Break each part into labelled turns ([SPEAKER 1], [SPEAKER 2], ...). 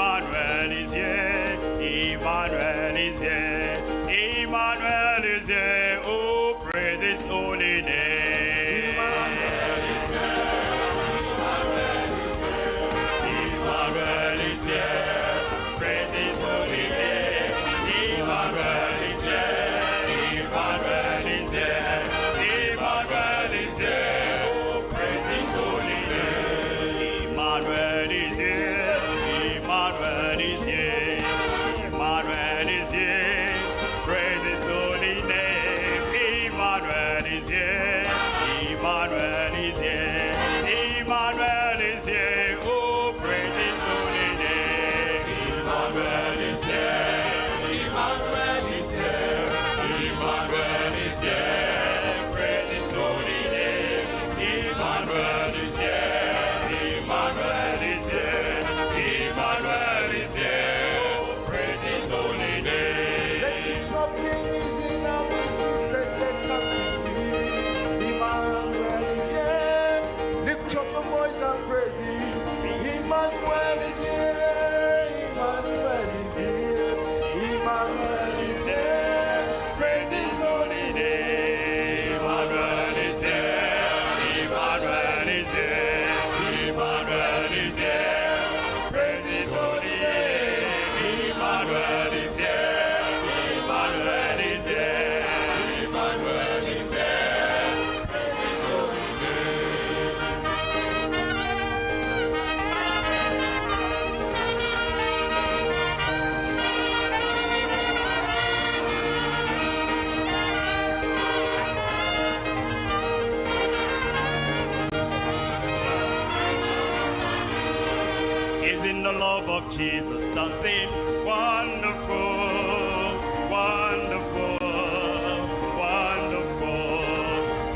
[SPEAKER 1] Emmanuel is here. Emmanuel is here. Emmanuel is here. Oh, praise his holy name.
[SPEAKER 2] Emmanuel is here.
[SPEAKER 1] Emmanuel is here. Praise his holy name. Emmanuel is here. Emmanuel is here. Emmanuel is here. Oh, praise his holy name. Emmanuel is here. Emmanuel is here. Emmanuel is here. Praise his holy name. Emmanuel is here. Emmanuel is here. Emmanuel is here. Oh, praise his holy name.
[SPEAKER 2] Emmanuel is here. Emmanuel is here. Emmanuel is here. Praise his holy name. Emmanuel is here. Emmanuel is here. Emmanuel is here. Oh, praise his holy name.
[SPEAKER 3] The King of Kings is in our midst to set the captives free. Emmanuel is here. Lift up your voice and praise him. Emmanuel is here. Emmanuel is here. Emmanuel is here.
[SPEAKER 1] Praise his holy name. Emmanuel is here. Emmanuel is here. Emmanuel is here. Praise his holy name. Emmanuel is here. Emmanuel is here.
[SPEAKER 2] Emmanuel is here. Praise his holy name.
[SPEAKER 1] Is in the love of Jesus something wonderful, wonderful, wonderful.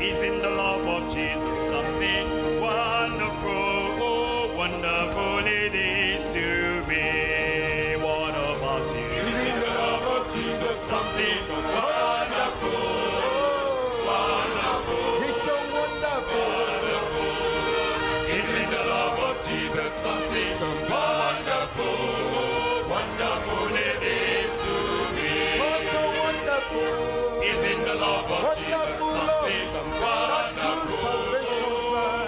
[SPEAKER 1] Is in the love of Jesus something wonderful, oh, wonderful it is to me. What about you?
[SPEAKER 2] Is in the love of Jesus something wonderful, wonderful.
[SPEAKER 3] He's so wonderful.
[SPEAKER 2] Is in the love of Jesus something wonderful, wonderful it is to me.
[SPEAKER 3] Oh, so wonderful.
[SPEAKER 2] Is in the love of Jesus
[SPEAKER 3] Wonderful love.
[SPEAKER 2] something
[SPEAKER 3] That true
[SPEAKER 2] wonderful,
[SPEAKER 3] salvation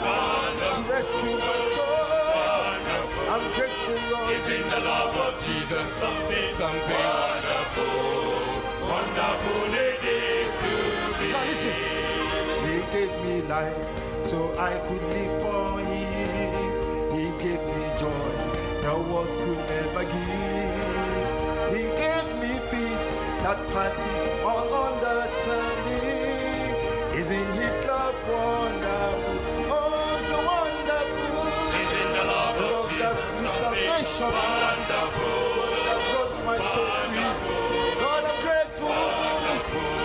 [SPEAKER 3] plan to rescue my soul. I'm grateful, Lord.
[SPEAKER 2] Is in the love of Jesus something something wonderful, wonderful it is to me.
[SPEAKER 3] Now listen. He gave me life so I could live for him. He gave me joy the world could never give. He gave me peace that passes all understanding. Isn't his love wonderful? Oh, so wonderful.
[SPEAKER 2] Is in the love of
[SPEAKER 3] Love that
[SPEAKER 2] Jesus
[SPEAKER 3] is
[SPEAKER 2] something
[SPEAKER 3] salvation
[SPEAKER 2] wonderful.
[SPEAKER 3] that brought my soul free. God, I'm grateful.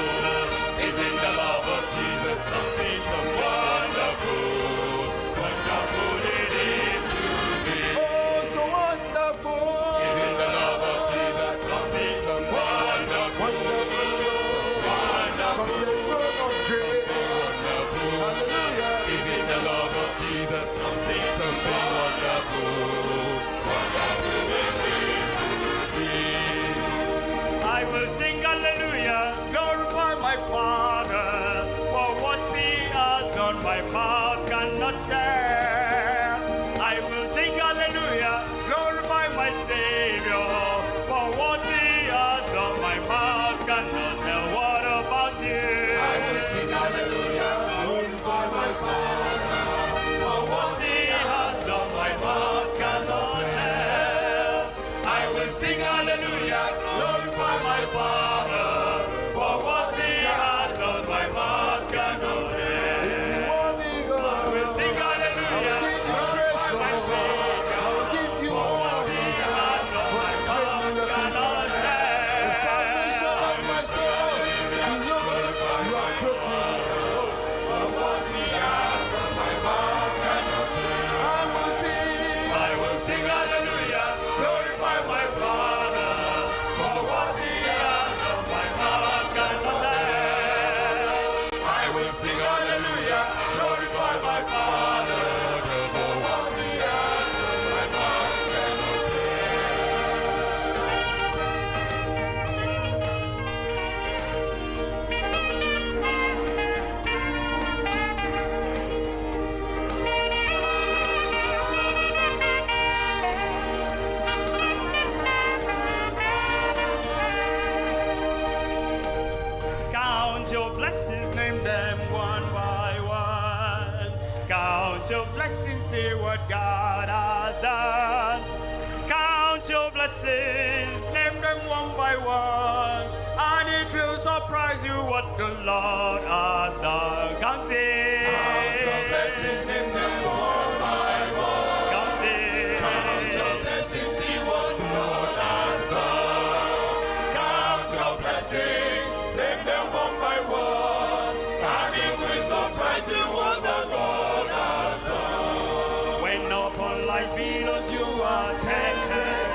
[SPEAKER 2] Is in the love of Jesus something wonderful, wonderful it is to me.
[SPEAKER 3] Oh, so wonderful.
[SPEAKER 2] Is in the love of Jesus something wonderful,
[SPEAKER 3] Wonderful Lord, from the throne of grace.
[SPEAKER 2] wonderful.
[SPEAKER 3] Hallelujah.
[SPEAKER 2] Is in the love of Jesus something something wonderful, wonderful it is to me.
[SPEAKER 1] I will sing hallelujah, glorify my Father, for what he has done my mouth cannot tell. I will sing hallelujah, glorify my Savior, for what he has done my mouth cannot tell. What about you?
[SPEAKER 2] I will sing hallelujah, glorify my Savior. For what he has done, my mouth cannot tell. I will sing hallelujah, glorify my Father. For what he has done, my mouth cannot tell.
[SPEAKER 3] Is he worthy, God?
[SPEAKER 1] I will sing
[SPEAKER 3] I will
[SPEAKER 1] hallelujah,
[SPEAKER 3] give you praise,
[SPEAKER 1] glorify my
[SPEAKER 3] Lord.
[SPEAKER 1] Savior.
[SPEAKER 3] I will give you
[SPEAKER 1] For what
[SPEAKER 3] honor
[SPEAKER 1] he has done,
[SPEAKER 3] for
[SPEAKER 1] my
[SPEAKER 3] the great
[SPEAKER 1] mouth
[SPEAKER 3] miracles.
[SPEAKER 1] cannot
[SPEAKER 3] The
[SPEAKER 1] tell.
[SPEAKER 3] salvation of my soul, the yokes you have broken. Oh,
[SPEAKER 2] For what he has done, my mouth cannot tell.
[SPEAKER 3] I will sing.
[SPEAKER 1] I will sing hallelujah, glorify my Father, for what he has done, your blessings, see what God has done. Count your blessings, name them one by one, and it will surprise you what the Lord has done. Count it.
[SPEAKER 2] Count your blessings, name them one by one.
[SPEAKER 1] Count it.
[SPEAKER 2] Count your blessings, see what the Lord has done. Count your blessings, name them one by one, and it will surprise you what the Lord has done.
[SPEAKER 1] When upon life billows you are tempted,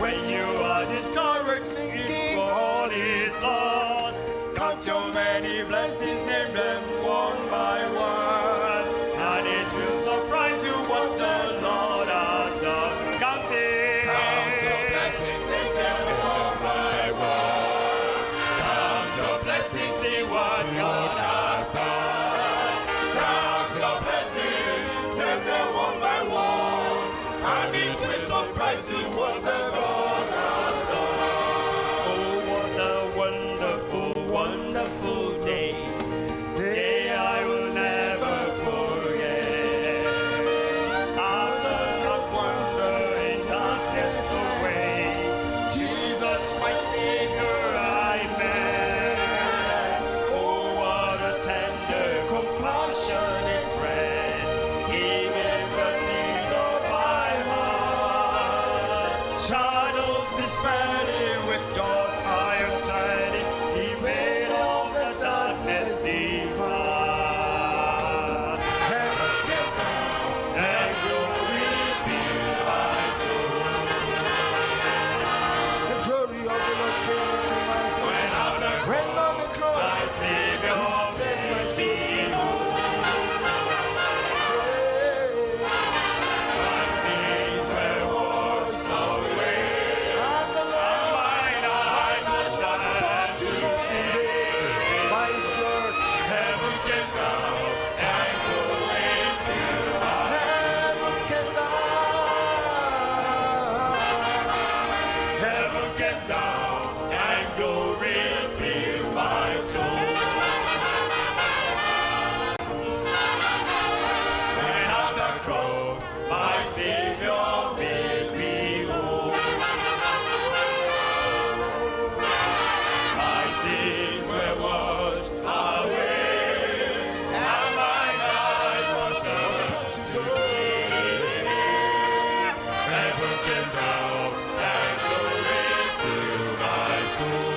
[SPEAKER 1] when you are discouraged, thinking all is lost, count your many blessings, name them one by one, and it will surprise you what the Lord has done. Count it.
[SPEAKER 2] Count your blessings, name them one by one. Count your blessings, see what God has done. Count your blessings, name them one by one, and it will surprise you what the Lord has done.
[SPEAKER 1] Oh, what a wonderful, wonderful day. Day I will never forget. After the wonder in darkness away, Jesus, my Savior, I met. Oh, what a tender, compassionate friend. He met the needs of my heart. Shadows dispelling with joy I am turning. He made all the darkness depart.
[SPEAKER 3] Heaven came down.
[SPEAKER 1] And glory filled my soul.
[SPEAKER 3] The glory of the Lord came into my soul.
[SPEAKER 1] When on the
[SPEAKER 3] When on the cross,
[SPEAKER 1] my Savior
[SPEAKER 3] He set my soul
[SPEAKER 1] made me whole.
[SPEAKER 3] free.
[SPEAKER 1] My sins were washed away.
[SPEAKER 3] And the Lord,
[SPEAKER 1] Mine eyes
[SPEAKER 3] eyes was turned to golden day by His blood.
[SPEAKER 1] Heaven came down and glory filled my
[SPEAKER 3] Heaven came down.
[SPEAKER 1] Heaven came down and glory filled my soul. When at the cross my Savior made me whole. My sins were washed away, and my life was
[SPEAKER 3] Was turned to gold.
[SPEAKER 1] Heaven came down and glory filled my soul.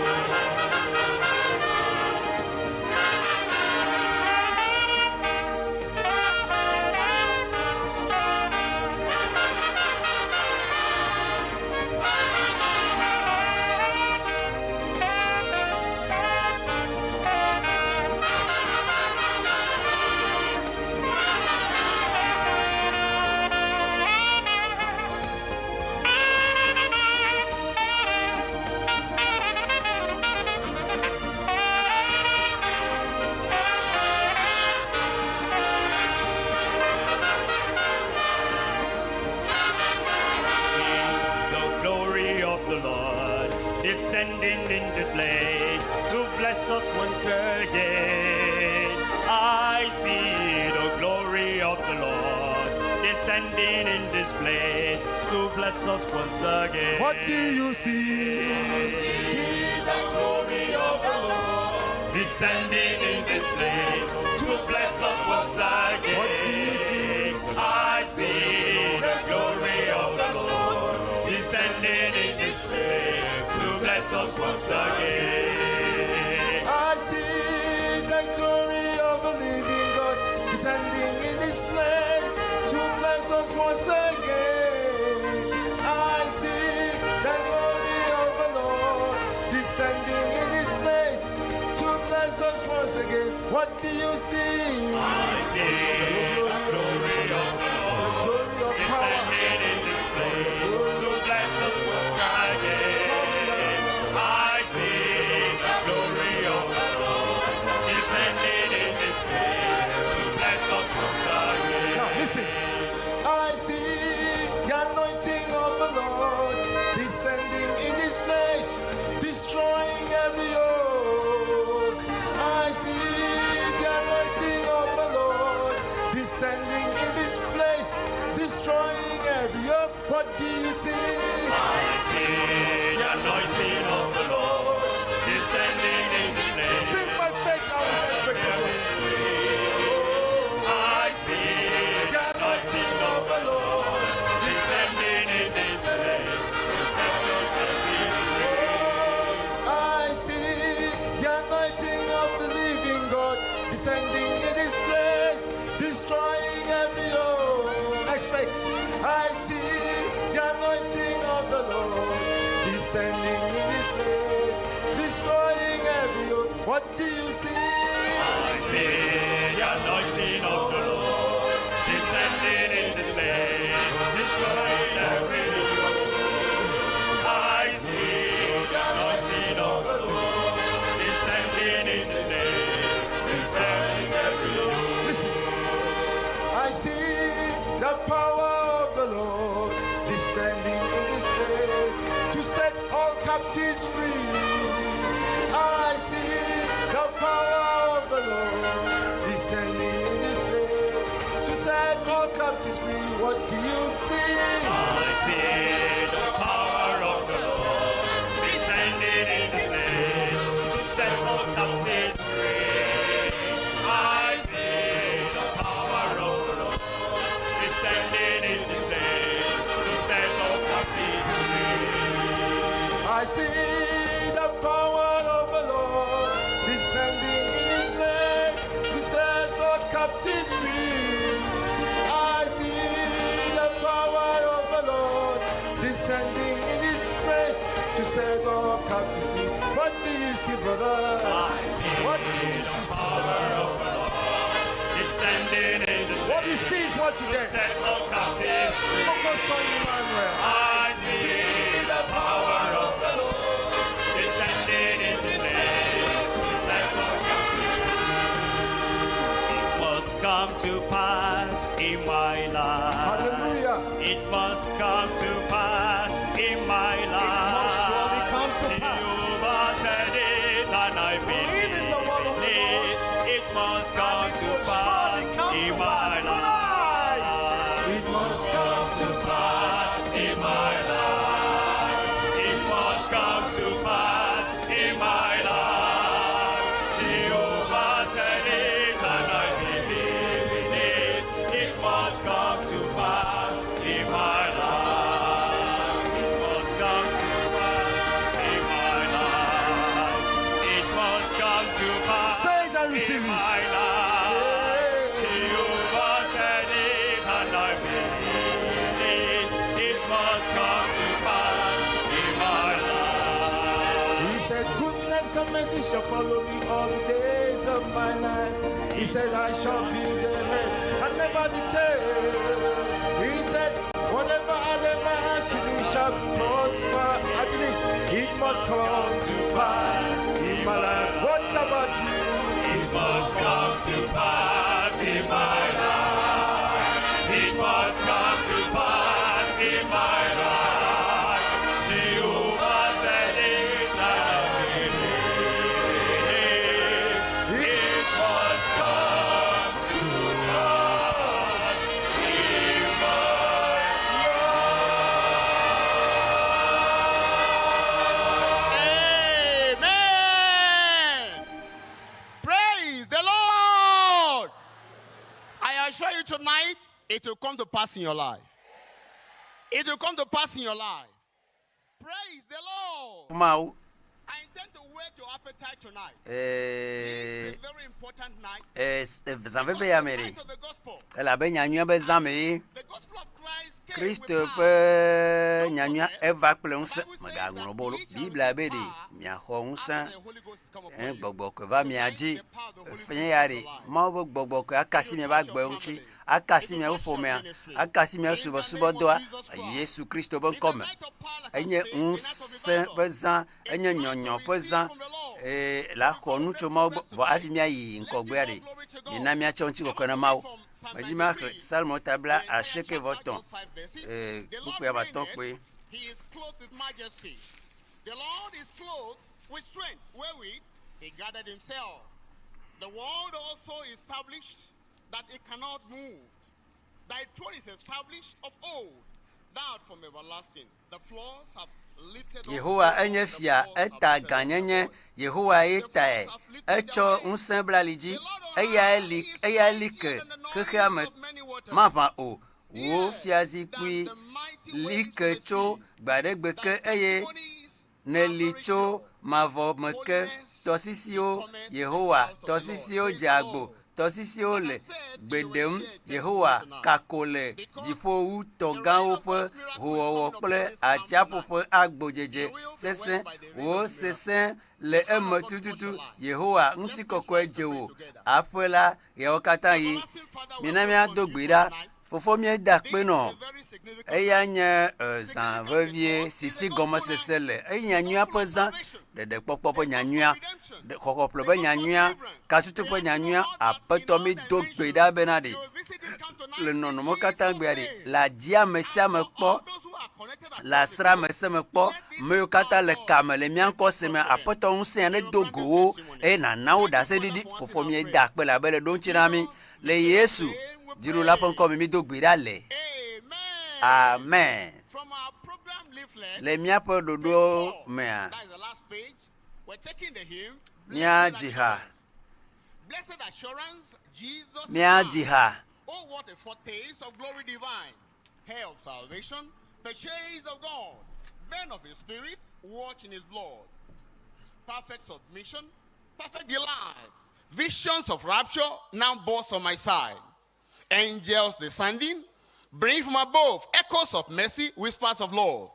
[SPEAKER 1] See the glory of the Lord descending in this place to bless us once again. I see the glory of the Lord descending in this place to bless us once again.
[SPEAKER 3] What do you see? See the glory of the Lord.
[SPEAKER 1] Descending in this place to bless us once again.
[SPEAKER 3] What do you see?
[SPEAKER 1] I see the glory of the Lord descending in this place to bless us once again.
[SPEAKER 3] I see the glory of the living God descending in this place to bless us once again. I see the glory of the Lord descending in this place to bless us once again. What do you see?
[SPEAKER 1] I see the glory of the Lord
[SPEAKER 3] The glory of power.
[SPEAKER 1] descending in this place to bless us once again. I see the glory of the Lord descending in this place to bless us once again.
[SPEAKER 3] Now listen. I see the anointing of the Lord descending in this place, destroying every yoke. I see the anointing of the Lord do you see?
[SPEAKER 1] I see the anointing of the Lord descending in this place.
[SPEAKER 3] Sing by faith and with expectation.
[SPEAKER 1] I see the anointing of the Lord descending in this place.
[SPEAKER 3] I see the anointing of the living God descending in this place, destroying every yoke. Expect. I see the anointing of the Lord descending in this place, destroying every yoke. What do you see?
[SPEAKER 1] I see the anointing of the Lord descending in this place, destroying every yoke. I see the anointing of the Lord descending in this place, destroying every yoke.
[SPEAKER 3] Listen. I see the power of the Lord descending in this place to set all captives free. I see the power of the Lord descending in this place to set all captives free. What do you see?
[SPEAKER 1] I see the power of the Lord descending in this place to set all captives free. I see the power of the Lord descending in this place to set all captives free.
[SPEAKER 3] I see the power of the Lord descending in His place to set all captives free. I see the power of the Lord descending in His place to set all captives free. What do you see, brother?
[SPEAKER 1] I see
[SPEAKER 3] What do you see,
[SPEAKER 1] the
[SPEAKER 3] sister?
[SPEAKER 1] power of the Lord descending in this
[SPEAKER 3] What you
[SPEAKER 1] place
[SPEAKER 3] see is what you
[SPEAKER 1] to
[SPEAKER 3] get.
[SPEAKER 1] set all captives free.
[SPEAKER 3] Focus on Emmanuel.
[SPEAKER 1] I see the power of the Lord descending in this place to set all captives free. It must come to pass in my life.
[SPEAKER 3] Hallelujah.
[SPEAKER 1] It must come to pass in my life.
[SPEAKER 2] must surely come to pass.
[SPEAKER 1] Jehovah said it, and I
[SPEAKER 2] Believe in the word of the
[SPEAKER 1] believe
[SPEAKER 2] Lord.
[SPEAKER 1] it. It must come
[SPEAKER 2] And it
[SPEAKER 1] to
[SPEAKER 2] will
[SPEAKER 1] pass
[SPEAKER 2] surely come
[SPEAKER 1] in
[SPEAKER 2] to
[SPEAKER 1] my
[SPEAKER 2] pass
[SPEAKER 1] life.
[SPEAKER 2] tonight.
[SPEAKER 3] It must come to pass.
[SPEAKER 1] in my life. It must come to pass in my life. Jehovah said it, and I believe in it. It must come to pass in my life. It must come to pass in my life. It must come to pass
[SPEAKER 3] Say it and receive
[SPEAKER 1] in
[SPEAKER 3] it.
[SPEAKER 1] my life. Jehovah said it, and I believe it. It must come to pass in my life.
[SPEAKER 3] He said, Goodness and mercy shall follow me all the days of my life. He said, I shall be the head and never the tail. He said, Whatever I lay my hands to do shall prosper. I believe it must come to pass in my life. What about you?
[SPEAKER 1] It must come to pass in my life. It must come to pass in my life. Jehovah said it, and I believe it. It must come to pass in my
[SPEAKER 4] Amen. Praise the Lord. I assure you tonight, it will come to pass in your life. It will come to pass in your life. Praise the Lord.
[SPEAKER 5] Mawu
[SPEAKER 4] I intend to whet your appetite tonight. This
[SPEAKER 5] ee
[SPEAKER 4] is a very important night.
[SPEAKER 5] ee zã veve ya me
[SPEAKER 4] Because
[SPEAKER 5] ɖe
[SPEAKER 4] the night of the gospel,
[SPEAKER 5] elabe nyanyuia be zã me ye
[SPEAKER 4] the gospel of Christ came
[SPEAKER 5] Kristo
[SPEAKER 4] with power.
[SPEAKER 5] ƒe nyanyuia eva kple ŋusẽ megaŋlɔ be o. Biblia be ɖe miaxɔ ŋusẽ
[SPEAKER 4] After the Holy Ghost come upon
[SPEAKER 5] ẽ
[SPEAKER 4] you.
[SPEAKER 5] gbɔgbɔ kɔe va mia dzi
[SPEAKER 4] Tonight, the power of the Holy Ghost
[SPEAKER 5] fenye ya
[SPEAKER 4] is
[SPEAKER 5] ɖe
[SPEAKER 4] alive.
[SPEAKER 5] Mawu ƒe gbɔgbɔ kɔe akasi miaƒe agbe ŋuti akasi miaƒe ƒomea akasi miaƒe subɔsubɔdɔa Yesu Kristo ƒe
[SPEAKER 4] It's a
[SPEAKER 5] ŋkɔme
[SPEAKER 4] night of power, like I
[SPEAKER 5] enye
[SPEAKER 4] said, a night of
[SPEAKER 5] ŋusẽ
[SPEAKER 4] revival.
[SPEAKER 5] ƒe zã enye nyɔnyɔ ƒe zã ee la xɔ nu tso Mawu gbɔ vɔ hafi míayi ŋgɔgbea ɖe mina míatsɔ ŋutikɔkɔe na Mawu medzi maxlẽ Salmo ta bla asieke vɔ tɔ̃ ee
[SPEAKER 4] The Lord
[SPEAKER 5] kpukpui ame atɔ̃
[SPEAKER 4] reigneth,
[SPEAKER 5] kpoe.
[SPEAKER 4] He is clothed with majesty. The Lord is clothed with strength, wherewith he gathered himself. The world also is established that it cannot move. Thy throne is established of old.
[SPEAKER 5] Yehowa enye fia, eta gãnyenye. Yehowa ye tae. Etsɔ ŋusẽ bla ali dzi. Eyae li, eyae li ke xexea me maʋã o. Wò fiazikpui li ke tso gbaɖegbe ke eye nèli tso mavɔ me ke. Tɔsisiwo, Yehowa, tɔsisiwo dze agbo, tɔsisiwo le gbe ɖem. Yehowa kako le dziƒo wu tɔ gãwo ƒe howɔwɔ kple atsiaƒu ƒe agbodzedze sesẽ. Wò sesẽ le eme tututu. Yehowa, ŋutikɔkɔe dze wò aƒe la ɣeawo katã ɣi. Mina míado gbe ɖa. Fofo míeda akpe nɔ. Eya nye zã vevie si si gɔmesese le. Eye nyanyuia ƒe zã, ɖeɖekpɔkpɔ ƒe nyanyuia, xɔxɔƒle ƒe nyanyuia, katutu ƒe nyanyuia. Aƒetɔ mído gbe ɖa bena ɖe le nɔnɔmewo katã gbea ɖe le adi ame sia ame kpɔ, le asra ame sia ame kpɔ, ame yiwo katã le kame le mía ŋkɔ se me. Aƒetɔ ŋusẽ nedo go wo eye nàna wo ɖaseɖiɖi. Fofo míeda akpe le abe le ɖo ŋuti na mí. Le Yesu, dziɖula ƒe ŋkɔ me mído gbe ɖa le. Amen. Le míaƒe ɖoɖo mea, míadzi ha. Míadzi ha.
[SPEAKER 4] Perfect submission, perfect delight. Visions of rapture now burst on my side. Angels descending, bring from above echoes of mercy, whispers of love.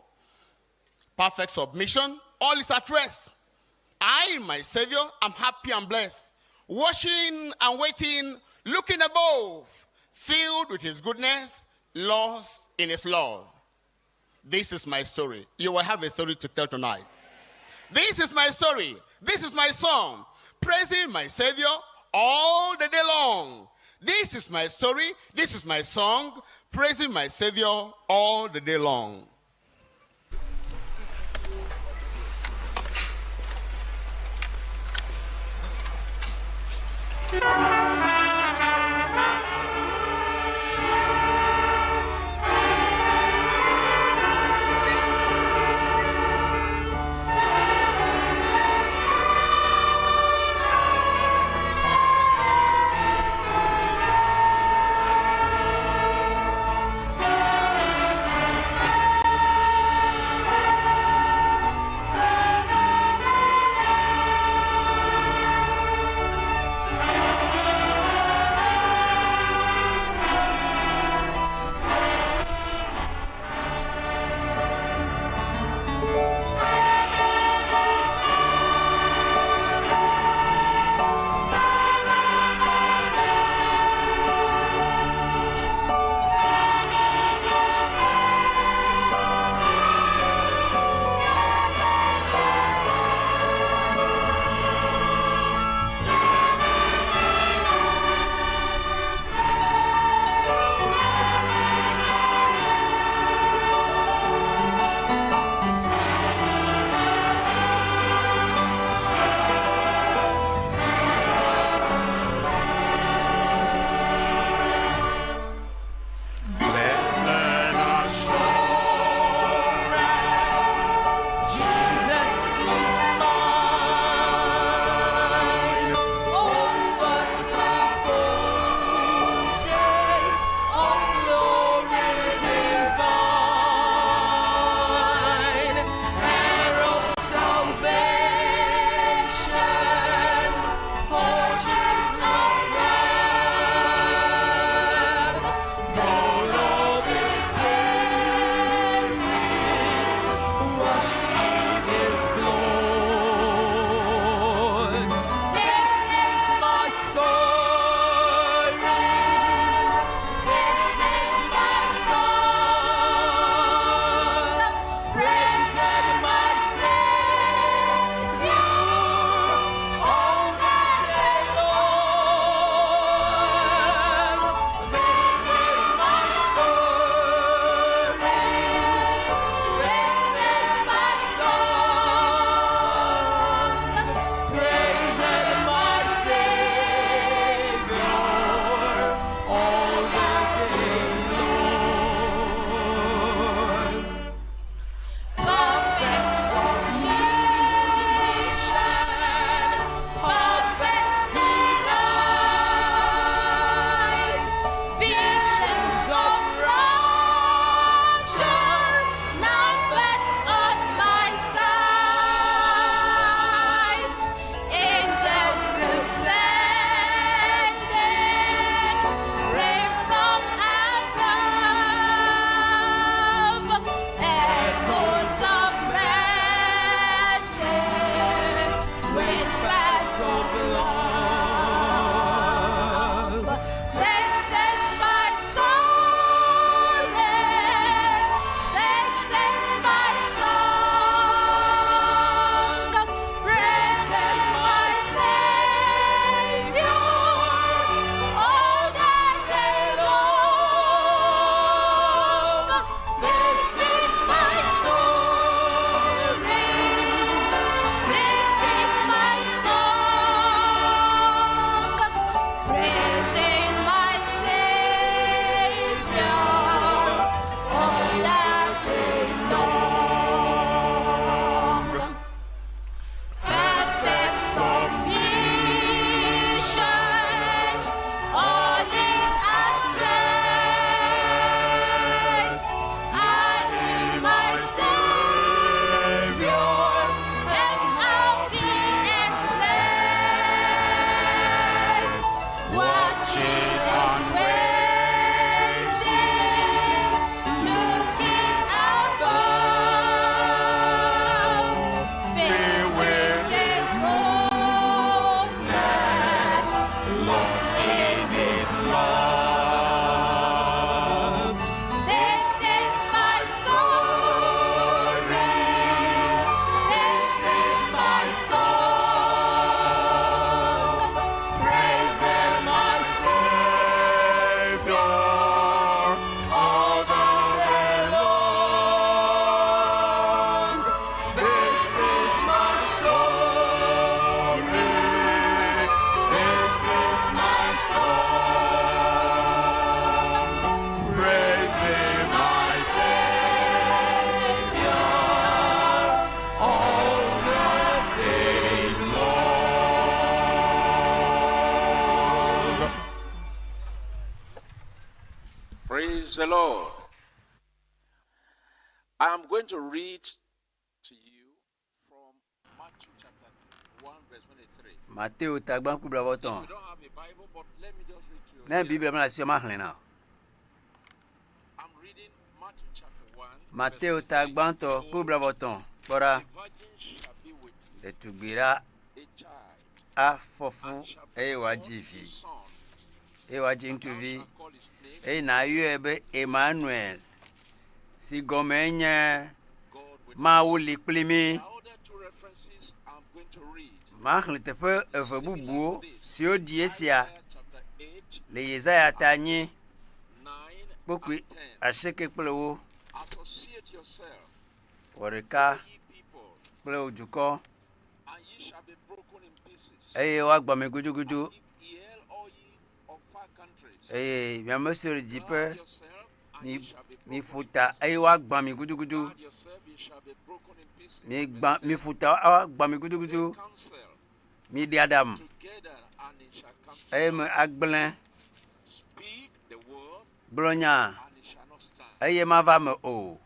[SPEAKER 4] Perfect submission, all is at rest. I, my Savior, am happy and blessed. Watching and waiting, looking above, filled with His goodness, lost in His love. This is my story. You will have a story to tell tonight. This is my story. This is my song. Praising my Savior all the day long. This is my story. This is my song. Praising my Savior all the day long.
[SPEAKER 6] Praise the Lord. I am going to read to you from Matthew chapter 1, verse 23.
[SPEAKER 5] Mateo ta gbã kple blaeve
[SPEAKER 6] If
[SPEAKER 5] etɔ̃.
[SPEAKER 6] you don't have a Bible, but let me just read to you.
[SPEAKER 5] Ne
[SPEAKER 6] here.
[SPEAKER 5] Biblia mele asi o maxlẽ na o.
[SPEAKER 6] I'm reading Matthew chapter 1. verse
[SPEAKER 5] Mateo ta
[SPEAKER 6] 23.
[SPEAKER 5] gbãtɔ kple
[SPEAKER 6] Behold,
[SPEAKER 5] blaeve etɔ̃. Kpɔ ɖa,
[SPEAKER 6] A virgin shall be with
[SPEAKER 5] ɖetugbi la
[SPEAKER 6] a child
[SPEAKER 5] afɔ fu
[SPEAKER 6] and shall
[SPEAKER 5] eye
[SPEAKER 6] bring
[SPEAKER 5] wòadzi
[SPEAKER 6] forth
[SPEAKER 5] vi
[SPEAKER 6] a son,
[SPEAKER 5] eye wòadzi
[SPEAKER 6] and thou
[SPEAKER 5] ŋutsuvi
[SPEAKER 6] shalt call his name
[SPEAKER 5] eye nàyɔe be Emmanuel si gɔmee nye
[SPEAKER 6] God with
[SPEAKER 5] Mawu
[SPEAKER 6] us.
[SPEAKER 5] li kpli mí.
[SPEAKER 6] The other two references I'm going to read.
[SPEAKER 5] Maxlẽ teƒe
[SPEAKER 6] It is
[SPEAKER 5] eve
[SPEAKER 6] similar to
[SPEAKER 5] bubuwo
[SPEAKER 6] this.
[SPEAKER 5] siwo ɖi esia
[SPEAKER 6] Isaiah chapter 8,
[SPEAKER 5] le Yesaya ta enyi
[SPEAKER 6] 9,
[SPEAKER 5] kpukpui
[SPEAKER 6] and 10.
[SPEAKER 5] asieke kple wo
[SPEAKER 6] Associate yourself,
[SPEAKER 5] wɔ ɖeka
[SPEAKER 6] O ye people,
[SPEAKER 5] kple wò dukɔ
[SPEAKER 6] and ye shall be broken in pieces.
[SPEAKER 5] eye woagbã mi gudugudu
[SPEAKER 6] And give ear, all ye of far countries.
[SPEAKER 5] eye mi ame siwo le dziƒe
[SPEAKER 6] Gird yourself, and
[SPEAKER 5] mi
[SPEAKER 6] ye shall be
[SPEAKER 5] mi
[SPEAKER 6] broken
[SPEAKER 5] ƒo
[SPEAKER 6] in
[SPEAKER 5] ta eye
[SPEAKER 6] pieces.
[SPEAKER 5] woagbã mi gudugudu
[SPEAKER 6] Gird yourself, ye shall be broken in pieces.
[SPEAKER 5] mi
[SPEAKER 6] Verse
[SPEAKER 5] gbã mi
[SPEAKER 6] 10.
[SPEAKER 5] ƒo ta woagbã mi gudugudu
[SPEAKER 6] Take counsel
[SPEAKER 5] mi ɖi aɖaŋu
[SPEAKER 6] together, and it shall come to
[SPEAKER 5] eye me
[SPEAKER 6] pass.
[SPEAKER 5] agblẽ
[SPEAKER 6] Speak the word,
[SPEAKER 5] gblɔ nya
[SPEAKER 6] and it shall not stand.
[SPEAKER 5] eye mava me o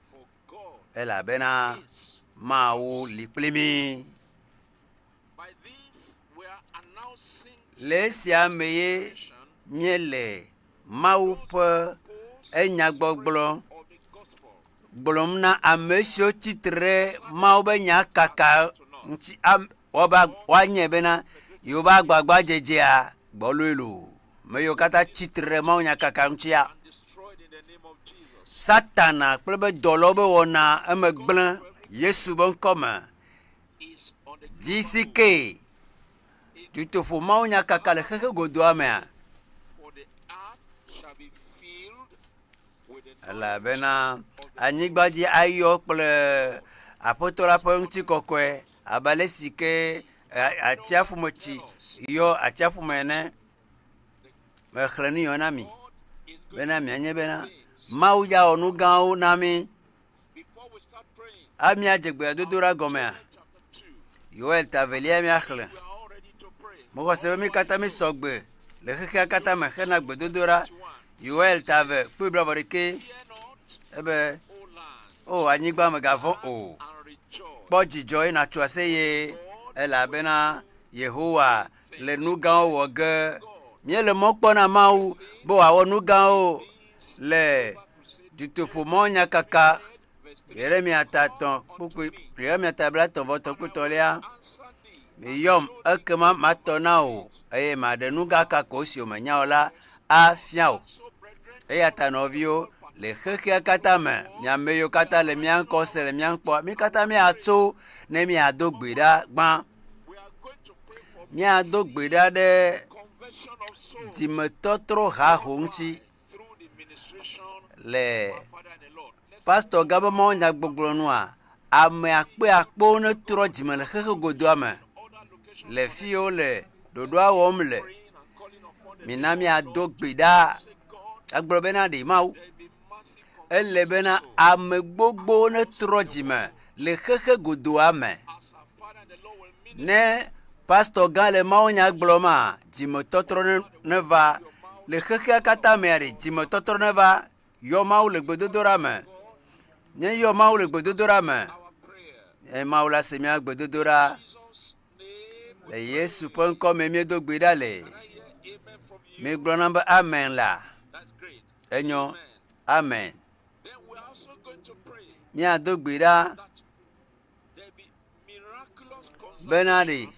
[SPEAKER 6] For God
[SPEAKER 5] elabena
[SPEAKER 6] is
[SPEAKER 5] Mawu
[SPEAKER 6] with us.
[SPEAKER 5] li kpli mí.
[SPEAKER 6] By this we are announcing
[SPEAKER 5] Le esia
[SPEAKER 6] God's
[SPEAKER 5] me ye
[SPEAKER 6] proclamation
[SPEAKER 5] míele Mawu
[SPEAKER 6] those
[SPEAKER 5] ƒe
[SPEAKER 6] who oppose the spread
[SPEAKER 5] enyagbɔgblɔ
[SPEAKER 6] of the gospel.
[SPEAKER 5] gblɔm na ame siwo tsitre ɖe Mawu ƒe nya kaka
[SPEAKER 6] Has come to naught.
[SPEAKER 5] ŋuti am woaba
[SPEAKER 6] God
[SPEAKER 5] woanye bena
[SPEAKER 6] federated
[SPEAKER 5] yewoƒe agbagbadzedzea gbɔloe loo. Ame yiwo katã tsitre ɖe Mawu nya kaka ŋutia
[SPEAKER 6] and destroyed in the name of Jesus.
[SPEAKER 5] Satana kple eƒe dɔlawo be wɔna eme
[SPEAKER 6] God
[SPEAKER 5] gblẽ
[SPEAKER 6] to every
[SPEAKER 5] Yesu ƒe ŋkɔme.
[SPEAKER 6] is on the global move.
[SPEAKER 5] GCK
[SPEAKER 6] In
[SPEAKER 5] dutoƒo Mawu nya kaka le xexe godoa mea
[SPEAKER 6] for the earth shall be filled with the knowledge
[SPEAKER 5] elabena
[SPEAKER 6] of the
[SPEAKER 5] anyigba
[SPEAKER 6] glory
[SPEAKER 5] dzi ayɔ kple
[SPEAKER 6] of the Lord.
[SPEAKER 5] aƒetɔ la
[SPEAKER 6] As
[SPEAKER 5] ƒe
[SPEAKER 6] the
[SPEAKER 5] ŋutikɔkɔe
[SPEAKER 6] waters
[SPEAKER 5] abe ale si ke
[SPEAKER 6] cover. You know,
[SPEAKER 5] atsiaƒu
[SPEAKER 6] I
[SPEAKER 5] me tsi
[SPEAKER 6] tell us
[SPEAKER 5] yɔ atsiaƒu me ene.
[SPEAKER 6] the
[SPEAKER 5] Mexlẽ nu yɔ na mi
[SPEAKER 6] God is going
[SPEAKER 5] bena
[SPEAKER 6] to do
[SPEAKER 5] mianye
[SPEAKER 6] great
[SPEAKER 5] bena
[SPEAKER 6] things.
[SPEAKER 5] Mawu ya wɔ nu gãwo na mí.
[SPEAKER 6] Before we start praying,
[SPEAKER 5] Amia dze gbedodoɖa
[SPEAKER 6] out of
[SPEAKER 5] gɔmea
[SPEAKER 6] Joel chapter 2,
[SPEAKER 5] Yoel ta velia
[SPEAKER 6] I
[SPEAKER 5] míaxlẽ.
[SPEAKER 6] believe we are all ready to pray.
[SPEAKER 5] Mexɔ se
[SPEAKER 6] All
[SPEAKER 5] be mí
[SPEAKER 6] over
[SPEAKER 5] katã
[SPEAKER 6] the
[SPEAKER 5] mí
[SPEAKER 6] globe.
[SPEAKER 5] sɔgbe le xexea katã me
[SPEAKER 6] Joel
[SPEAKER 5] hena
[SPEAKER 6] 2, verse
[SPEAKER 5] gbedodoɖa.
[SPEAKER 6] 21.
[SPEAKER 5] Yoel
[SPEAKER 6] It
[SPEAKER 5] ta ve
[SPEAKER 6] says,
[SPEAKER 5] kpui blaeve ɖekɛ
[SPEAKER 6] Fear not,
[SPEAKER 5] ebe
[SPEAKER 6] O land,
[SPEAKER 5] o anyigba megavɔ̃
[SPEAKER 6] glad
[SPEAKER 5] o.
[SPEAKER 6] and rejoice,
[SPEAKER 5] Kpɔ dzidzɔ ye nàtso aseye
[SPEAKER 6] for God is going
[SPEAKER 5] elabena
[SPEAKER 6] to do
[SPEAKER 5] Yehowa
[SPEAKER 6] great
[SPEAKER 5] le
[SPEAKER 6] things.
[SPEAKER 5] nu gãwo wɔ ge.
[SPEAKER 6] God
[SPEAKER 5] Míele mɔ kpɔm na Mawu
[SPEAKER 6] great
[SPEAKER 5] be
[SPEAKER 6] things
[SPEAKER 5] wòawɔ nu gãwo
[SPEAKER 6] in this
[SPEAKER 5] le
[SPEAKER 6] global crusade.
[SPEAKER 5] dutoƒo
[SPEAKER 6] Jeremiah
[SPEAKER 5] mɔnya kaka.
[SPEAKER 6] 28, verse 3.
[SPEAKER 5] Yeremia ta
[SPEAKER 6] Call
[SPEAKER 5] tɔ̃
[SPEAKER 6] unto
[SPEAKER 5] kpukpui
[SPEAKER 6] me,
[SPEAKER 5] Yeremia ta blatɔ̃ vɔ tɔ̃
[SPEAKER 6] and I will
[SPEAKER 5] kputɔlia.
[SPEAKER 6] answer thee and
[SPEAKER 5] Miyɔm
[SPEAKER 6] show thee
[SPEAKER 5] ekema
[SPEAKER 6] great and
[SPEAKER 5] matɔ na
[SPEAKER 6] mighty
[SPEAKER 5] wò
[SPEAKER 6] things
[SPEAKER 5] eye maɖe nu
[SPEAKER 6] which
[SPEAKER 5] gã
[SPEAKER 6] thou
[SPEAKER 5] kako si wòmenya o la afia wò.
[SPEAKER 6] And so, brethren,
[SPEAKER 5] Eya
[SPEAKER 6] all
[SPEAKER 5] ta
[SPEAKER 6] over the
[SPEAKER 5] nɔviwo
[SPEAKER 6] world,
[SPEAKER 5] le
[SPEAKER 6] particularly
[SPEAKER 5] xexea
[SPEAKER 6] all
[SPEAKER 5] katã
[SPEAKER 6] over
[SPEAKER 5] me,
[SPEAKER 6] the world,
[SPEAKER 5] mi ame yiwo
[SPEAKER 6] we
[SPEAKER 5] katã
[SPEAKER 6] are
[SPEAKER 5] le mía
[SPEAKER 6] rising
[SPEAKER 5] ŋkɔ
[SPEAKER 6] up
[SPEAKER 5] se
[SPEAKER 6] our
[SPEAKER 5] le mía
[SPEAKER 6] voices
[SPEAKER 5] ŋkpɔa, mí
[SPEAKER 6] and
[SPEAKER 5] katã
[SPEAKER 6] we pray.
[SPEAKER 5] míatso ne míado
[SPEAKER 6] Number
[SPEAKER 5] gbe
[SPEAKER 6] one,
[SPEAKER 5] ɖa gbã.
[SPEAKER 6] we are going to pray for
[SPEAKER 5] Míado gbe
[SPEAKER 6] massive
[SPEAKER 5] ɖa ɖe
[SPEAKER 6] conversion of souls
[SPEAKER 5] dzimetɔtrɔ haho ŋuti
[SPEAKER 6] worldwide through the ministration
[SPEAKER 5] le
[SPEAKER 6] of our Father in the Lord. Let's
[SPEAKER 5] pastɔ
[SPEAKER 6] lift
[SPEAKER 5] gã
[SPEAKER 6] up
[SPEAKER 5] be
[SPEAKER 6] our
[SPEAKER 5] Mawu
[SPEAKER 6] voice
[SPEAKER 5] nya
[SPEAKER 6] and
[SPEAKER 5] gbɔgblɔ
[SPEAKER 6] pray.
[SPEAKER 5] nua, ame akpe
[SPEAKER 6] Please,
[SPEAKER 5] akpewo
[SPEAKER 6] people
[SPEAKER 5] ne
[SPEAKER 6] of
[SPEAKER 5] trɔ
[SPEAKER 6] God,
[SPEAKER 5] dzime le xexe
[SPEAKER 6] all
[SPEAKER 5] godoa me
[SPEAKER 6] locations and other locations
[SPEAKER 5] le fi
[SPEAKER 6] connected.
[SPEAKER 5] yiwo le
[SPEAKER 6] Let's
[SPEAKER 5] ɖoɖoa
[SPEAKER 6] keep
[SPEAKER 5] wɔm le.
[SPEAKER 6] praying and calling upon the
[SPEAKER 5] Mina
[SPEAKER 6] name of the
[SPEAKER 5] míado
[SPEAKER 6] Lord.
[SPEAKER 5] gbe ɖa
[SPEAKER 6] Say, God,
[SPEAKER 5] agblɔ bena ɖe Mawu
[SPEAKER 6] there be massive
[SPEAKER 5] ele
[SPEAKER 6] conversion of
[SPEAKER 5] bena
[SPEAKER 6] souls
[SPEAKER 5] ame gbogbowo ne
[SPEAKER 6] across
[SPEAKER 5] trɔ
[SPEAKER 6] the
[SPEAKER 5] dzime
[SPEAKER 6] world.
[SPEAKER 5] le xexe godoa me.
[SPEAKER 6] As our Father in the Lord will minister
[SPEAKER 5] Ne pastɔ gã le Mawu nya gblɔma, dzimetɔtrɔ ne
[SPEAKER 6] all over the
[SPEAKER 5] neva
[SPEAKER 6] world, your mouth
[SPEAKER 5] le
[SPEAKER 6] and
[SPEAKER 5] xexea
[SPEAKER 6] call
[SPEAKER 5] katã
[SPEAKER 6] upon
[SPEAKER 5] mea ɖe
[SPEAKER 6] God
[SPEAKER 5] dzimetɔtrɔ neva yɔ Mawu le
[SPEAKER 6] Say, calling
[SPEAKER 5] gbedodoɖa
[SPEAKER 6] upon
[SPEAKER 5] me.
[SPEAKER 6] God
[SPEAKER 5] Nye yɔ Mawu le
[SPEAKER 6] is
[SPEAKER 5] gbedodoɖa me.
[SPEAKER 6] answering our prayer.
[SPEAKER 5] Eye Mawu la se mía gbedodoɖa.
[SPEAKER 6] Jesus' name we
[SPEAKER 5] Le Yesu ƒe
[SPEAKER 6] pray.
[SPEAKER 5] ŋkɔ me míedo gbe ɖa le.
[SPEAKER 6] Can I hear amen from you?
[SPEAKER 5] Migblɔ nam be amen la.
[SPEAKER 6] That's great.
[SPEAKER 5] Enyo.
[SPEAKER 6] Amen.
[SPEAKER 5] Amen.
[SPEAKER 6] Then we're also going to pray
[SPEAKER 5] Míado gbe ɖa
[SPEAKER 6] that there be miraculous
[SPEAKER 5] bena ɖe
[SPEAKER 6] consolation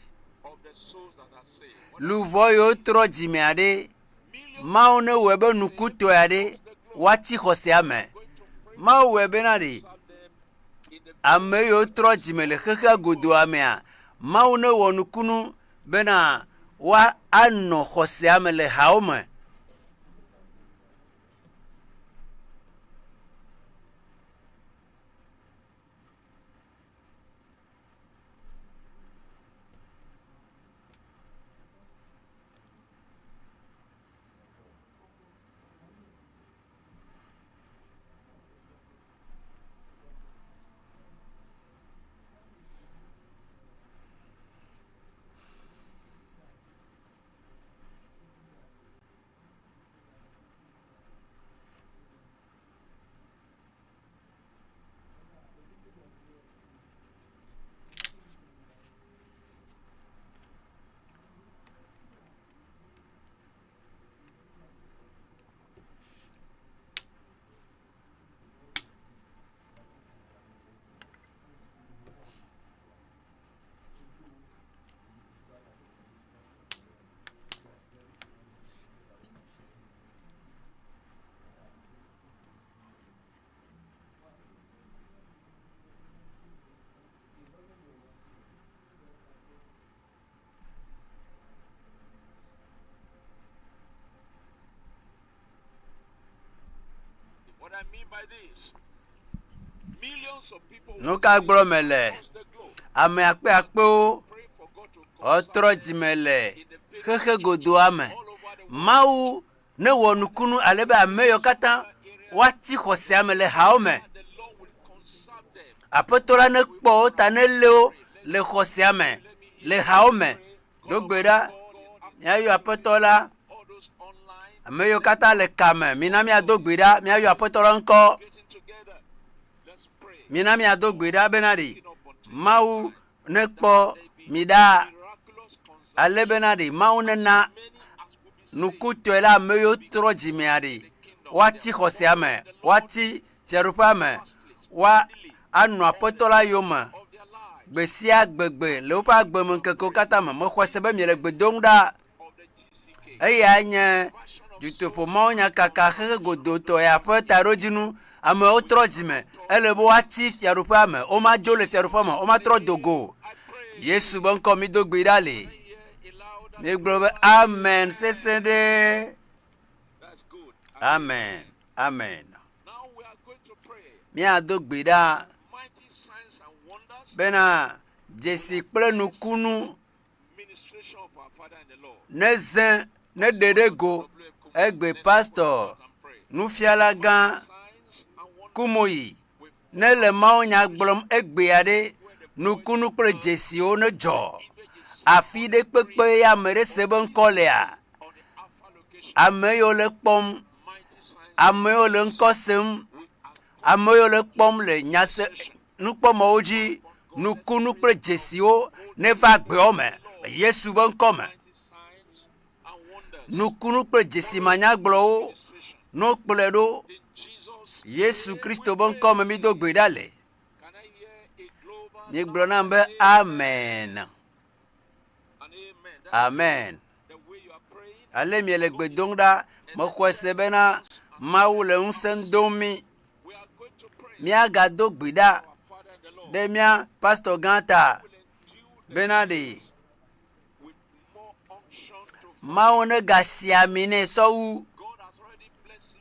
[SPEAKER 6] of the souls that are saved. What does
[SPEAKER 5] luʋɔ
[SPEAKER 6] that
[SPEAKER 5] yiwo
[SPEAKER 6] mean?
[SPEAKER 5] trɔ dzimea ɖe
[SPEAKER 6] Millions
[SPEAKER 5] Mawu
[SPEAKER 6] of
[SPEAKER 5] ne wɔe be
[SPEAKER 6] souls saved
[SPEAKER 5] nukutɔe aɖe
[SPEAKER 6] across the globe.
[SPEAKER 5] woatsi xɔsea
[SPEAKER 6] We
[SPEAKER 5] me.
[SPEAKER 6] are going to pray to
[SPEAKER 5] Mawu wɔe bena ɖe
[SPEAKER 6] serve them in the
[SPEAKER 5] ame
[SPEAKER 6] various
[SPEAKER 5] yiwo trɔ
[SPEAKER 6] countries
[SPEAKER 5] dzime le
[SPEAKER 6] of
[SPEAKER 5] xexea
[SPEAKER 6] the world.
[SPEAKER 5] godoa mea, Mawu ne wɔ nukunu bena woa anɔ xɔsea me le hawo me. Nu ka gblɔm mele? Ame akpeakpewo wotrɔ dzime le xexe godoa me. Mawu newɔ nukunu ale be ame yiwo katã woatsi xɔsea me le hawo me. Aƒetɔ la nekpɔ wo ta nelé wo le xɔsea me le hawo me. Do gbe ɖa míayɔ Aƒetɔ la. Ame yiwo katã le kame, mina míado gbe ɖa míayɔ Aƒetɔ la ŋkɔ. Mina míado gbe ɖa bena ɖe Mawu nekpɔ mi ɖa ale bena ɖe Mawu nena nukutɔe la ame yiwo trɔ dzimea ɖe woatsi xɔsea me, woatsi Fiaɖuƒea me, woa anɔ Aƒetɔ la yome gbe sia gbegbe le woƒe agbemeŋkekewo katã me. Mexɔe se be miele gbe dom ɖa. Eyae nye dutoƒo mawunyakaka xexe godotɔ ya ƒe taɖodzinu. Amewo trɔ dzime. Ele be woatsi Fiaɖuƒea me. Womadzo le Fiaɖuƒea me o. Womatrɔ do go o. Yesu be ŋkɔ mido gbe ɖa li. Míegblɔ be amen sesẽ ɖe. Amen. Amen. Míado gbe ɖa bena dzesi kple nukunu neze neɖe ɖe go egbe pastor nufiala gã Kumuyi ne le mawunya gblɔm egbea ɖe nukunu kple dzesiwo nedzɔ. Afi ɖe kpekpe ya ame ɖe se be ŋkɔ lea, ame yiwo le kpɔm, ame yiwo le ŋkɔ sem, ame yiwo le kpɔm le nyase nukpɔmɔwo dzi, nukunu kple dzesiwo neva agbeawo me le Yesu be ŋkɔ me. Nukunu kple dzesi manyagblɔwo no kplɔe ɖo. Yesu Kristo be ŋkɔ me mído gbe ɖa le. Míegblɔ nam be amen. Amen. Ale miele gbe dom ɖa. Mexɔe se bena Mawu le ŋusẽ dom mí. Míagado gbe ɖa ɖe mía pastɔ gã ta bena ɖe Mawu negasi ami nɛ sɔwu.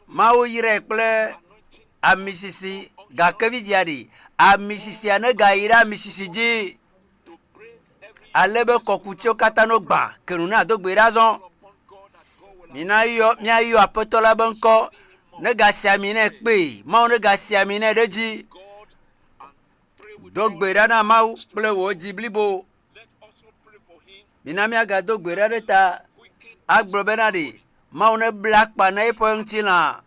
[SPEAKER 5] Mawu yrae kple amisisi gake vivia ɖi amisisia negayi ɖe amisisi dzi ale be kɔkutiwo katã no gbã ke nu na do gbe ɖa azɔ. Mina yɔ míayɔ Aƒetɔ la be ŋkɔ negasi ami nɛ kpee. Mawu negasi ami nɛ ɖe edzi. Do gbe ɖa na Mawu kple wò dzi blibo. Mina míagado gbe ɖa ɖe ta agblɔ bena ɖe Mawu nebla akpa na eƒe ŋutilã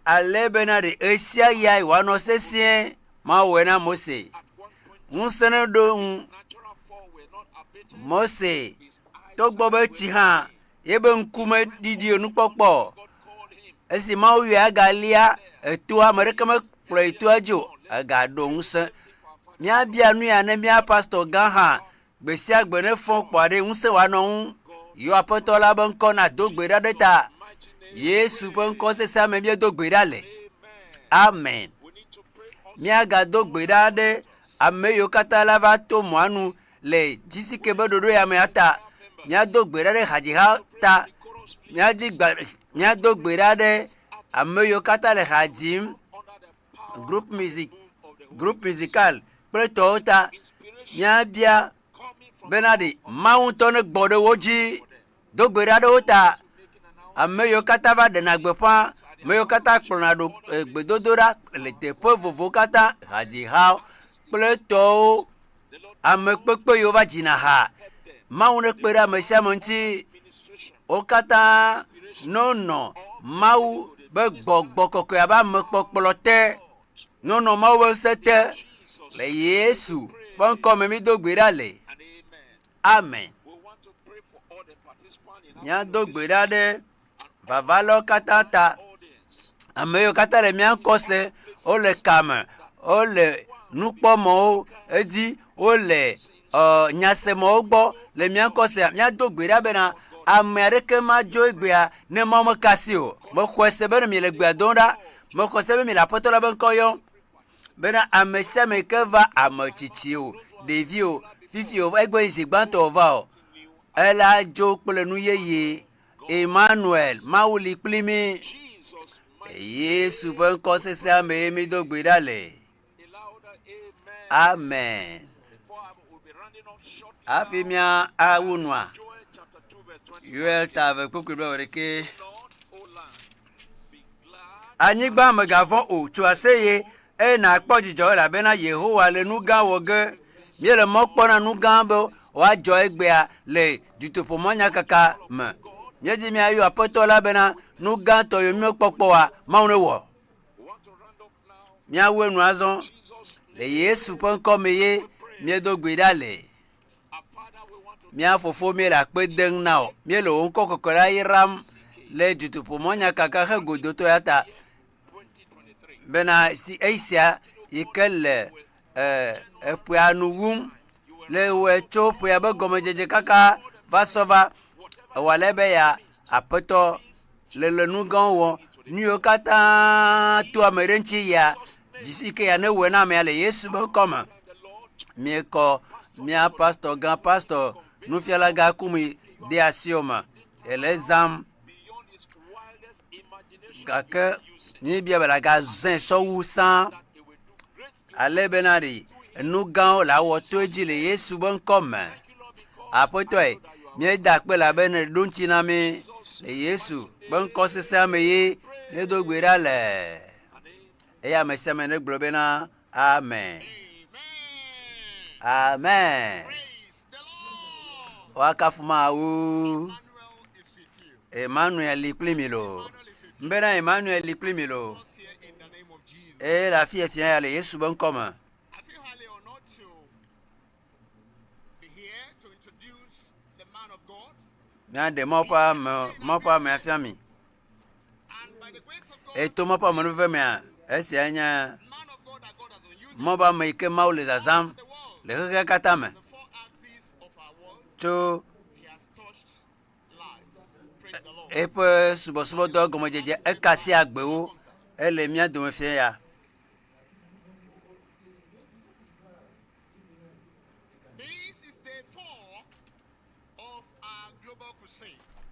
[SPEAKER 5] ale bena ɖe ɣesiaɣia wòanɔ sesĩe. Mawu wɔe na Mose. Ŋusẽ neɖo ŋu. Mose togbɔ be etsi hã yebe ŋkume ɖiɖi nukpɔkpɔ. Esi Mawu yɔe egalia etoa, ame ɖeke mekplɔe yi toa dzi o. Egaɖo ŋusẽ. Míabia nu ya ne mía pastɔ gã hã gbe sia gbe ne fɔ kpɔa ɖe ŋusẽ wòanɔ ŋu. Yɔ Aƒetɔ la be ŋkɔ nàdo gbe ɖa ɖe ta. Yesu ƒe ŋkɔ sesea me míedo gbe ɖa le. Amen. Míagado gbe ɖa ɖe ame yiwo katã la va to mɔa nu le GCK be ɖoɖo ya mea ta. Míado gbe ɖa ɖe hadziha ta. Míadi gba míado gbe ɖa ɖe ame yiwo katã le ha dzim group music group musical kple tɔwo ta. Míabia bena ɖe Mawu ŋutɔ negbɔ ɖe wo dzi. Do gbe ɖa ɖe wo ta. Ame yiwo katã va ɖena gbeƒã, ame yiwo katã kplɔna ɖo eh, gbedodoɖa le teƒe vovovowo katã, hadzihawo kple tɔwo, ame kpekpe yiwo va dzina ha. Mawu nekpe ɖe ame sia ame ŋuti. Wo katã nonɔ Mawu be gbɔgbɔ kɔkɔe abe amekpɔkplɔ te. Nonɔ Mawu be ŋusẽ te. Le Yesu ƒe ŋkɔ me mído gbe ɖa le. Amen. Míado gbe ɖa ɖe vavalawo katã ta. Ame yiwo katã le mía ŋkɔ se, wole kame, wole nukpɔmɔwo edzi, wole ɔ nyasemɔwo gbɔ le mía ŋkɔ sea, míado gbe ɖa bena ame aɖeke madzo egbea ne Mawu meka asi o. Mexɔe se be ne miele gbea dom ɖa, mexɔe se be miele Aƒetɔ la be ŋkɔ yɔm bena ame sia ame ke va ame tsitsi o, ɖevi o, fifi o, egbe zi gbãtɔ wòva o, ela dzo kple nu yeye. Emmanuel, Mawu li kpli mí. Yesu ƒe ŋkɔ sesea mee mído gbe ɖa le. Amen. Hafi mía awu nua, Yoel ta eve kpukpui blaeve-ɖekɛ. Anyigba mègavɔ̃ o, tso aseye eye nàkpɔ dzidzɔ elabena Yehowa le nu gã wɔ ge. Míele mɔ kpɔm na nu gã be wòadzɔ egbea le dutoƒomɔnyakaka me. Míedi míayɔ Aƒetɔ la bena nu gãtɔ yiwo míekpɔ kpɔ oa, Mawu newɔ. Míawu enu azɔ. Le Yesu ƒe ŋkɔ me ye míedo gbe ɖa le. Mía Fofo, míele akpe dem na wò. Míele wò ŋkɔ kɔkɔe la yram le dutoƒomɔnyakaka he godotɔ ya ta bena si esia yi ke le eƒea nu wum le wɔe tso ƒea be gɔmedzedze kaka va sɔ va ewɔ ale be ya aƒetɔ le le nu gãwo wɔm. Nu yiwo katã to ame ɖe ŋuti ya dzisi ke ya ne wɔe na amea le Yesu be ŋkɔ me. Míekɔ mía pastɔ gã pastɔ nufiala gã Kumi de asiwò me. Ele zam gake míebia be nàgazãe sɔwu sã ale bena ɖe enu gãwo le awɔ to edzi le Yesu be ŋkɔ me. Aƒetɔe, míeda akpe elabe nèɖo ŋuti na mí le Yesu be ŋkɔ sesẽa me ye míedo gbe ɖa le. Eye ame sia ame negblɔ bena Amen. Amen. Woakafu Mawu. Emmanuel li kpli mi loo. Mbena Emmanuel li kpli mi loo. Eye le afi efia ya le Yesu be ŋkɔ me. Míaɖe Mawu ƒe ame, Mawu ƒe ame afia mi. Eto Mawu ƒe amenuveve mea, esia nye Mawu ƒe ame yi ke Mawu le zazãm le xexea katã me tso eƒe subɔsubɔdɔ gɔmedzedze eka asi agbewo ele mía dome fia ya.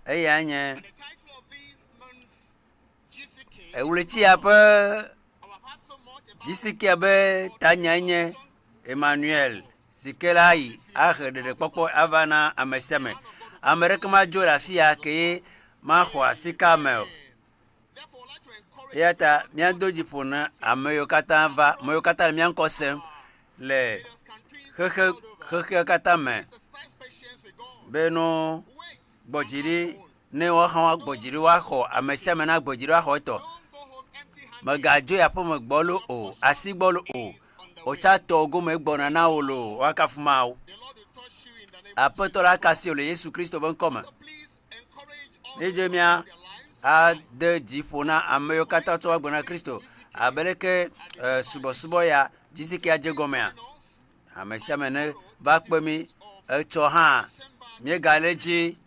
[SPEAKER 5] Eya nye ɣletia ƒe dzisikia be tanyae nye Emmanuel si ke la yi ahe ɖeɖekpɔkpɔ ava na ame sia ame. Ame ɖeke madzo le afi ya kee maxɔ asi ka me o. Eya ta míado dzi ƒo na ame yiwo katã va, ame yiwo katã le mía ŋkɔ sem le xexe xexea katã me be no gbɔ dzi ɖi ne woahã woagbɔ dzi ɖi woaxɔ ame sia ame nagbɔ dzi ɖi woaxɔ etɔ. Mègadzo yi aƒeme gbɔlo o, asi gbɔlo o. Wotsa tɔwò gome gbɔna na wò loo, woakafu Mawu. Aƒetɔ la ka asi wò le Yesu Kristo ƒe ŋkɔ me. Míedze mía ade dzi ƒo na ame yiwo katã tsɔ woagbe na Kristo abe leke subɔsubɔ ya dzisi dze gɔmea. Ame sia ame ne va kpe mí etsɔ hã míegale edzi.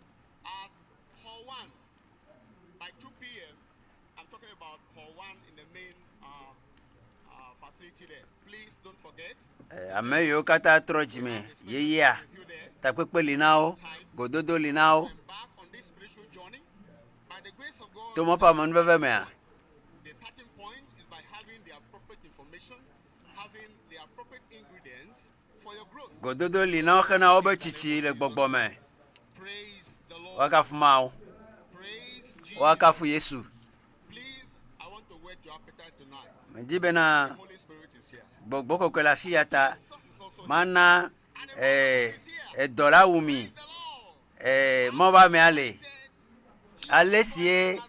[SPEAKER 5] Ame yiwo katã trɔ dzime yeyea, takpekpe li na wo, gododo li na wo. To Mawu ƒe amenuveve mea, gododo li na wo hena wobe tsitsi le gbɔgbɔ me. Woakafu Mawu. Woakafu Yesu. Medi bena gbɔgbɔ kɔkɔe le afi ya ta mana edɔ la wu mi. Mawu ƒe amea le. Ale sie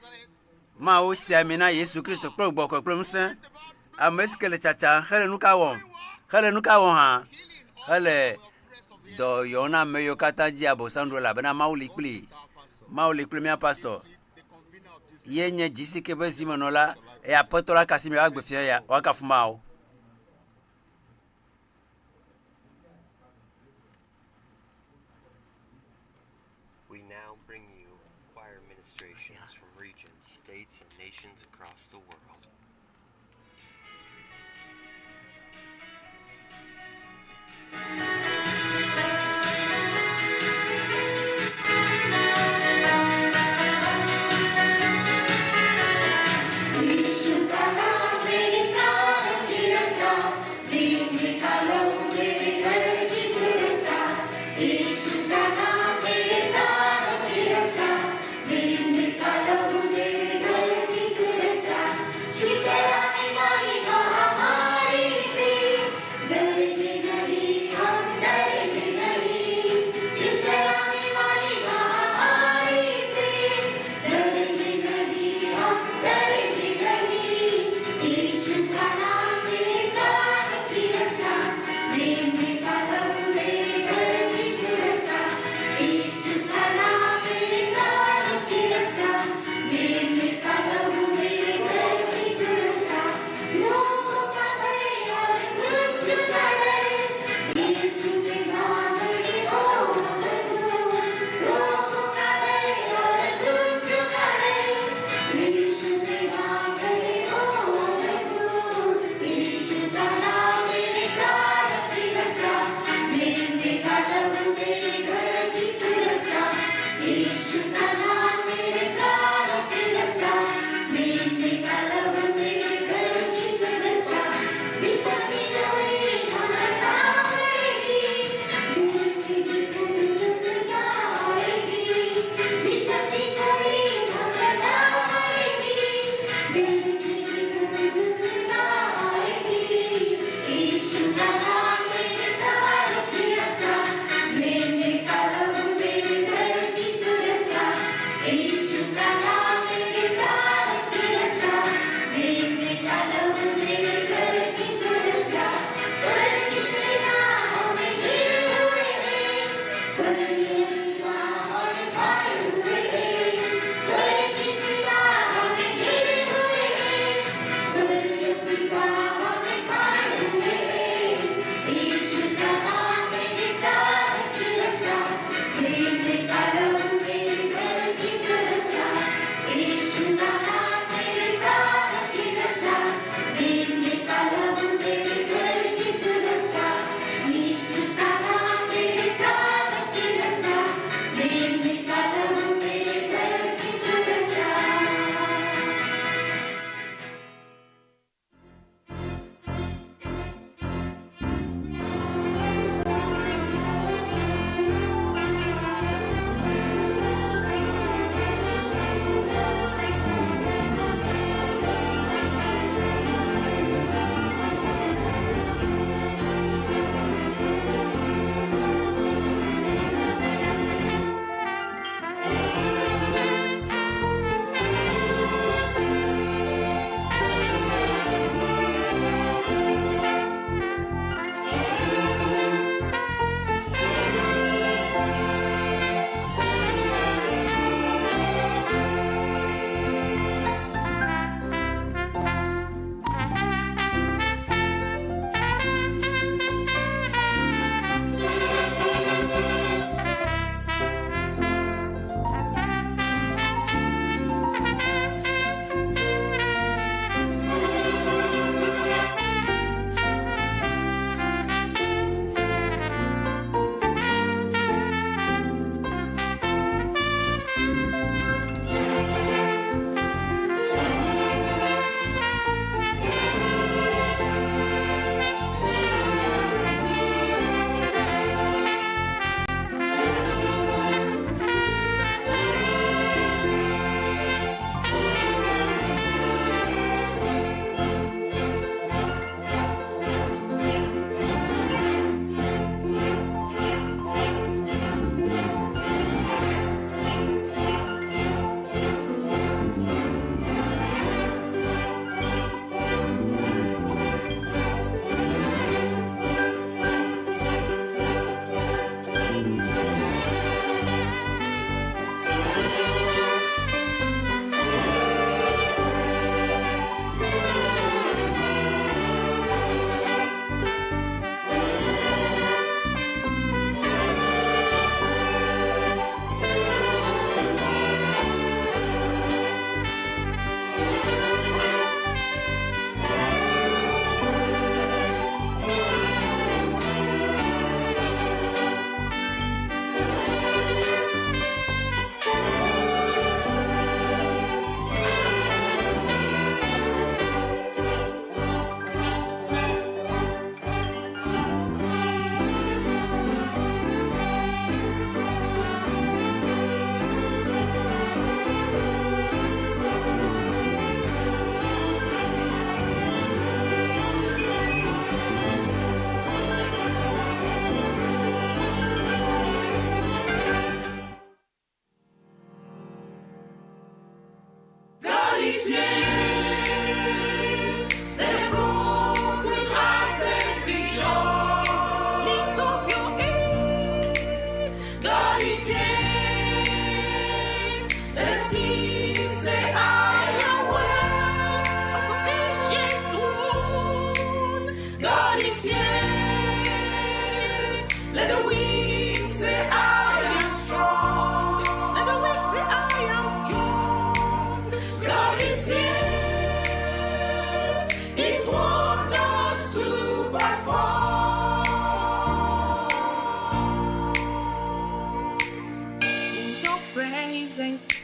[SPEAKER 5] Mawu si ami na Yesu Kristo kple gbɔgbɔ kɔkɔe kple ŋusẽ. Ame si ke le tsatsam hele nu ka wɔm? Hele nu ka wɔm hã? Hele dɔ yɔm na ame yiwo katã dzi Abosam ɖo elabena Mawu li kplii. Mawu li kple mía pastɔ. Ye nye GCK ƒe zimenɔla eye Aƒetɔ la kasi mi woagbe fia ya woakafu Mawu.
[SPEAKER 7] We now bring you choir ministrations from regions, states, and nations across the world.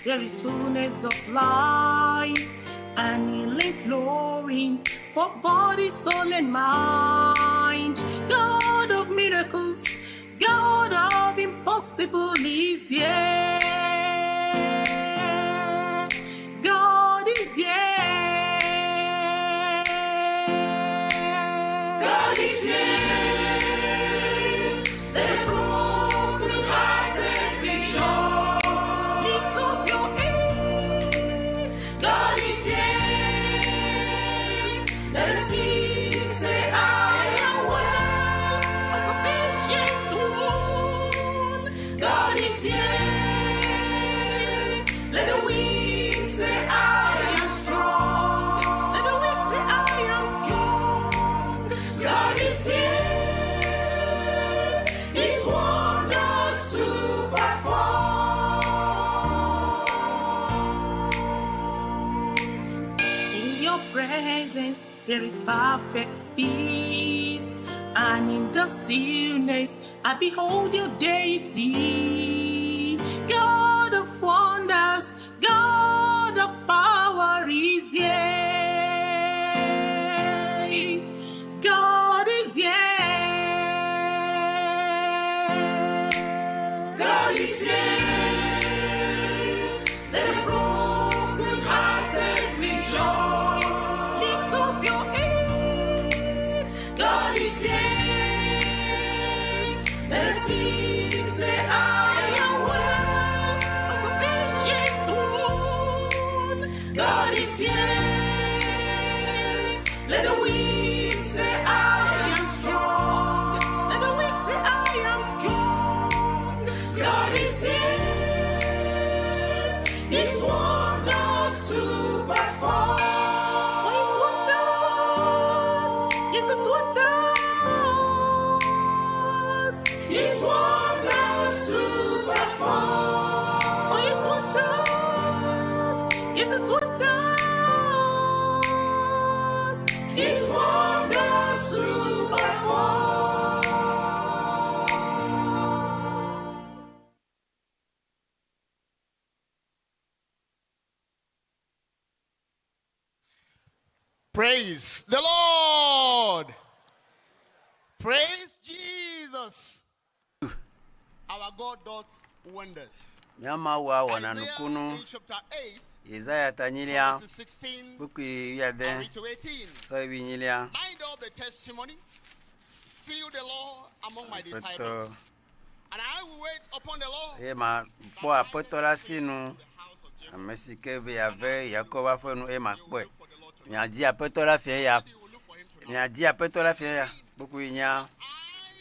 [SPEAKER 8] there is fullness of life and healing flowing for body, soul, and mind. God of miracles, God of impossible is here. God is here.
[SPEAKER 2] God is here. Let the broken-hearted rejoice.
[SPEAKER 8] Lift up your heads.
[SPEAKER 2] God is here. Let the sick say, I am well.
[SPEAKER 8] A sufficient one.
[SPEAKER 2] God is here. Let the weak say, I am strong.
[SPEAKER 8] Let the weak say, I am strong.
[SPEAKER 2] God is here. His wonders to perform.
[SPEAKER 8] In your presence there is perfect peace, and in the stillness I behold your deity. God of wonders, God of power is here. God is here.
[SPEAKER 2] God is here. Let the broken-hearted rejoice.
[SPEAKER 8] Lift up your heads.
[SPEAKER 2] God is here. Let the sick say, I am well.
[SPEAKER 8] A sufficient one.
[SPEAKER 2] God is here. Let the weak say, I am strong.
[SPEAKER 8] Let the weak say, I am strong.
[SPEAKER 2] God is here. His wonders to perform.
[SPEAKER 8] Oh, His wonders, yes, His wonders.
[SPEAKER 2] His wonders to perform.
[SPEAKER 8] Oh, His wonders, yes, His wonders.
[SPEAKER 2] His wonders to perform.
[SPEAKER 4] Praise the Lord. Praise Jesus. Our God does wonders.
[SPEAKER 5] Mía Mawua wɔna
[SPEAKER 4] Isaiah
[SPEAKER 5] nukunu.
[SPEAKER 4] in chapter 8,
[SPEAKER 5] Yesaya ta nyilia
[SPEAKER 4] verses 16
[SPEAKER 5] kpukpui wuiade
[SPEAKER 4] and read to 18.
[SPEAKER 5] sɔ yi wuinyilia.
[SPEAKER 4] Bind up the testimony, seal the law among my
[SPEAKER 5] Aƒetɔ
[SPEAKER 4] disciples, and I will wait upon the Lord.
[SPEAKER 5] eye ma kpɔ aƒetɔ la sinu.
[SPEAKER 4] The house of Jacob.
[SPEAKER 5] Ame si ke be yeave Yakob ƒe nu eye makpɔe. Miadi aƒetɔ la fia ya.
[SPEAKER 4] You will look for him tonight.
[SPEAKER 5] Miadi aƒetɔ la fia ya. Kpukpui nya.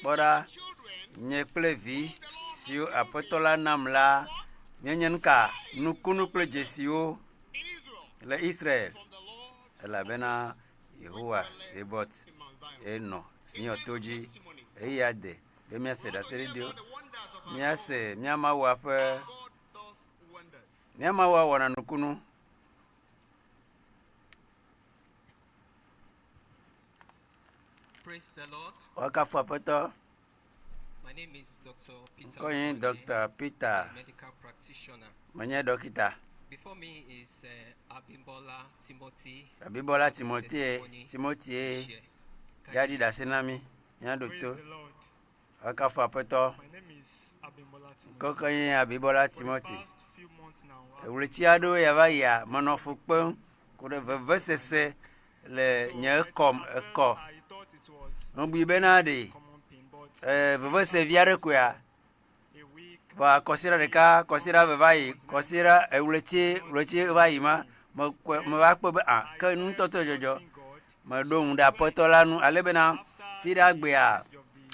[SPEAKER 5] Kpɔ ɖa.
[SPEAKER 4] Children,
[SPEAKER 5] Nye kple vi siwo aƒetɔ la nam la, míenye nu ka? Nukunu kple dzesiwo
[SPEAKER 4] in Israel,
[SPEAKER 5] le Israel.
[SPEAKER 4] from the Lord
[SPEAKER 5] Elabena Yehowa Sebot
[SPEAKER 4] in Mount Zion.
[SPEAKER 5] enɔ Zion to dzi. Eya de be míase ɖaseɖiɖiwo.
[SPEAKER 4] The wonders of our
[SPEAKER 5] Míase mía Mawua ƒe
[SPEAKER 4] God does wonders.
[SPEAKER 5] mía Mawua wɔna nukunu.
[SPEAKER 9] Praise the Lord.
[SPEAKER 5] Woakafu aƒetɔ.
[SPEAKER 9] My name is Dr. Peter.
[SPEAKER 5] Ŋkɔnye
[SPEAKER 9] Okoye,
[SPEAKER 5] Dr. Peter.
[SPEAKER 9] a medical practitioner.
[SPEAKER 5] Menye dɔkita.
[SPEAKER 9] Before me is Abimbola Timothy.
[SPEAKER 5] Abibola
[SPEAKER 9] who has a
[SPEAKER 5] Timothée,
[SPEAKER 9] testimony to
[SPEAKER 5] Timothée,
[SPEAKER 9] share.
[SPEAKER 5] ya ɖi ɖase na mí. Míaɖo
[SPEAKER 10] Praise
[SPEAKER 5] to.
[SPEAKER 10] the Lord.
[SPEAKER 5] Woakafu aƒetɔ.
[SPEAKER 10] My name is Abimbola Timothy.
[SPEAKER 5] Ŋkɔkɔ nye Abibola
[SPEAKER 10] For the
[SPEAKER 5] Timothy.
[SPEAKER 10] past few months now, I've
[SPEAKER 5] Ɣleti aɖewo ya va yia, menɔ fu kpem ku ɖe vevesese le nye kɔm
[SPEAKER 10] I felt-
[SPEAKER 5] ekɔ.
[SPEAKER 10] I thought it was
[SPEAKER 5] Mebui bena ɖe
[SPEAKER 10] common pain, but
[SPEAKER 5] vevese vi aɖe koea.
[SPEAKER 10] a week,
[SPEAKER 5] Vɔa kɔsiɖa ɖeka, kɔsiɖa eve va yi, kɔsiɖa ɣleti ɣleti va yi ma, mekpɔe meva kpɔe be ah ke nu ŋutɔtɔ dzɔdzɔ.
[SPEAKER 10] thank God.
[SPEAKER 5] Meɖo ŋu ɖe aƒetɔ la nu ale bena fi ɖa gbea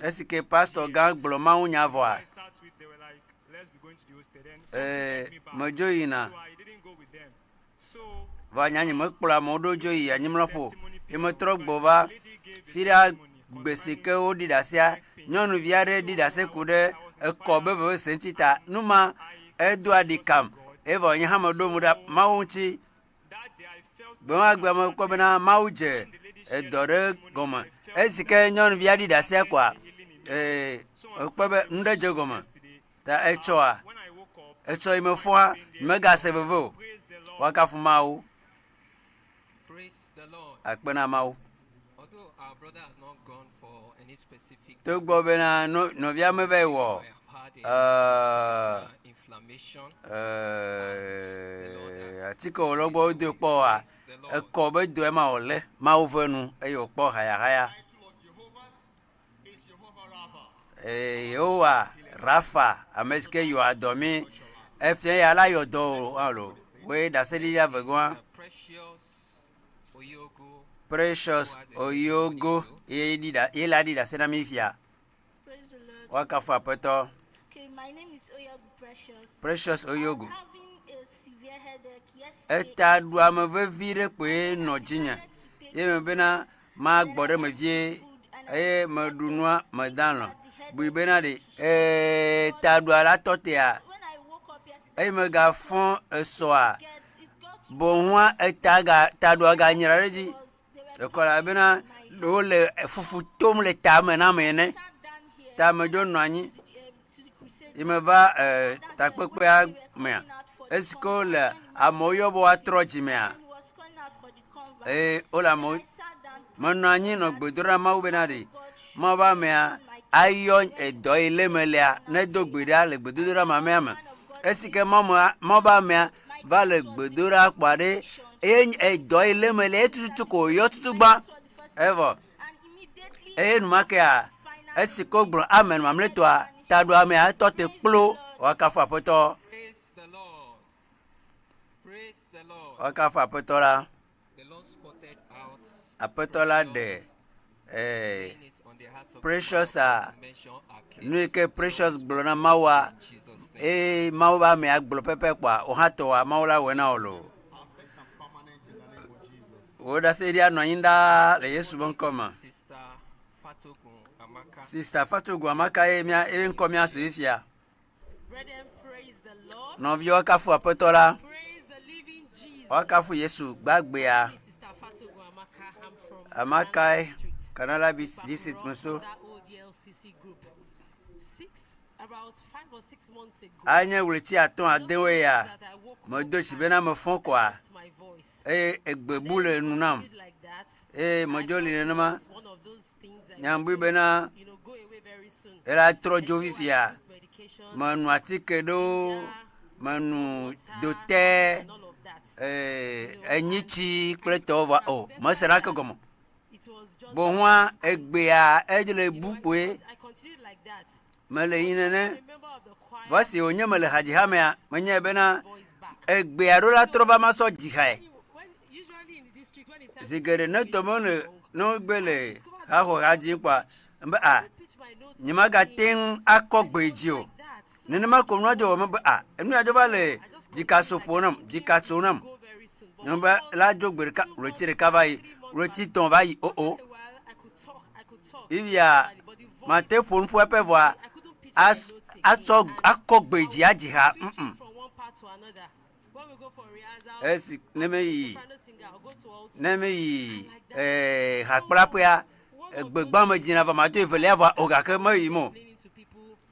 [SPEAKER 5] esi ke pastor gã gblɔ mawunya vɔa
[SPEAKER 10] I sat with, they were like, let's be going to the hostel. Then something kept me back.
[SPEAKER 5] medzo yina
[SPEAKER 10] So I didn't go with them. So
[SPEAKER 5] vɔa nye nye mekplɔ amewo ɖo dzo yi anyimlɔƒo ye metrɔ gbɔ va fi ɖa gbe si ke woɖi ɖasea nyɔnuvi aɖe ɖi ɖase ku ɖe ekɔ be vevese ŋuti ta nu ma edoa ɖikam evɔ nye hã meɖo ŋu ɖe Mawu ŋuti
[SPEAKER 10] that day I felt
[SPEAKER 5] gbe ma gbe mekpɔ bena Mawu dze edɔ ɖe gɔme esi ke nyɔnuvia ɖi ɖasea koa ee ekpɔ be nu ɖe dze gɔme ta etsɔa
[SPEAKER 10] when I woke up,
[SPEAKER 5] Etsɔ yi mefɔa, megase veve o. Woakafu Mawu. Akpe na Mawu. Togbɔ bena nɔvia meva yi wɔ atike wɔlɔ gbɔ wodoe kpɔ oa, ekɔ be dɔe ma wòlé. Mawu ve nu eye wòkpɔ hayahaya. Yehowa Rafa, ame si ke yɔa dɔ mí, efia ya la yɔ dɔ o alo woe ɖaseɖiɖi avegɔa. Precious Oyogo ye ɖi ɖa ye la ɖi ɖase na mí fia. Woakafu Aƒetɔ.
[SPEAKER 11] Okay, my name is Oyogo Precious.
[SPEAKER 5] Precious Oyogo.
[SPEAKER 11] I was having a severe headache yesterday.
[SPEAKER 5] Etaɖuame vevi ɖe kpoe nɔ dzinye. Ye me bena magbɔ ɖe eme vie eye meɖu nua meda alɔ̃. Bui bena ɖe ee taɖua la tɔ tea eye megafɔ esɔa boŋua eta ga taɖua ganyra ɖe edzi. Ekɔ la bena ɖewo le fufu tom le tame na ame ene. Ta medzo nɔ anyi yi meva e takpekpea mea esi ke wole amewo yɔ be woatrɔ dzimea eye wole amewo menɔ anyi nɔ gbe dom ɖa Mawu bena ɖe Mawu be amea ayɔ edɔ yi lé melea nedo gbe ɖa le gbedodoɖa mamlɛa me. Esi ke Mawu be amea va le gbedoɖa kpɔa ɖe eye edɔ yi lé melea etututu ko wòyɔ tutu gbã evɔ eye enumakea esi ke wogblɔ amen mamlɛtɔa taɖoamea etɔ te kplo woakafu Aƒetɔ. Woakafu Aƒetɔ la. Aƒetɔ la ɖe ee, Precious a nu yi ke Precious gblɔ na Mawua eye Mawu be amea gblɔ pɛpɛ kpɔa wò hã tɔwòa Mawu la wɔe na wò loo. Wò ɖaseɖiɖia nɔ anyi ɖaa le Yesu be ŋkɔ me. Sista Fatogun Amaka ye mía ye ŋkɔ míase fifia. Nɔviwo kafu Aƒetɔ la. Woakafu Yesu gbagbea. Amakae Kanala district me so. Anye ɣleti atɔ̃ adewoe ya medo dzi bena mefɔ kɔa eye egbe bu le nu nam eye medzo li nenema. Nyambui bena ela trɔ dzo fifia. Menu atike ɖewo, menu dotɛ, enyitsi kple tɔwo vɔa o mese naneke gɔme o. Boŋua egbea edze bu kpoe mele yi nene. Vɔ esi wònye mele hadzihamea, menyae bena egbea ɖo la trɔ va masɔ dzi hae. Zi geɖe ne tɔ me le ne wogbe le haxɔha dzi kpɔa, be a nyemagate ŋu akɔ gbe dzi o. Nenema ko nua dzɔ wɔ me be a enu ya dzo va le dzikaso ƒo nam, dzikatso nam. Nye be la dzo gbe ɖeka, ɣleti ɖeka va yi, ɣleti tɔ̃ va yi o o. Fifia mate ƒo nuƒo eƒe vɔa atsɔ akɔ gbe dzi adzi ha. Mm. Esi ne meyi ne meyi ee hakplaƒea egbe gbã me dzina vɔ mato evelia vɔ o gake meyi mo.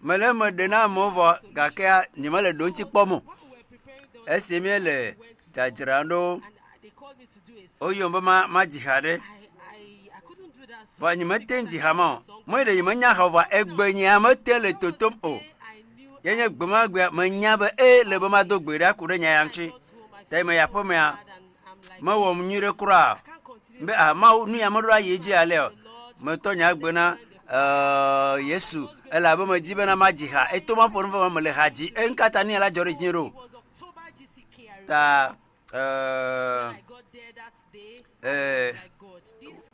[SPEAKER 5] Mele eme ɖe na amewo vɔ gakea nyemele ɖo ŋuti kpɔm o. Esi míele dzadzram ɖo woyɔm be ma madzi ha ɖe. Vɔ nyemete ŋu dzi ha ma o. Menye ɖe nyemenya ha o vɔa egbe nyea mete le totom o. Ye nye gbe ma gbea menya be ee le be mado gbe ɖa ku ɖe nya ya ŋuti. Ta yi meyi aƒemea mewɔm nyui ɖe kura o. Be ah Mawu nu ya meɖo ayi edzi alea o. Metɔ nye agbe na eh, Yesu elabe medi bena madzi ha. Eto maƒo nu vɔ mele ha dzi. Enu ka ta nu ya la dzɔ ɖe dzinye ɖo? Ta eh, eh,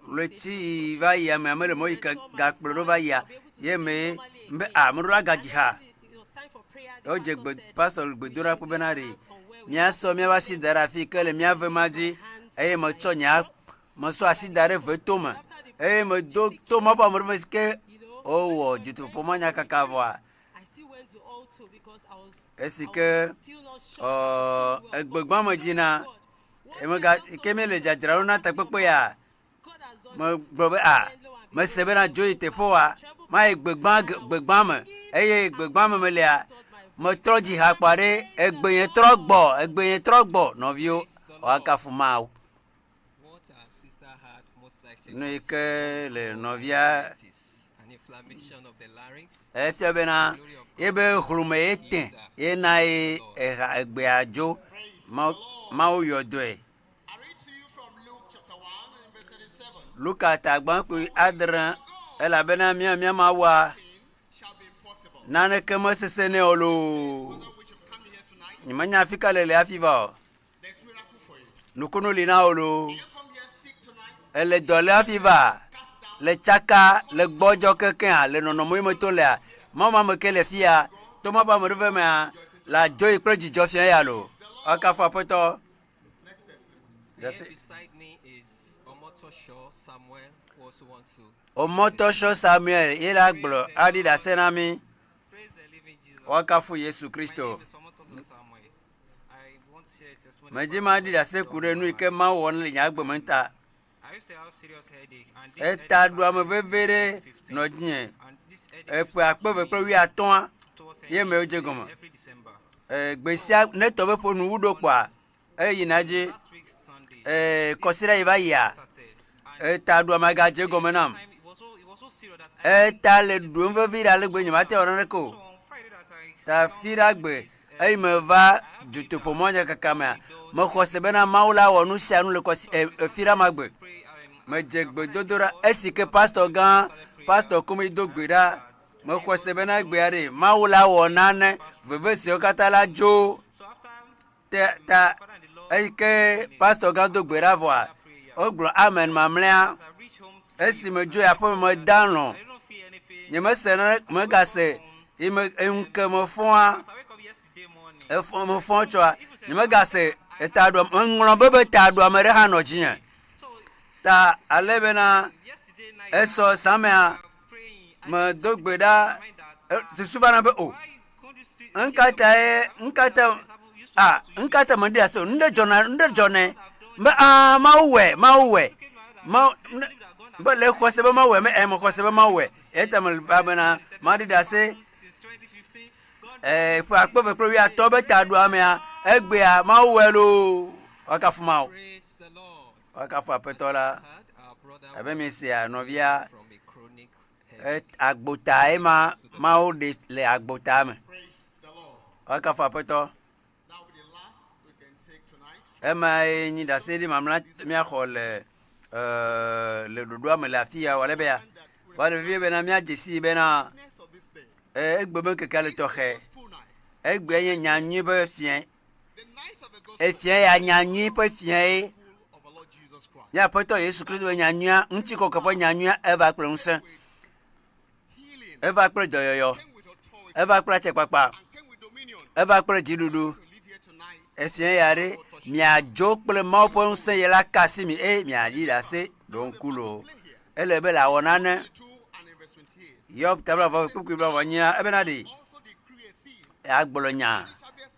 [SPEAKER 5] ɣleti yi va yia mea mele mɔ yi ke gakplɔ ɖo va yia ye mee be a meɖo agadzi ha. Wodze gbe pastor gbedoɖaƒe bena ɖe míasɔ míaƒe asi da ɖe afi ke le mía ve ma dzi eye metsɔ nye mesɔ asi da ɖe ve tome eye medo to ma ƒe ame ɖe si ke wowɔ dutoƒomanya kaka vɔa esi ke ɔ egbegbame dzi na emega ke míele dzadzraɖo na takpekpe ya megblɔ be a mese bena dzo yi teƒe wa mayi gbegbã gbegbã me eye gbegbã me melea. Metrɔ dzi ha kpa ɖe egbe nye trɔ gbɔ, egbe nye trɔ gbɔ, nɔviwo, woakafu Mawu. Nu yi ke le nɔvia efia bena yebe hlome ye te ye na ye eha egbea dzo. Mawu yɔ dɔe. Luka ta gbãkpui adre elabena mía mía Mawua naneke mesesẽ nɛ o loo. Nyemenya afi ka le le hafi va o. Nukunu li na wò loo. Ele dɔ lé hafi va le tsaka le gbɔdzɔ kekeŋa le nɔnɔme yi me to lea. Mawu ma me ke le fia to ma ƒe ame mea le adzo yi kple dzidzɔ fia ya loo. Woakafu Aƒetɔ. Omotosho Samuel ye la gblɔ aɖi ɖase na mí. Woakafu Yesu Kristo. Medzi maɖi ɖase ku ɖe nu yi ke Mawu wɔ le nye agbe me ta. Eta ɖuame veve ɖe nɔ dzinye. Eƒe akpe eve kple wuiatɔ̃a ye me wodze gɔme. Gbe sia ne tɔ be ƒo nuwu ɖo kpɔa, eyina dzi. Kɔsiɖa yi va yia, eta ɖuame gadze gɔme nam. Eta le ɖuem vevi ɖe ale gbe nyemate wɔ naneke o. Ta fiɖa gbe eyi meva dutoƒo mɔnyakaka mea, mexɔ se bena Mawu la wɔ nu sia nu le kɔsi e, fiɖa ma gbe. Medze gbedodoɖa esi ke pastɔ gã, pastɔ Kumi do gbe ɖa. Mexɔ se bena egbea ɖe Mawu la wɔ nane veve siwo katã la dzo. Te, ta eyi ke pastɔ gã do gbe ɖa vɔa, wogblɔ amen mamlɛa. Esi medzo yi aƒeme meda alɔ̃. Nyemese nane, megase yi me ŋke mefɔa, efɔ mefɔ tsɔa, nyemegase etaɖuame, meŋlɔ be be taɖuame ɖe hã nɔ dzinye. Ta ale bena esɔ zãmea, medo gbe ɖa, susu va na be o, ŋkatae, ŋkata, a, ŋkata meɖe asi o, nuɖe dzɔna, nuɖe dzɔnɛ, be a, Mawu wɔe, Mawu wɔe, Mawu, be le xɔse be Mawu wɔe, me ɛ, mexɔse be Mawu wɔe, eya ta mele ba bena maɖi ɖase, ƒe akpe eve kple wuiatɔ̃ be taɖuamea, egbea Mawu wɔe loo, woakafu Mawu. Woakafu Aƒetɔ la. Abe mi sea nɔvia, agbota ema Mawu ɖe le agbota me. Woakafu Aƒetɔ. Emae nyi ɖaseɖi mamla míaxɔ le le ɖoɖoa me le afi ya wòale be ya. Wòale vevie bena míadze sii bena egbe be ŋkekea le tɔxɛ. Egbea nye nya nyui ƒe fiẽ. Efia ya nya nyui ƒe fiae. Mía Aƒetɔ Yesu Kristo ƒe nya nyuia, ŋutikɔkɔ ƒe nya nyuia, eva kple ŋusẽ. Eva kple dɔyɔyɔ. Eva kple atsɛkpakpa. Eva kple dziɖuɖu. Efia ya ɖe, miadzo kple Mawu ƒe ŋusẽ ye la ka asi mi eye miaɖi ɖase ɖo ŋku loo. Ele be le awɔ nane. Hiob ta blaeve kpukpui blaeve nyia ebena ɖe agblɔ nya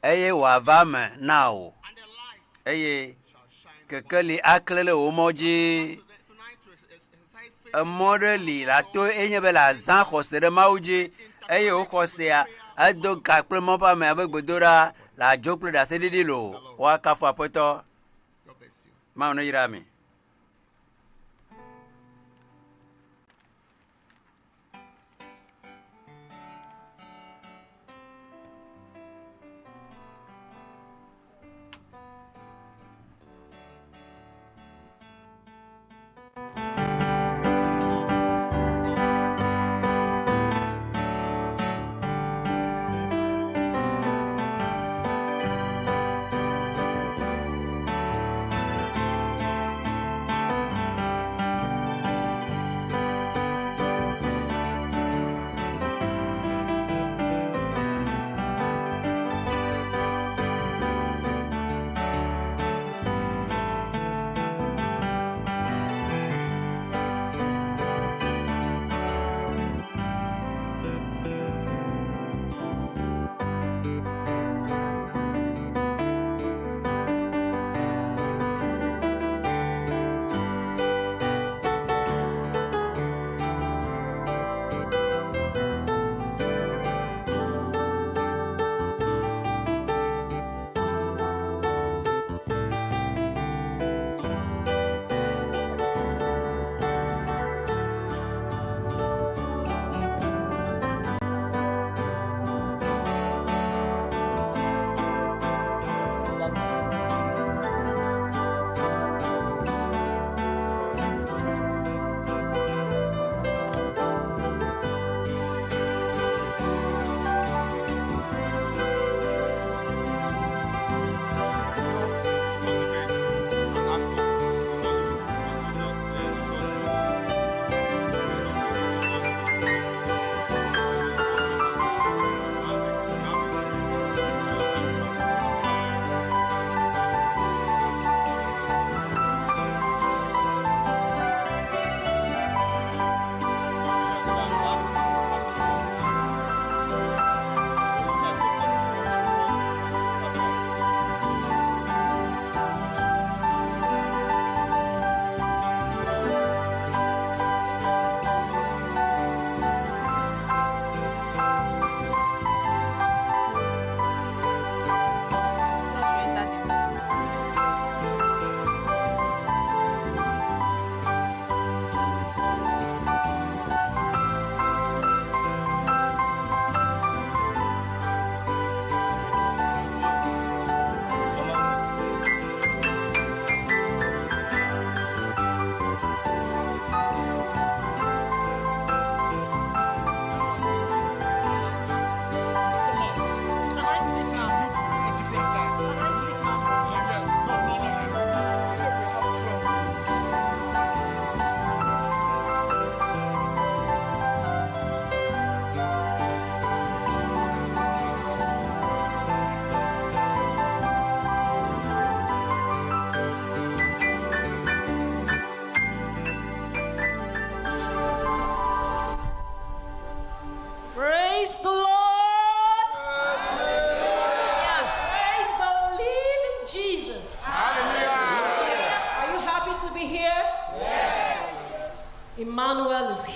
[SPEAKER 5] eye wòava eme na wò eye kekeli aklẽ ɖe wò mɔ dzi. Emɔ ɖe li la to enye be le azã xɔse ɖe Mawu dzi eye wò xɔsea edo ka kple Mawu ƒe amea be gbedoɖa le adzo kple ɖaseɖiɖi loo. Woakafu Aƒetɔ. Mawu neyra mi.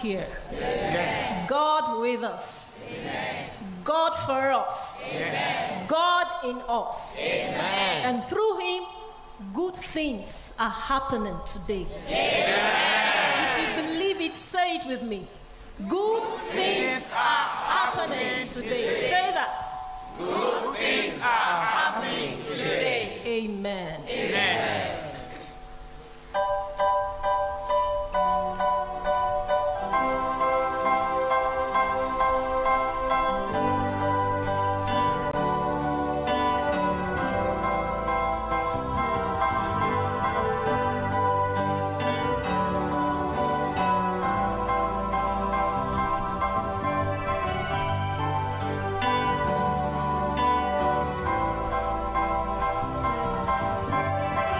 [SPEAKER 12] here.
[SPEAKER 2] Yes.
[SPEAKER 12] God with us.
[SPEAKER 2] Yes.
[SPEAKER 12] God for us.
[SPEAKER 2] Yes.
[SPEAKER 12] God in us.
[SPEAKER 2] Amen.
[SPEAKER 12] And through him, good things are happening today.
[SPEAKER 2] Amen.
[SPEAKER 12] If you believe it, say it with me. Good things are happening today. Say that.
[SPEAKER 2] Good things are happening today.
[SPEAKER 12] Amen.
[SPEAKER 2] Amen.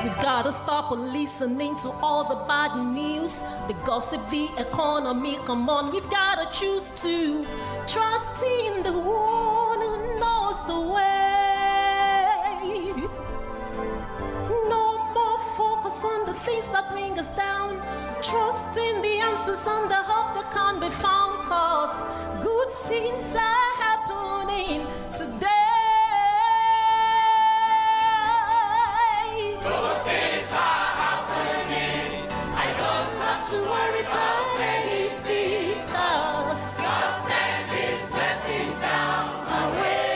[SPEAKER 12] We've gotta stop listening to all the bad news, the gossip, the economy. Come on, we've gotta choose to trust in the one who knows the way. No more focus on the things that bring us down. Trust in the answers and the hope that can be found. 'Cause good things are happening today.
[SPEAKER 2] Good things are happening.
[SPEAKER 12] I don't have to worry about anything, 'cause
[SPEAKER 2] God sends His blessings down
[SPEAKER 12] my way.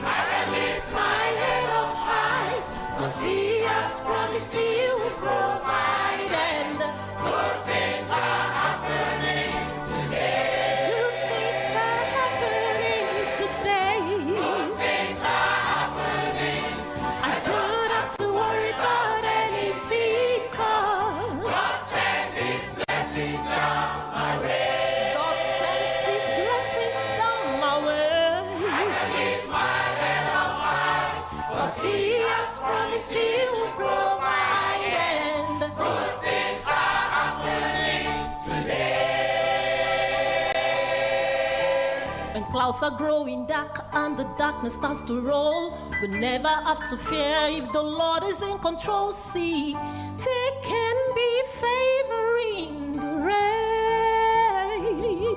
[SPEAKER 2] I can lift
[SPEAKER 12] my head up high, 'cause He has promised He will provide. And
[SPEAKER 2] good things are happening today.
[SPEAKER 12] Good things are happening today.
[SPEAKER 2] Good things are happening.
[SPEAKER 12] I don't have to worry about anything, 'cause
[SPEAKER 2] God sends His blessings down my way.
[SPEAKER 12] God sends His blessings down my way.
[SPEAKER 2] I can lift my head up high,
[SPEAKER 12] 'Cause He has promised He will provide. And
[SPEAKER 2] good things are happening today.
[SPEAKER 12] When clouds are growing dark and the darkness starts to roll, we never have to fear if the Lord is in control. See, there can be favoring the rain.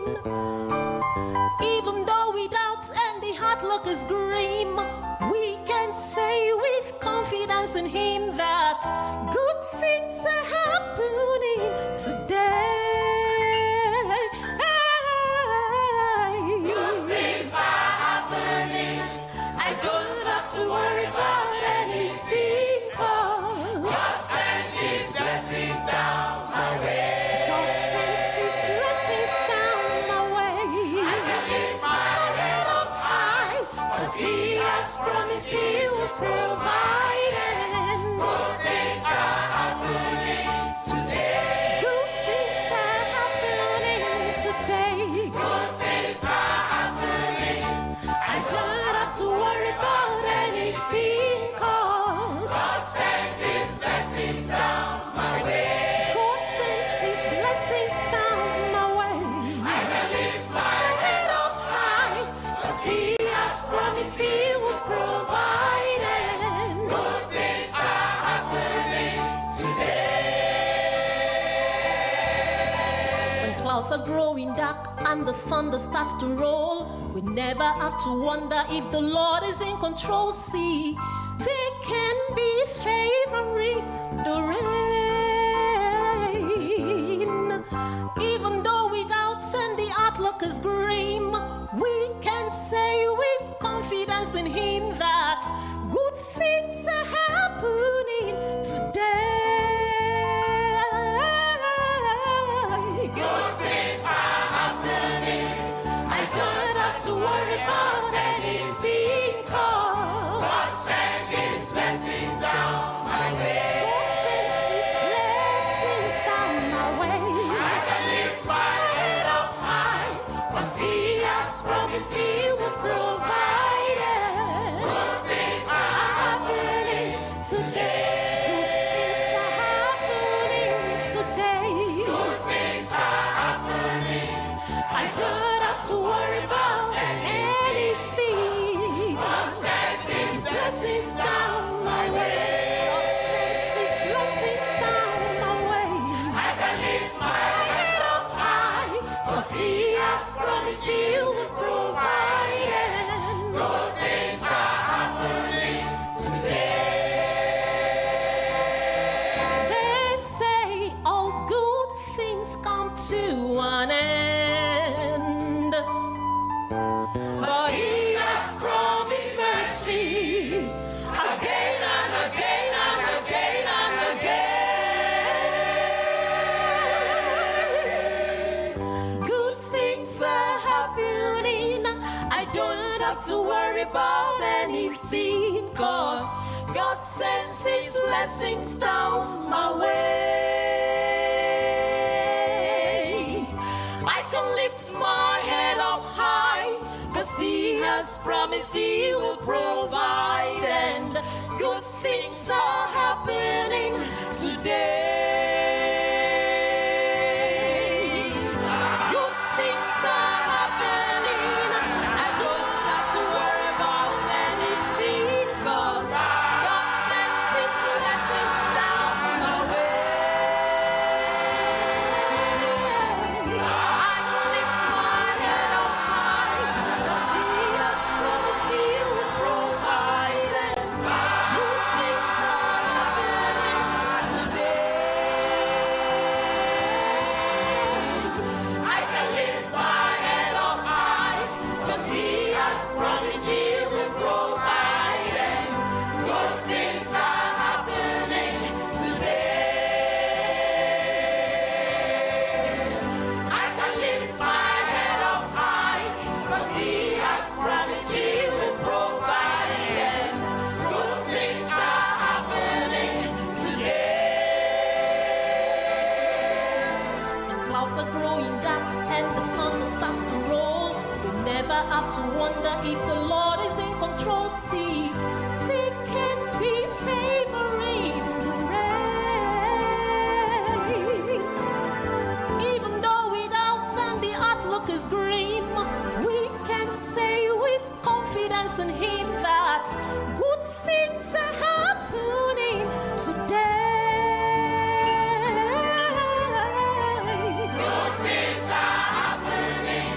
[SPEAKER 12] Even though we doubt and the outlook is grim, we can say with confidence in Him that good things are happening today.
[SPEAKER 2] Good things are happening.
[SPEAKER 12] I don't have to worry about anything, 'cause
[SPEAKER 2] God sends His blessings down my way.
[SPEAKER 12] God sends His blessings down my way.
[SPEAKER 2] I can lift my head up
[SPEAKER 12] high, 'cause He has promised He will provide. And
[SPEAKER 2] good things are happening today.
[SPEAKER 12] Good things are happening today.
[SPEAKER 2] Good things are happening.
[SPEAKER 12] I don't have to worry about anything, 'cause
[SPEAKER 2] God sends His blessings down my way.
[SPEAKER 12] God sends His blessings down my way.
[SPEAKER 2] I can lift my
[SPEAKER 12] head up high, 'cause He has promised He will provide. And
[SPEAKER 2] good things are happening today.
[SPEAKER 12] When clouds are growing dark and the thunder starts to roll, we never have to wonder if the Lord is in control. See, there can be favoring the rain. Even though we doubt and the outlook is grim, we can say with confidence in Him that good things are happening today.
[SPEAKER 2] Good things are happening.
[SPEAKER 12] I don't have to worry about anything, 'cause
[SPEAKER 2] God sends His blessings down my way.
[SPEAKER 12] God sends His blessings down my way.
[SPEAKER 2] I can lift my head up
[SPEAKER 12] high, 'cause He has promised He will provide. And
[SPEAKER 2] good things
[SPEAKER 12] are happening today. Good things are happening today.
[SPEAKER 2] Good things are happening.
[SPEAKER 12] I don't have to worry about anything.
[SPEAKER 2] God sends His
[SPEAKER 12] blessings down my way. God sends His blessings down my way. Cause he has promised he will provide. And
[SPEAKER 2] Good things are happening today.
[SPEAKER 12] They say all good things come to an end. But he has promised mercy again and again and again and again. Good things are happening. I don't have to worry about anything, cause God sends his blessings down my way. I can lift my head up high, cause he has promised he will provide, and good things are happening today. Good things are happening. I don't have to worry about anything, cause God sends his blessings down my way. I can lift my head up high, 'cause he has promised he will provide, and good things are happening today. I can lift my head up high, 'cause he has promised he will provide, and good things are happening today. I can lift my head up high, 'cause he has promised he will provide, and good things are happening today. The clouds are growing dark and the thunder starts to roll. We never have to wonder if the Lord is in control. See, they can be favoring the rain. Even though without and the outlook is grim, we can say with confidence in Him that good things are happening today.
[SPEAKER 2] Good things are happening.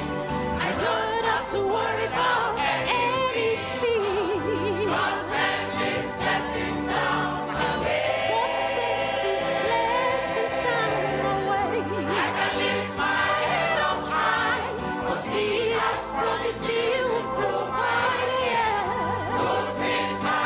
[SPEAKER 12] I don't have to worry about anything.
[SPEAKER 2] God sends his blessings down my way.
[SPEAKER 12] God sends His blessings down my way.
[SPEAKER 2] I can lift my head up high,
[SPEAKER 12] 'Cause He has promised He will provide. Yeah.
[SPEAKER 2] Good things are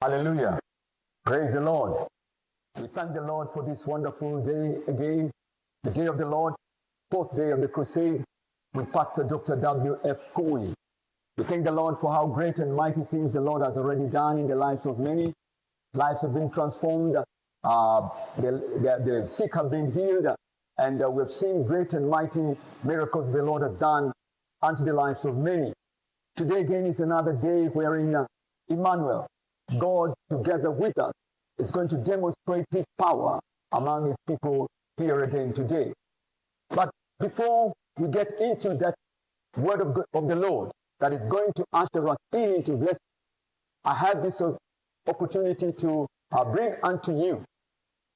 [SPEAKER 13] Hallelujah. Praise the Lord. We thank the Lord for this wonderful day again, the day of the Lord, fourth day of the crusade with Pastor Dr. W.F. Kumuyi. We thank the Lord for how great and mighty things the Lord has already done in the lives of many. Lives have been transformed. The sick have been healed. And we've seen great and mighty miracles the Lord has done unto the lives of many. Today again is another day wherein Emmanuel, God together with us, is going to demonstrate his power among his people here again today. But before we get into that word of the Lord that is going to usher us into blessing, I have this opportunity to bring unto you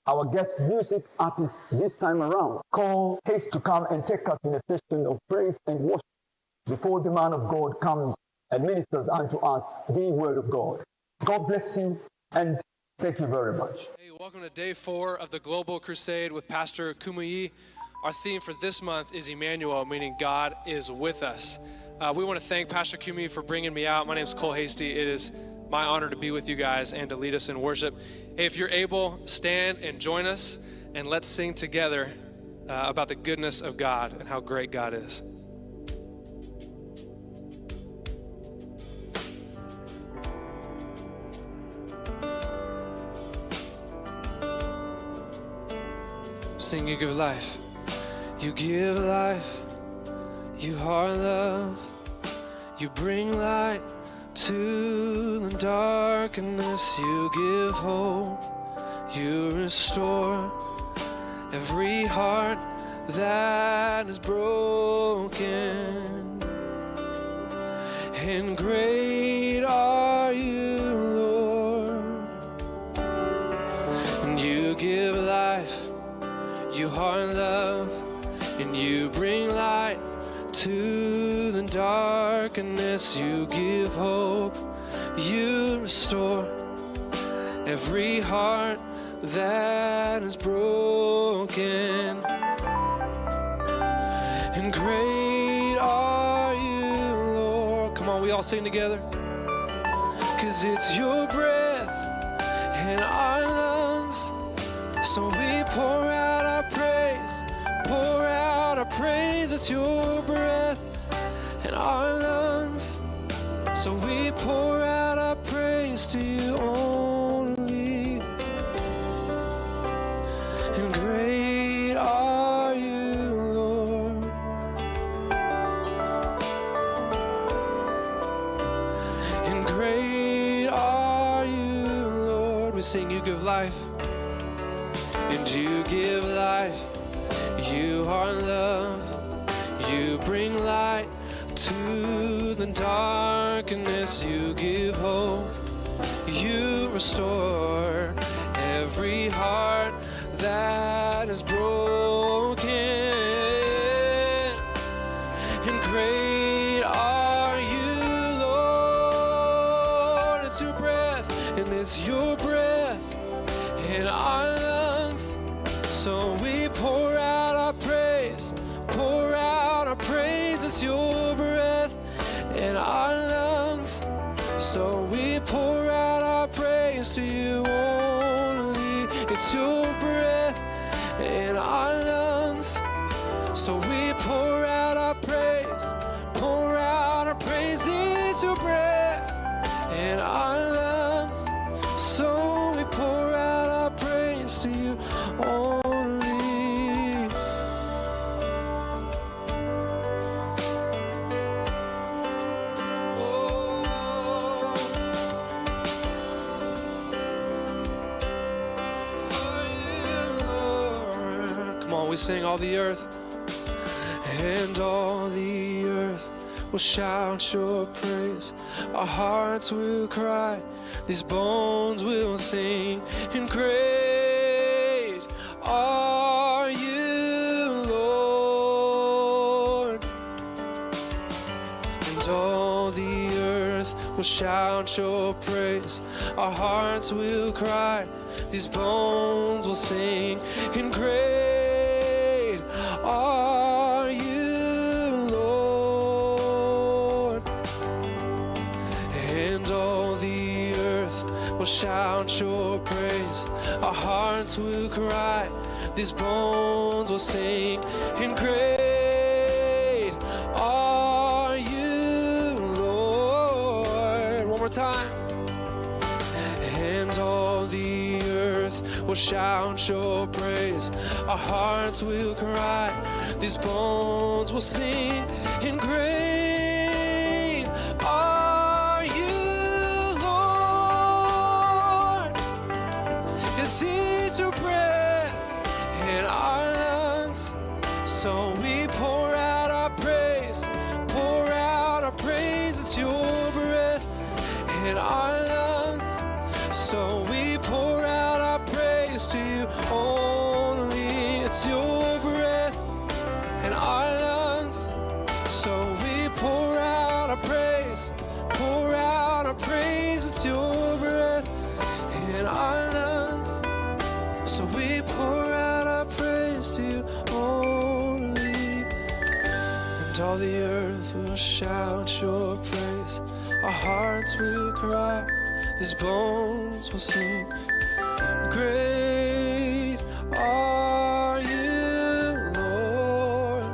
[SPEAKER 13] our guest music artist this time around, Cole Hastie, to come and take us in a session of praise and worship before the man of God comes and ministers unto us the word of God. God bless you and thank you very much.
[SPEAKER 14] Hey, welcome to day 4 of the Global Crusade with Pastor Kumuyi. Our theme for this month is Emmanuel, meaning God is with us. We want to thank Pastor Kumuyi for bringing me out. My name is Cole Hastie. It is my honor to be with you guys and to lead us in worship. Hey, if you're able, stand and join us, and let's sing together about the goodness of God and how great God is. Sing, you give life. You give life. You are love. You bring light to the darkness. You give hope. You restore every heart that is broken. And great are you, Lord. And you give life. You are love, and you bring light to the darkness. You give hope, you restore every heart that is broken. And great are you, Lord. Come on, we all sing together. 'Cause it's your breath in our lungs, so we pour out our praise, pour out our praise. It's your breath in our lungs, so we pour out our praise to you only. And great are you, Lord. And great are you, Lord. We sing, you give life. And you give life, you are love, you bring light to the darkness, you give hope, you restore every heart that is broken. And great are you, Lord. It's your breath, and it's your breath in our lungs. So we pour out our praise, pour out our praise. It's your breath in our lungs. So we pour out our praise to you only. It's your breath in our lungs. So we pour out our praise, pour out our praise. It's your breath in our lungs. So we pour out our praise to you only. Come on, we sing all the earth, and all the earth will shout your praise. Our hearts will cry, these bones will sing, and great are you, Lord. And all the earth will shout your praise. Our hearts will cry, these bones will sing, and great are you, Lord. And all the earth will shout hearts will cry, these bones will sing. And great are you, Lord. One more time. And all the earth will shout your praise. Our hearts will cry, these bones will sing. And great are you, Lord. Is it your breath in our lungs? So we pour out our praise, pour out our praise. It's your breath in our lungs. So we pour out our praise to you only. It's your breath in our lungs. So we pour out our praise, pour out our praise. It's your breath in our lungs. So we pour out our praise to you only. And all the earth will shout your praise. Our hearts will cry, these bones will sing. Great are you, Lord.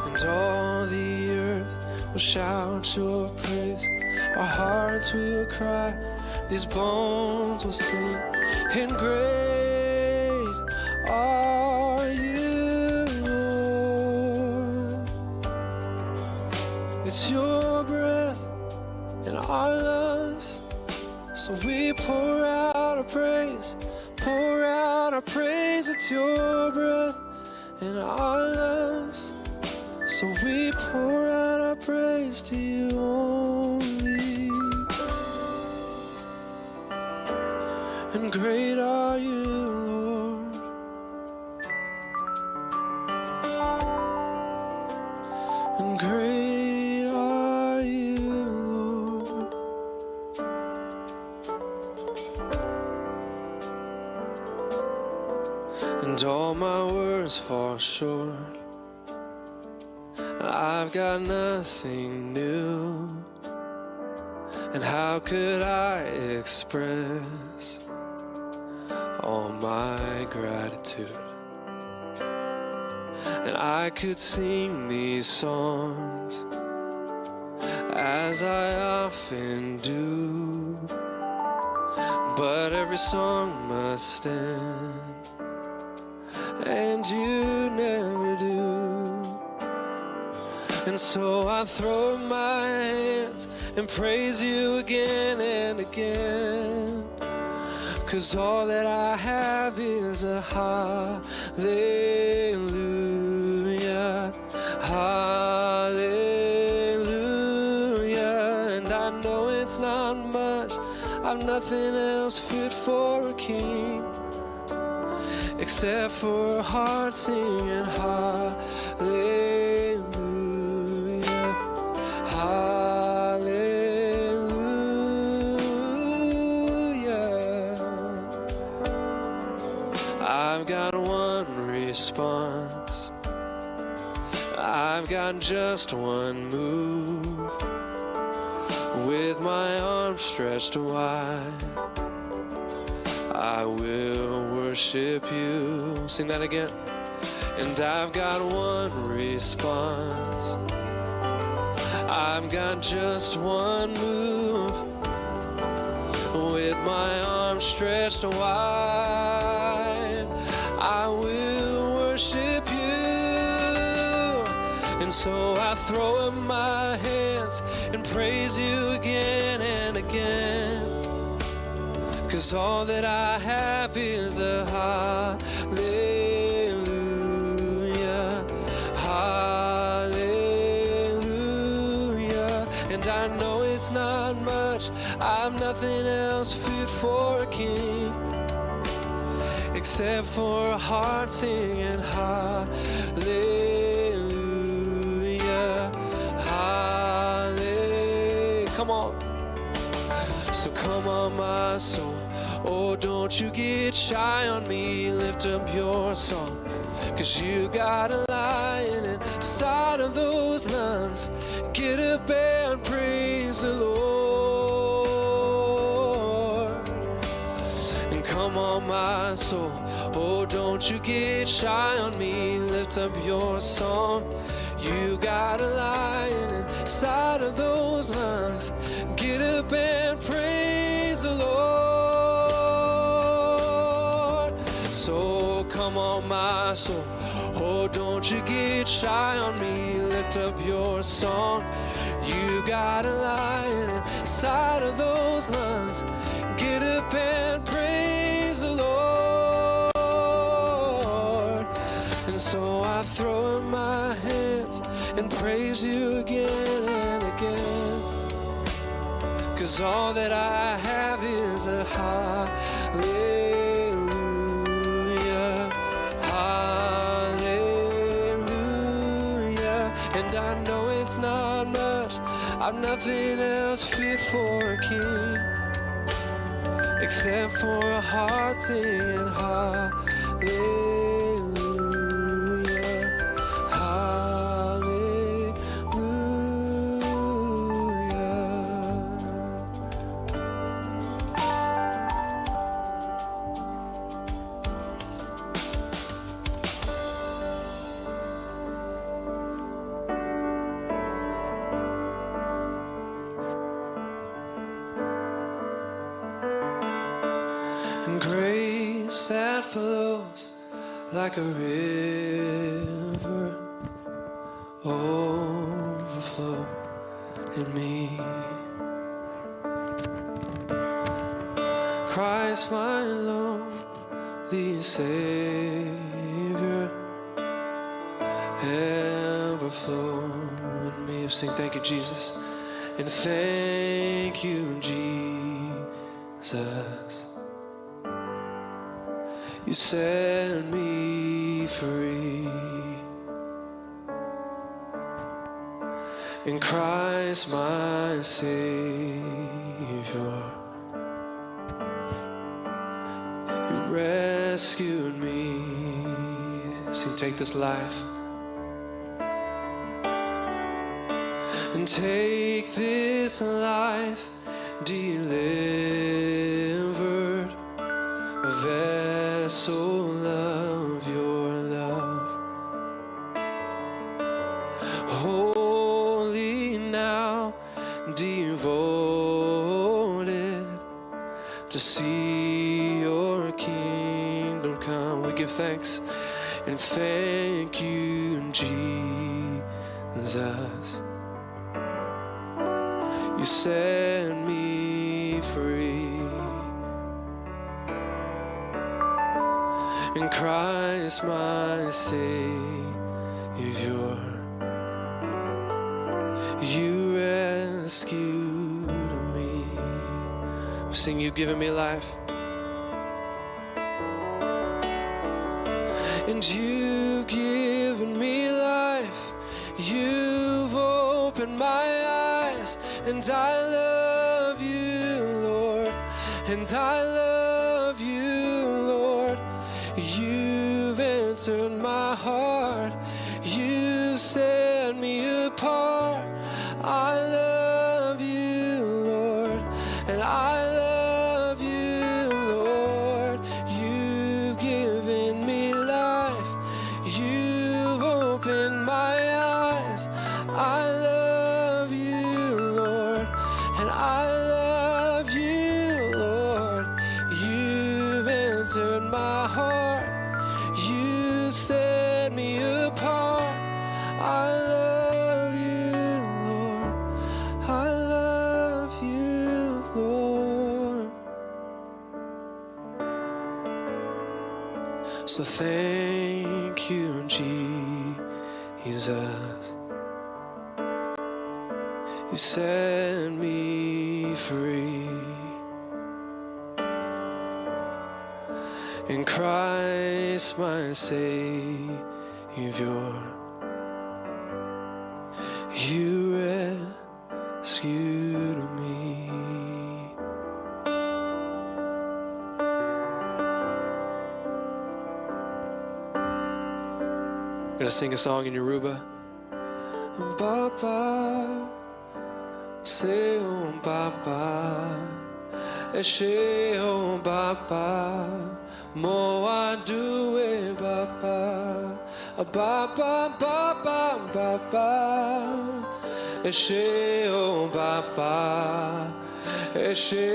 [SPEAKER 14] And all the earth will shout your praise. Our hearts will cry, these bones will sing. And great are you, Lord. It's your breath in our lungs. So we pour out our praise, pour out our praise. It's your breath in our lungs. So we pour out our praise to you only. And great are you, Lord. And great are you, Lord. And all my words fall short. I've got nothing new. And how could I express all my gratitude? And I could sing these songs as I often do. But every song must end, and you never do. And so I throw up my hands and praise you again and again. 'Cause all that I have is a hallelujah, hallelujah. And I know it's not much, I've nothing else fit for a king except for a heart singing hallelujah, hallelujah. I've got one response. I've got just one move. With my arms stretched wide, I will worship you. Sing that again. And I've got one response. I've got just one move. With my arms stretched wide, I will worship you. And so I throw up my hands and praise you again and again. 'Cause all that I have is a hallelujah, hallelujah. And I know it's not much, I've nothing else fit for a king except for a heart singing hallelujah, hallelujah. Come on. So come on, my soul. Oh, don't you get shy on me. Lift up your song. 'Cause you got a lion inside of those lungs. Get up and praise the Lord. on, my soul. Oh, don't you get shy on me. Lift up your song. You got a lion inside of those lungs. Get up and praise the Lord. So come on, my soul. Oh, don't you get shy on me. Lift up your song. You got a lion inside of those lungs. Get up and praise the Lord. And so I throw up my hands and praise you again and again. Cause all that I have is a hallelujah. Hallelujah. And I know it's not much. I've nothing else fit for a king except for a heart singing hallelujah. Hallelujah. And grace that flows like a river overflow in me. Christ, my lonely Savior, ever flow in me. Sing, thank you, Jesus, and thank you, Jesus. You set me free. In Christ, my Savior, you rescued me. Sing, take this life. And take this life delivered, a vessel of your love. Holy now, devoted to see your kingdom come. We give thanks and thank you, Jesus. You set me free. In Christ, my Savior, you rescued me. Sing, you've given me life. And you've given me life. You've opened my eyes. And I love you, Lord. And I love you, Lord. You've entered my heart. You set me apart. I love you, Lord. And I love you, Lord. You've given me life. You've opened my eyes. I love you, Lord. And I love you, Lord. You've entered my heart. You set me apart. I love you, Lord. I love you, Lord. So thank you, Jesus. You set me free. In Christ, my Savior, you rescued me. I'm gonna sing a song in Yoruba. Baba, say oh Baba, Ẹ ṣé o bàbá, mo wá dúpẹ́ bàbá. Bàbá, bàbá, bàbá. Ẹ ṣé o bàbá, ẹ ṣé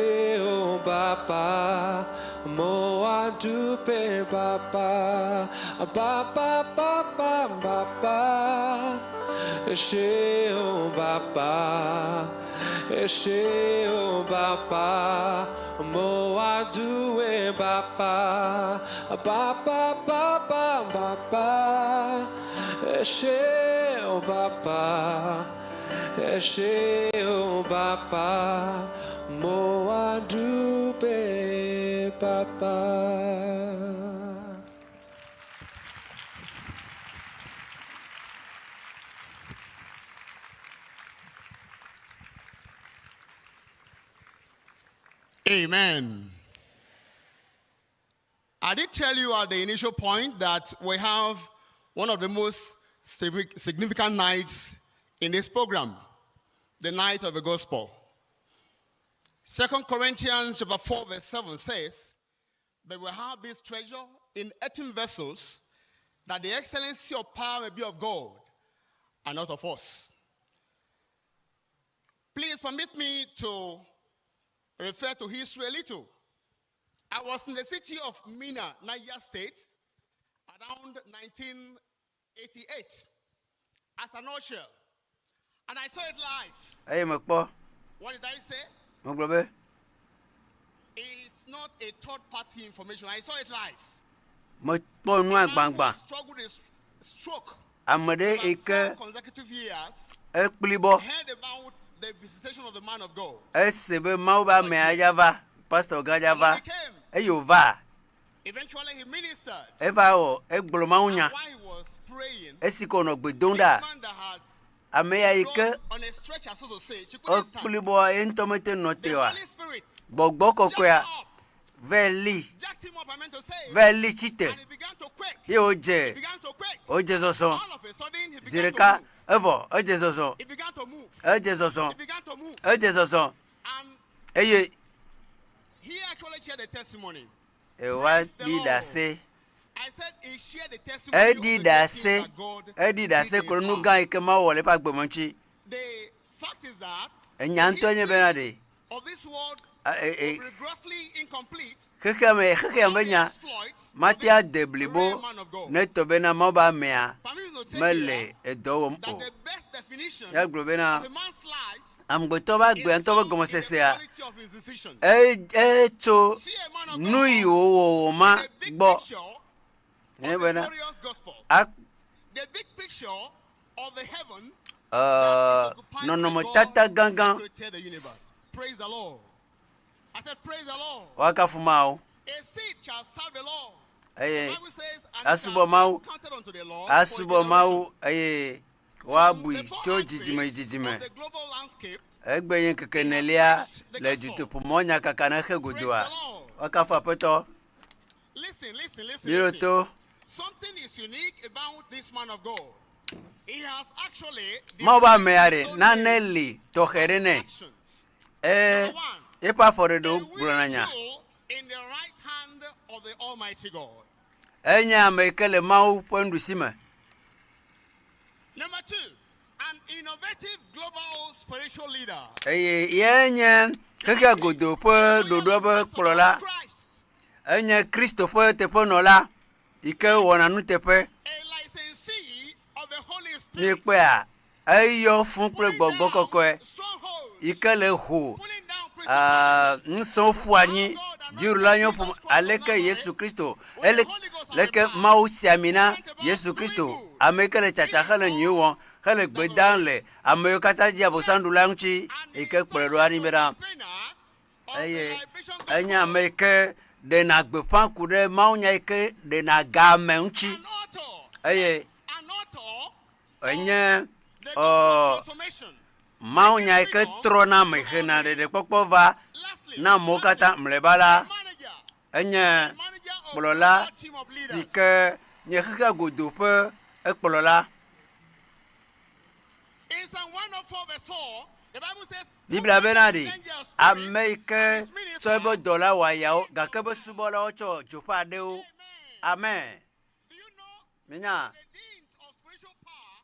[SPEAKER 14] o bàbá, mo wá dúpẹ́ bàbá. Bàbá, bàbá, bàbá. Ẹ ṣé o bàbá, ẹ ṣé o bàbá, mo wá dúpẹ́ bàbá. Bàbá, bàbá, bàbá. Ẹ ṣé o bàbá, ẹ ṣé o bàbá, mo wá dúpẹ́ bàbá.
[SPEAKER 4] Amen. I did tell you at the initial point that we have one of the most significant nights in this program, the night of the gospel. 2 Corinthians chapter 4, verse 7 says, But we have this treasure in earthen vessels, that the excellency of power may be of God and not of us. Please permit me to refer to history a little. I was in the city of Minna, Niger State, around 1988 as an usher. And I saw it live.
[SPEAKER 5] Eye mekpɔ.
[SPEAKER 4] What did I say?
[SPEAKER 5] Megblɔ be.
[SPEAKER 4] It's not a third party information. I saw it live.
[SPEAKER 5] Mekpɔ nua gbãgbã.
[SPEAKER 4] Struggled with stroke.
[SPEAKER 5] Ame ɖe yi ke
[SPEAKER 4] Consecutive years.
[SPEAKER 5] ekplibɔ.
[SPEAKER 4] Heard about the visitation of the man of God.
[SPEAKER 5] Ese be Mawu be amea dza va, pastor gã dza va. Eye wòva,
[SPEAKER 4] Eventually he ministered.
[SPEAKER 5] eva wɔ egblɔ Mawu nya.
[SPEAKER 4] While he was praying,
[SPEAKER 5] Esi ke wònɔ gbe dom ɖa,
[SPEAKER 4] man that had
[SPEAKER 5] ame ya yi ke
[SPEAKER 4] on a stretcher, so to say, she couldn't stand.
[SPEAKER 5] ekplibɔ ye ŋutɔ mete nɔ te oa, gbɔgbɔ kɔkɔea vɛ li, vɛ li tsite ye wòdze wòdze zɔzɔ zi ɖeka evɔ edze zɔzɔ edze zɔzɔ edze zɔzɔ eye
[SPEAKER 4] He actually shared a testimony.
[SPEAKER 5] ewa ɖi ɖase
[SPEAKER 4] I said he shared the testimony.
[SPEAKER 5] eɖi ɖase eɖi ɖase ku ɖe nu gã yi ke Mawu wɔ le eƒe agbe me ŋuti.
[SPEAKER 4] The fact is that
[SPEAKER 5] Enya ŋutɔ nye bena ɖe
[SPEAKER 4] of this world
[SPEAKER 5] e- e-
[SPEAKER 4] grossly incomplete
[SPEAKER 5] xexea me xexea me nya mate ade blibo ne tɔ bena Mawu be amea mele edɔ wɔm o. Ya gblɔ bena amegbetɔ be agbea ŋutɔ be gɔmesesea e- etso nu yi wòwɔ ma gbɔ. Nye bena a
[SPEAKER 4] the big picture of the heaven
[SPEAKER 5] ee nɔnɔmetata gãgã
[SPEAKER 4] created the universe. Praise the Lord. I said, Praise the Lord.
[SPEAKER 5] woakafu Mawu
[SPEAKER 4] A seed shall serve the Lord.
[SPEAKER 5] eye asubɔ Mawu asubɔ Mawu eye woabui tso dzidzime yi dzidzime. Egbe nye ŋkeke enelia le dutoƒomɔ nyakaka ne xe godoa. Woakafu Aƒetɔ.
[SPEAKER 4] Listen, listen, listen.
[SPEAKER 5] Míɖo
[SPEAKER 4] listen.
[SPEAKER 5] to.
[SPEAKER 4] Something is unique about this man of God. He has actually
[SPEAKER 5] Mawu be amea ɖe nane li tɔxɛ ɖe nɛ. Ee, eƒe afɔɖeɖewo gblɔna nya.
[SPEAKER 4] in the right hand of the Almighty God.
[SPEAKER 5] Enye ame yi ke le Mawu ƒe nuɖusi me.
[SPEAKER 4] Number two, an innovative global spiritual leader.
[SPEAKER 5] Eye ye nye xexea godo ƒe ɖoɖoa ƒe kplɔla. Enye Kristo ƒe teƒenɔla yi ke wɔna nuteƒe. Míekpɔea, eyɔ fũ kple gbɔgbɔ kɔkɔe yi ke le ho aa, ŋusẽwo ƒu anyi dziɖula nyɔ ƒome aleke Yesu Kristo ele leke Mawu si ami na Yesu Kristo ame yi ke le tsatsa hele nyui wɔm hele gbe dam le ame yiwo katã dzi abosamɖula ŋuti yi ke kplɔe ɖo anyi bena eye enye ame yi ke ɖena gbeƒã ku ɖe mawunya yi ke ɖena ga ame ŋuti eye enye ɔ mawunya yi ke trɔna ame hena ɖeɖekpɔkpɔ va na amewo katã mlɔeba la enye kplɔla si ke nye xexea godo ƒe ekplɔla.
[SPEAKER 4] In Psalm 104, verse 4, the Bible says,
[SPEAKER 5] Biblia bena ɖe ame yi ke tsɔ eƒe dɔla wɔ ayawo gake eƒe subɔlawo tsɔ dzo ƒe aɖewo. Amen. Minya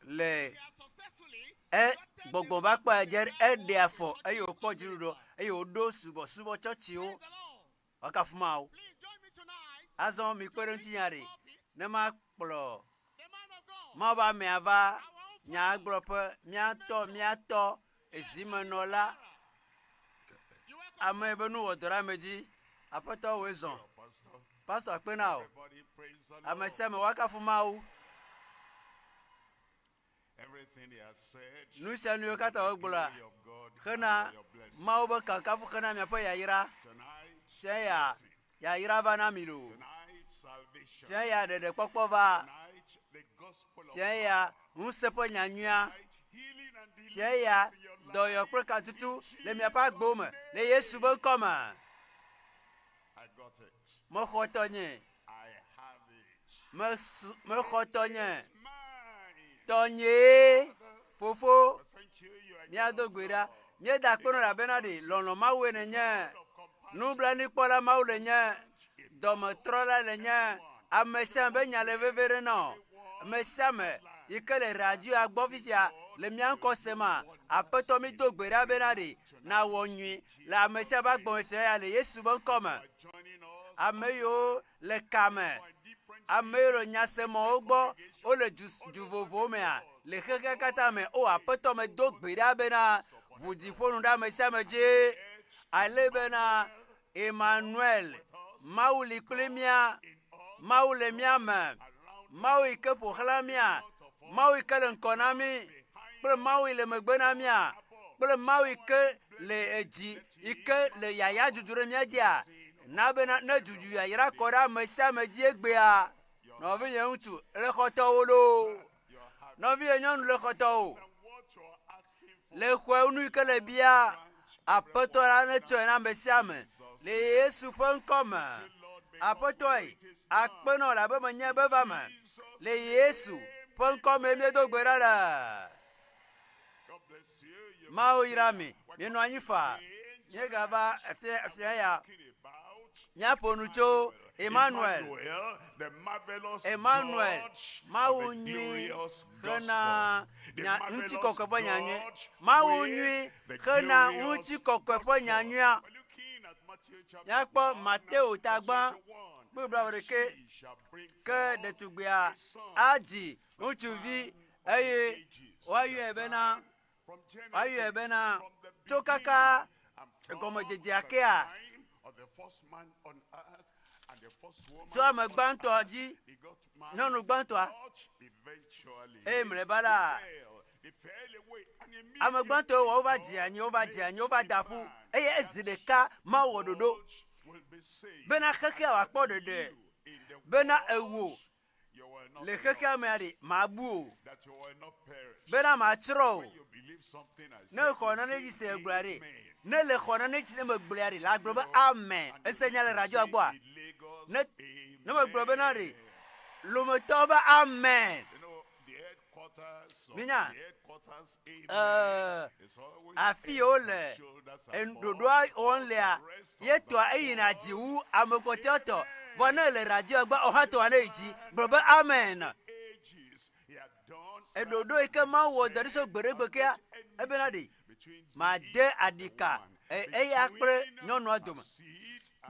[SPEAKER 5] le e gbɔgbɔ va kpɔ dze eɖe afɔ eye wòkpɔ dziɖuɖu eye wòɖo subɔsubɔ tsɔtsiwo woakafu Mawu. Azɔ mikpe ɖe ŋutinya ɖe ne makplɔ Mawu ƒe amea va nyagblɔƒe míatɔ míatɔ ezimenɔla ame yi be nu wɔ dɔ ɖe ame dzi. Aƒetɔ wòe zɔ. Pastor akpe na wò. Ame sia ame woakafu Mawu. Nu sia nu yiwo katã wogblɔa hena Mawu be kankafu hena miaƒe yayra. Fia ya yayra va na mi loo. Fia ya ɖeɖekpɔkpɔ va. Fia ya ŋusẽ ƒe nyanyuia. Fia ya dɔyɔ kple katutu le miaƒe agbewo me le Yesu be ŋkɔ me. Mexɔ tɔnye. Mesu, mexɔ tɔnye. Tɔnyee, fofo, míado gbe ɖa. Míeda akpe nɔ elabena ɖe lɔlɔ̃ Mawue nènye. Nublanuikpɔla Mawu nènye. Dɔmetrɔla nènye. Ame sia ame be nya le veve ɖe nɔ. Ame sia ame yi ke le radioa gbɔ fifia le mía ŋkɔ sema, Aƒetɔ mído gbe ɖa bena ɖe nawɔ nyui le ame sia ƒe agbɔme fia ya le Yesu ƒe ŋkɔ me. Ame yiwo le kame, ame yiwo le nyasemɔwo gbɔ, wole du, du vovovowo mea, le xexea katã me. O Aƒetɔ, medo gbe ɖa bena ʋu dziƒo nu ɖe ame sia ame dzi, ale bena Emmanuel, Mawu li kpli mía, Mawu le mía me, Mawu yi ke ƒo xlã mía, Mawu yi ke le ŋkɔ na mí, kple Mawu yi le megbe na mía, kple Mawu yi ke le edzi yi ke le yaya dudu ɖe mía dzia, na bena ne dudu yayra kɔ ɖe ame sia ame dzi egbea, nɔvinye ŋutsu le xɔtɔwo loo, nɔvinye nyɔnu le xɔtɔwo, le xɔe nu yi ke le bia, Aƒetɔ la netsɔe na ame sia ame le Yesu ƒe ŋkɔ me. Aƒetɔe, akpe nɔ elabe menye be va me. Le Yesu ƒe ŋkɔ me míedo gbe ɖa le. Mawu yra mi. Mienɔ anyi faa. Míegava efia efia ya. Míaƒo nu tso Emmanuel. Emmanuel, Mawu nyui hena nya ŋutikɔkɔe ƒe nyanyui. Mawu nyui hena ŋutikɔkɔe ƒe nyanyuia. Míakpɔ Mateo tagbã kpukpui blaeve-ɖekɛ ke ɖetugbia adzi ŋutsuvi eye woayɔe bena woayɔe bena tso kaka gɔmedzedzea kea tso ame gbãtɔa dzi nyɔnu gbãtɔa eye mlɔeba la ame gbãtɔwo wɔ wova dze anyi wova dze anyi wova da ƒu eye ezi ɖeka Mawu wɔ ɖoɖo bena xexea wòakpɔ ɖeɖe bena ewò le xexea mea ɖe, mabu o, bena matsrɔ̃ o. Ne exɔ nane dzi se egblɔa ɖe, ne le xɔ nane dzi ne megblɔa ɖe, la gblɔ be amen. Ese nya le radioa gbɔa? Ne ne megblɔ bena ɖe, Lometɔwo be amen. Minya, ee, afi yi wole ɖoɖoa wɔm lea, ye tɔa eyina dzi wu ame kpɔtɔewo tɔ. Vɔ ne ele radioa gbɔ, wohã tɔa ne yi dzi. Gblɔ be amen. Eɖoɖo yi ke Mawu wɔ da ɖi so gbeɖegbe kea, ebena ɖe made aɖika eya kple nyɔnua dome.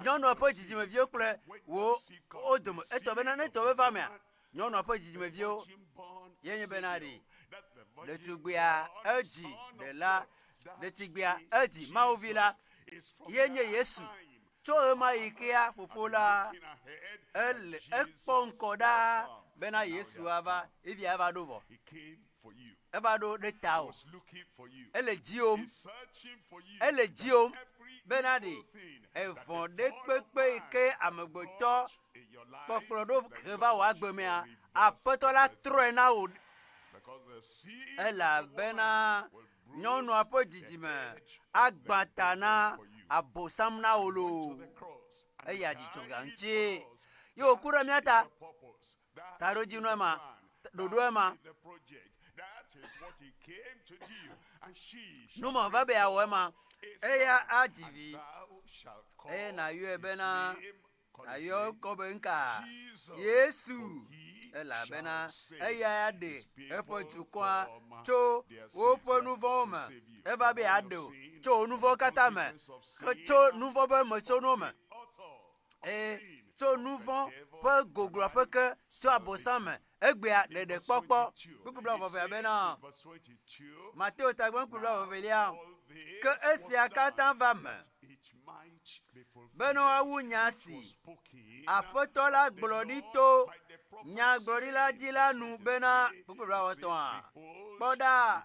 [SPEAKER 5] Nyɔnua ƒe dzidzimeviwo kple wò wo dome. Etɔ bena ne tɔ be va mea, Nyɔnua ƒe dzidzimeviwo ye nye bena ɖe ɖetugbia edzi ɖela, ɖetugbia edzi Mawuvi la ye nye Yesu. Tso ɣemaɣi kea fofo la ele ekpɔ ŋkɔ ɖaa bena Yesu ava, evia eva ɖo vɔ. Eva ɖo ɖe tawò. Ele dziwòm. Ele dziwòm bena ɖe evɔ̃ ɖe kpekpe yi ke amegbetɔ kpɔkplɔ ɖo he va wò agbe mea, Aƒetɔ la trɔe na wò elabena nyɔnua ƒe dzidzime agbã ta na Abosam na wò loo. Eya dzi tso ga ŋuti ye wòku ɖe mía ta. Taɖodzinu ema, ɖoɖo ema. Nu ma wòva be yeawɔ ema, eya adzi vi, eye nàyɔe bena ayɔ ŋkɔ be ŋka? Yesu, elabena eya aɖe eƒe dukɔa tso woƒe nu vɔ̃wo me. Eva be yeaɖe wò tso wò nu vɔ̃wo katã me, tso nu vɔ̃ ƒe metsonuwo me, eye tso nu vɔ̃ ƒe gogloaƒe ke, tso Abosam me. Egbea ɖeɖekpɔkpɔ. Kpukpui blaeve bena, Mateo ta gbãkpukpui blaevelia, Ke esia katã va me bene woawu nya si Aƒetɔ la gblɔ ɖi to nyagblɔɖila dzi la nu bena, kpukpui blaetɔ̃a, Kpɔ ɖa,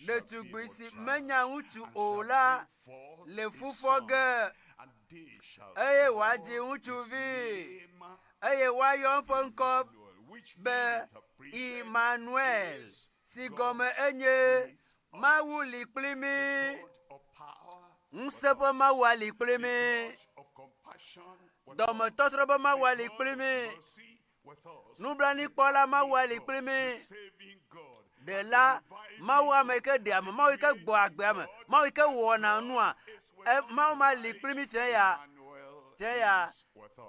[SPEAKER 5] ɖetugbui si menya ŋutsu o la le fu fɔ ge, eye wòadzi ŋutsuvi, eye woayɔ eƒe ŋkɔ be Imanuel, si gɔme enye Mawu li kpli mí. Ŋusẽ ƒe Mawua li kpli mí. Dɔmetɔtrɔ ƒe Mawua li kpli mí. Nublanuikpɔla Mawua li kpli mí. Ɖela Mawu ame yi ke ɖea ame, Mawu yi ke gbɔ agbe ame, Mawu yi ke wɔna nua, e, Mawu ma li kpli mí fia ya. Fia ya,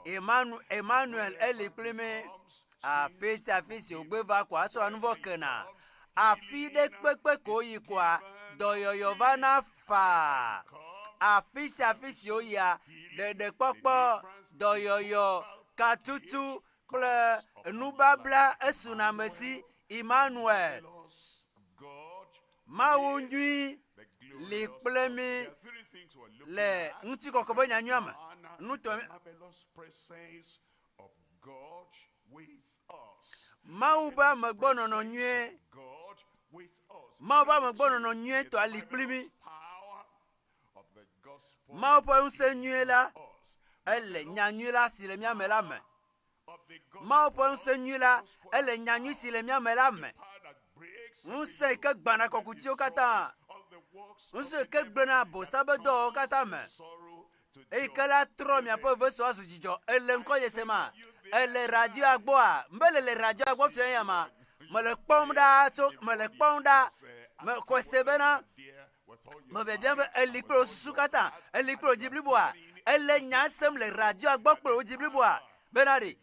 [SPEAKER 5] Emmanuel, Emmanuel eli kpli mí. Afi sia afi si wògbe va koa, etsɔa nu vɔ̃ kena. Afi ɖe kpekpe ko woyi koa, dɔyɔyɔ vana faa. Afi sia afi si woyia, ɖeɖekpɔkpɔ, dɔyɔyɔ, katutu kple nubabla esuna ame si. Emmanuel, Mawu nyui li kple mí le ŋutikɔkɔe ƒe nyanyuia me. Nutɔ Mawu ƒe amegbɔnɔnɔ nyuie, Mawu ƒe amegbɔnɔnɔ nyuietɔ ali kpli mí. Mawu ƒe ŋusẽ nyuie la, ele nya nyui la si le mía me la me. Mawu ƒe ŋusẽ nyui la, ele nya nyui si le mía me la me. Ŋusẽ yi ke gbãna kɔkutiwo katã, ŋusẽ yi ke gblẽna Abosam ƒe dɔwɔwɔwo katã me. Eyi ke la trɔ miaƒe veso azu dzidzɔ. Ele ŋkɔ ye ma? Ele radioa gbɔa? Mele le radioa gbɔ fia ya ma. Mele kpɔm ɖaa tso mele kpɔm ɖa. Me xɔe se bena me biabiam be eli kple wò susu katã, eli kple wò dzi bliboa, ele nya sem le radioa gbɔ kple wò dzi bliboa bena ɖe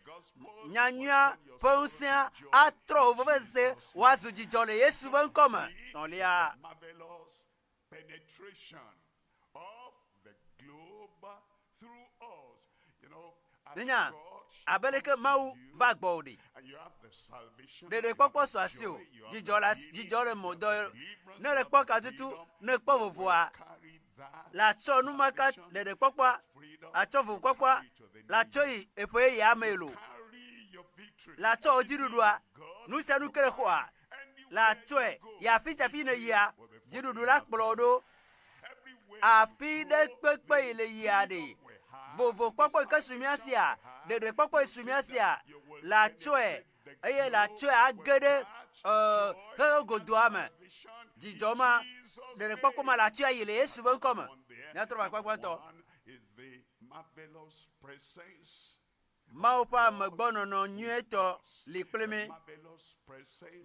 [SPEAKER 5] nyanyuia ƒe ŋusẽa atrɔ wò vevesese wòazu dzidzɔ le Yesu ƒe ŋkɔ me. Tɔ̃lia. Nenya abe leke Mawu va gbɔwò ɖi. Ɖeɖekpɔkpɔ su asiwò, dzidzɔ le dzidzɔ le mo dɔ ne le kpɔ katutu, ne kpɔ vovoa, le atsɔ numaka ɖeɖekpɔkpɔa, atsɔ vovokpɔkpɔa, le atsɔ yi eƒe yeyea mee lo. Le atsɔ wò dziɖuɖua, nu sia nu ke le xɔa, le atsɔe yi afi sia afi nèyia, dziɖuɖu la kplɔ wò ɖo. Afi ɖe kpekpe yi le yia ɖe, vovokpɔkpɔ yi ke su mía sia, ɖeɖekpɔkpɔ yi su mía sia, le atsɔe eye le atsɔe age ɖe ee xexe godoa me. Dzidzɔ ma, ɖeɖekpɔkpɔ ma le atsɔe ayi le Yesu ƒe ŋkɔ me. Míatrɔ va akpa gbãtɔ. Mawu ƒe amegbɔnɔnɔ nyuietɔ li kpli mí.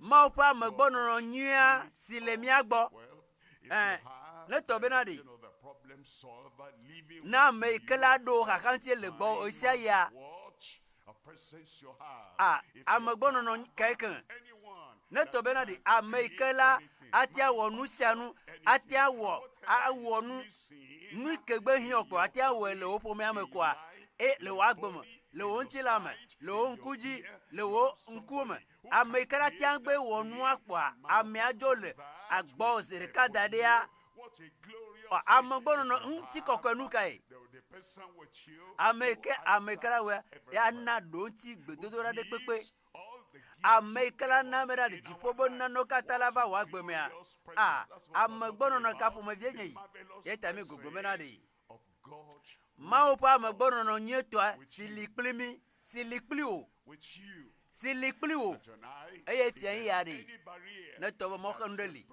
[SPEAKER 5] Mawu ƒe amegbɔnɔnɔ nyuia si le mía gbɔ. Ɛ, ne tɔ bena ɖi, ne ame yi ke la ɖo xaxa ŋuti le gbɔ ɣesiaɣia, a, amegbɔnɔnɔ kae ke? Ne tɔ bena ɖi, ame yi ke la ate awɔ nu sia nu, ate awɔ, awɔ nu, nu ke gbe hiã ko ate awɔe le wò ƒomea me koa, e le wò agbe me, le wò ŋutilã me, le wò ŋku dzi, le wò ŋkuwo me. Ame yi ke la tea gbe wɔ nua kpoa, amea dzo le agbɔ zi ɖeka da ɖia. Amegbɔnɔnɔ ŋutikɔkɔe nu kae? Ame yi ke ame yi ke la wɔe ya na ɖoŋuti gbedodoɖa ɖe kpekpe. Ame yi ke la na ame ɖa le dziƒo be nunanawo katã la va wò agbe mea? A, amegbɔnɔnɔ ka ƒomevie nye yi? Eya ta mi gogo bena ɖe Mawu ƒe amegbɔnɔnɔ nyuietɔa si li kpli mí, si li kpli wò, si li kpli wò, eye fia yi ya ɖe, ne tɔ be mɔxenu ɖe li,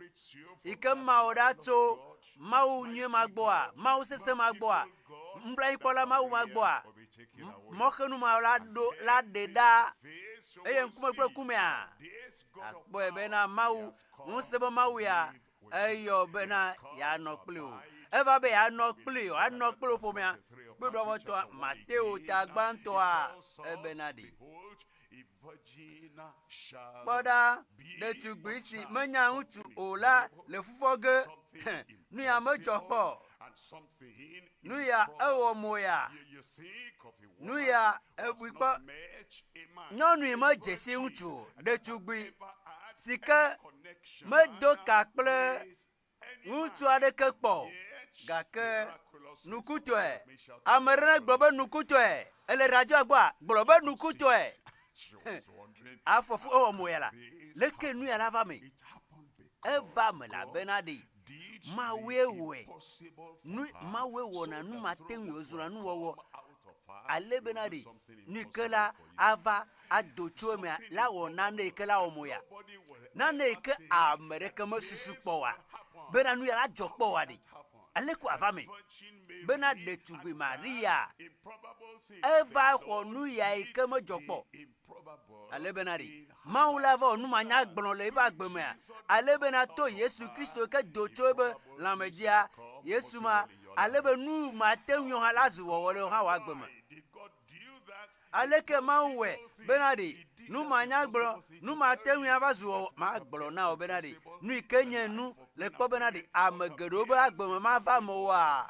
[SPEAKER 5] yi ke Mawu ɖa tso Mawu nyui ma gbɔa, Mawu sesẽ ma gbɔa, nublanuikpɔla Mawu ma gbɔa, mɔxenu ma la ɖo la ɖe ɖa. Eye ŋkume kple ŋkumea, àkpɔe bena Mawu, ŋusẽ be Mawu ya, eyɔ bena yeanɔ kpli wò. Eva be yeanɔ kpli wò, anɔ kpli wò ƒomea. Kpukpui Mateo ta gbãtɔa, ebena ɖi. Kpɔ ɖa, ɖetugbui si menya ŋutsu o la le fufɔ ge. Nu ya medzɔ kpɔ o. Nu ya ewɔ mo ya. Nu ya ebui kpɔ. Nyɔnui medze si ŋutsu o. Ɖetugbui si ke medo ka kple ŋutsu aɖeke kpɔ o. Gake nukutɔe, ame ɖe negblɔ be nukutɔe, ele radioa gbɔa, gblɔ be nukutɔe. Afɔfu ewɔ mo ya la, leke nu ya la va me? Eva me elabena ɖe Mawue wɔe. Nu Mawue wɔna nu mate ŋui wòzuna nuwɔwɔ. Ale bena ɖe nu yi ke la ava ado tso emea la wɔ nane yi ke la wɔ mo ya. Nane yi ke ame ɖeke mesusu kpɔ oa, bena nu ya la dzɔ kpɔ oa ɖe, ale ko ava me bena ɖetugbui Maria eva xɔ nu ya yi ke medzɔ kpɔ o. Ale bena ɖe Mawu la va wɔ nu manyagblɔ le eƒe agbe mea, ale bena to Yesu Kristo yi ke do tso eƒe lãme dzia, Yesu ma, ale be nu mate ŋui o hã la zu wɔwɔ le wò hã wò agbe me. Aleke Mawu wɔe bena ɖe nu manyagblɔ, nu mate ŋui ava zu wɔwɔ? Magblɔ na wò bena ɖe nu yi ke nye nu le kpɔ bena ɖe ame geɖewo be agbe me mava eme oa?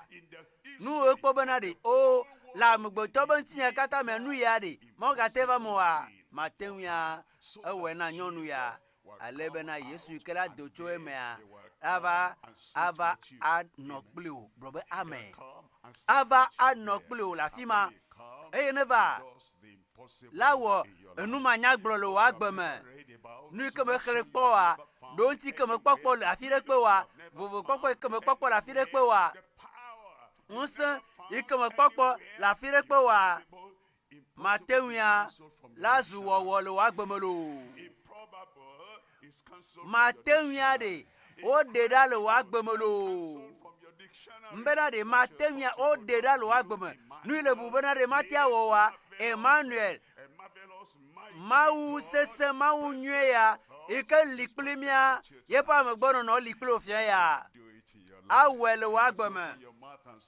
[SPEAKER 5] Nu wokpɔ bena ɖe o le amegbetɔ be ŋutinya katã mea nu ya ɖe Mawu gate va eme oa? Mate ŋui a ewɔe na nyɔnu ya ale bena Yesu yi ke la do tso emea ava ava anɔ kpli wò. Gblɔ be amen. Ava anɔ kpli wò le afi ma. Eye ne va la wɔ enu manyagblɔ le wò agbe me. Nu yi ke mexlẽ kpɔ oa, ɖo ŋuti ke mekpɔkpɔ le afi ɖe kpe oa, vovokpɔkpɔ yi ke mekpɔkpɔ le afi ɖe kpe oa, ŋusẽ yi ke mekpɔkpɔ le afi ɖe kpe oa, mate ŋuia la zu wɔwɔ le wò agbe me loo. Mate ŋuia ɖe woɖe ɖa le wò agbe me loo. Mbena ɖe mate ŋuia woɖe ɖa le wò agbe me. Nu yi le bu bena ɖe mate awɔ oa, Emmanuel, Mawu sesẽ, Mawu nyuie ya, yi ke li kpli mía, yeƒe amegbɔnɔnɔ li kpli wò fia ya, awɔe le wò agbe me.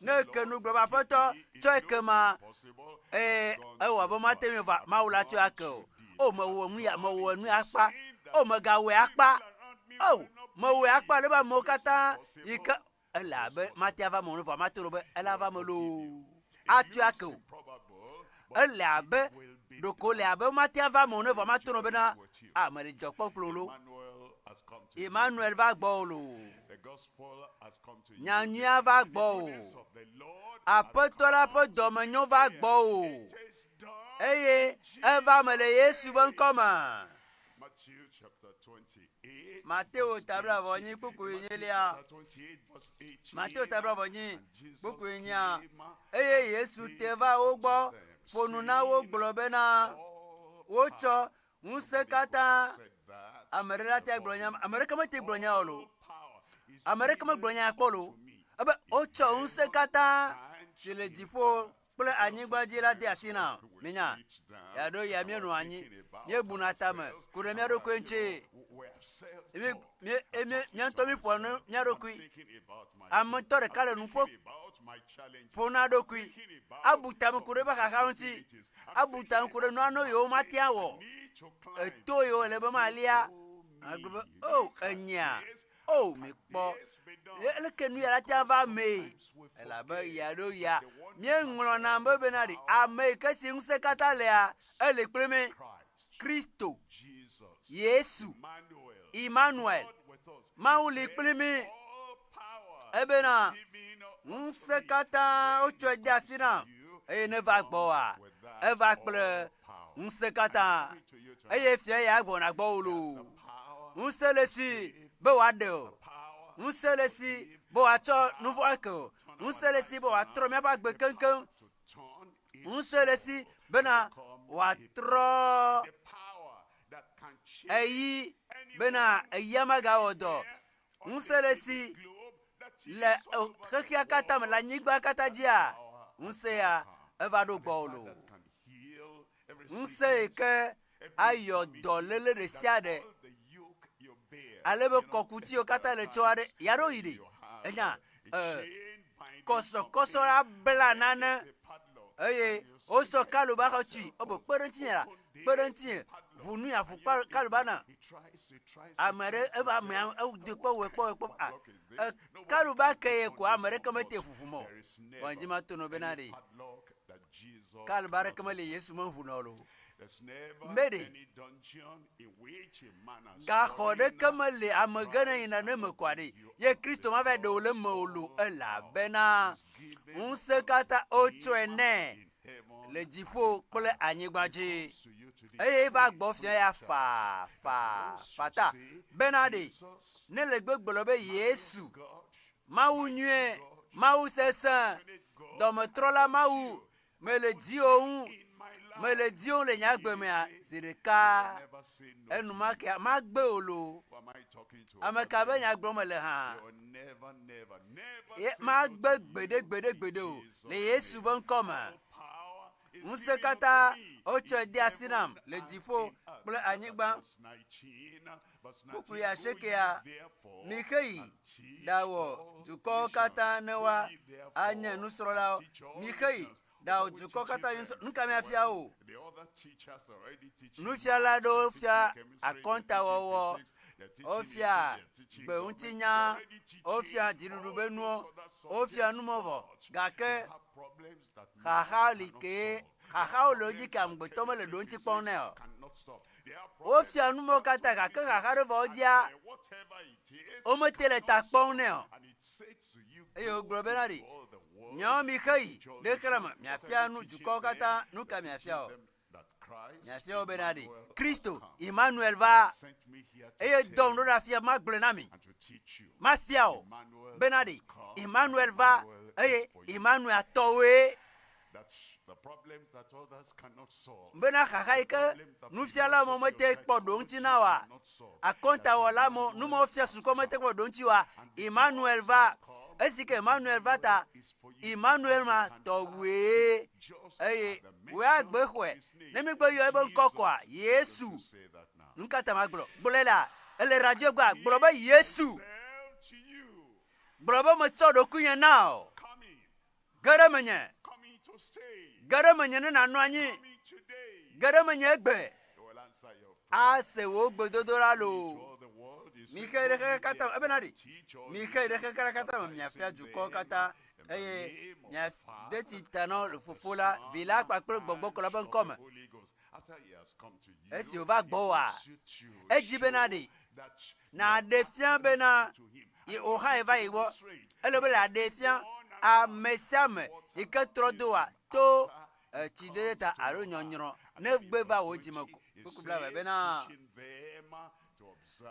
[SPEAKER 5] Ne èke nu gblɔ be, Aƒetɔ, tsɔe ke ma, eye ewɔ abe mate ŋui va Mawu la tsɔe ake o. O, mewɔ nu ya, mewɔ nu akpa. O, megawɔe akpa. O, mewɔe akpa ale be amewo katã yi ke ele abe mate ava me o, vɔ mate ŋu be ele ava me loo. Atsɔe ake o. Ele abe ɖeko le abe mate ava me o ne vɔ mate ŋu bena a mele dzidzɔ kpɔm kple wò loo. Emmanuel va gbɔwò loo. Nyanyuia va gbɔwò. Aƒetɔ la ƒe dɔmenyo va gbɔwò. Eye eva me le Yesu ƒe ŋkɔ me. Mateo ta blaeve kpukpui enyilia. Mateo ta blaeve kpukpui enyia. Eye Yesu te va wo gbɔ ƒo nu na wo gblɔ bena, wotsɔ ŋusẽ katã ame ɖe la te gblɔ nya ame ɖeke mete gblɔ nya o lo. Ame ɖeke megblɔ nya kpɔ lo. Ebe wotsɔ ŋusẽ katã si le dziƒo kple anyigba dzi la de asi na minya. Yaɖo ya míenɔ anyi, míebuna tame ku ɖe mía ɖokui ŋuti. Mía ŋutɔ míƒoa nu mía ɖokui. Ame ŋutɔ ɖeka le nu ƒo ƒo na ɖokui. Abu tame ku ɖe eƒe xaxa ŋuti. Abu tame ku ɖe nua no yewo mate awɔ. Eto yewo le be malia. Agblɔ be, o, enyea. O, mikpɔ, leke nu ya la te va mee? Elabe ya ɖo ya. Míeŋlɔna be bena ɖe ame yi ke si ŋusẽ katã lea, ele kple mí. Kristo, Yesu, Emmanuel, Mawu li kpli mí. Ebena ŋusẽ katã wotsɔe de asi nam eye ne va gbɔwòa, eva kple ŋusẽ katã. Eye fia ya gbɔna gbɔwò loo. Ŋusẽ le esi be wòaɖe o. Ŋusẽ le esi be wòatsɔ nu vɔ̃ ake o. Ŋusẽ le esi be wòatrɔ míaƒe agbe keŋkeŋ. Ŋusẽ le esi bena wòatrɔ eyi bena eya magawɔ dɔ. Ŋusẽ le esi le xexea katã me, le anyigba katã dzia, ŋusẽ ya eva ɖo gbɔwò loo. Ŋusẽ yi ke Ayɔ dɔléle ɖe sia ɖe. Ale be kɔkutiwo katã le tsɔ aɖe ya ɖo yi ɖe. Enya e kɔsɔkɔsɔ la bla nane eye wosɔ kaloba xɔ tui. Wobe kpe ɖe ŋutinye la, kpe ɖe ŋutinye. Ʋu nu ya ʋu kaloba na. Ame ɖe eva amea edo kpɔ wɔe kpɔ wɔe kpɔ a e kaloba ke ye ko ame ɖeke mete ʋuʋum o. Vɔ ŋdi ma to nɔ bena ɖe kaloba ɖeke meli Yesu meʋu nɔ lo. Mary, gaxɔ ɖeke meli ame ge ne yina ne me kɔa ɖi ye Kristo ma va ɖe wo le eme o lo elabena ŋusẽ katã wotsɔe nɛ le dziƒo kple anyigba dzi eye eva gbɔ fia ya faa faa fata bena ɖe ne le gbegblɔ be Yesu Mawu nyuie, Mawu sesẽ, dɔmetrɔla Mawu Mele dziwò ŋu, mele dziwò le nye agbe mea, zi ɖeka enumakea magbe wò loo. Ame ka be nya gblɔm mele hã? Ye magbe gbeɖe gbeɖe gbeɖe o le Yesu be ŋkɔ me. Ŋusẽ katã wotsɔe de asi nam le dziƒo kple anyigba. Kpukpui asiekea, Mixeyi ɖawɔ dukɔwo katã ne woa anye nusrɔ̃lawo. Mixeyi ɖawɔ dukɔwo katã nye nusrɔ̃lawo. Nu ka miafia wo? Nufiala aɖewo fia akɔntawɔwɔ, wofia gbeŋutinya, wofia dziɖuɖu be nuwo, wofia numɔvɔ gake xaxa li kee xaxawo le wo dzi ke amegbetɔ mele ɖoŋtsi kpɔm nɛ o. Wofia nu mawo katã gake xaxa ɖe va wo dzia, womete le ta kpɔm nɛ o. Eye wogblɔ bena ɖi, miawo mixe yi ɖe xexea me, miafia nu dukɔwo katã. Nu ka miafia wo? Miafia wo bena ɖi, Kristo, Emmanuel va eye dɔm ɖo ɖe afia magblɔe na mi. Mafia wo bena ɖi, Emmanuel va eye Emmanuel tɔwoe. Bena xaxa yi ke nufiala mo mete kpɔ ɖoŋtsi na wa, akɔntawɔla mo numɔ fia sukɔ mete kpɔ ɖoŋtsi wa, Emmanuel va. Esi ke Emmanuel va ta, Emmanuel ma tɔwòe eye wòe agbe xɔe. Ne mi gbe yɔ ebe ŋkɔ kɔa, Yesu. Nuka ta magblɔ? Gblɔe la, ele radio gbea, gblɔ be Yesu. Gblɔ be metsɔ ɖokuinye na wò. Ge ɖe menye. Ge ɖe menye ne nànɔ anyi. Ge ɖe menye egbe. Ase wò gbedodoɖa loo. Mixe ɖe xexe katã me. Ebena ɖi. Mixe ɖe xexe katã me miafia dukɔwo katã eye miade tsi ta na wo le Fofo la, Vi la kpakple Gbɔgbɔ Kɔkɔe la ƒe ŋkɔ me. Esi wòva gbɔwòa, edzi bena ɖe nàɖe fia bena wò hã yeva yi gbɔ. Ele be nàɖee fia ame sia ame yi ke trɔ do wòa to etsidede ta alo nyɔnyrɔ ne gbe va wò dzime ko. Kpukpui blaeve bena,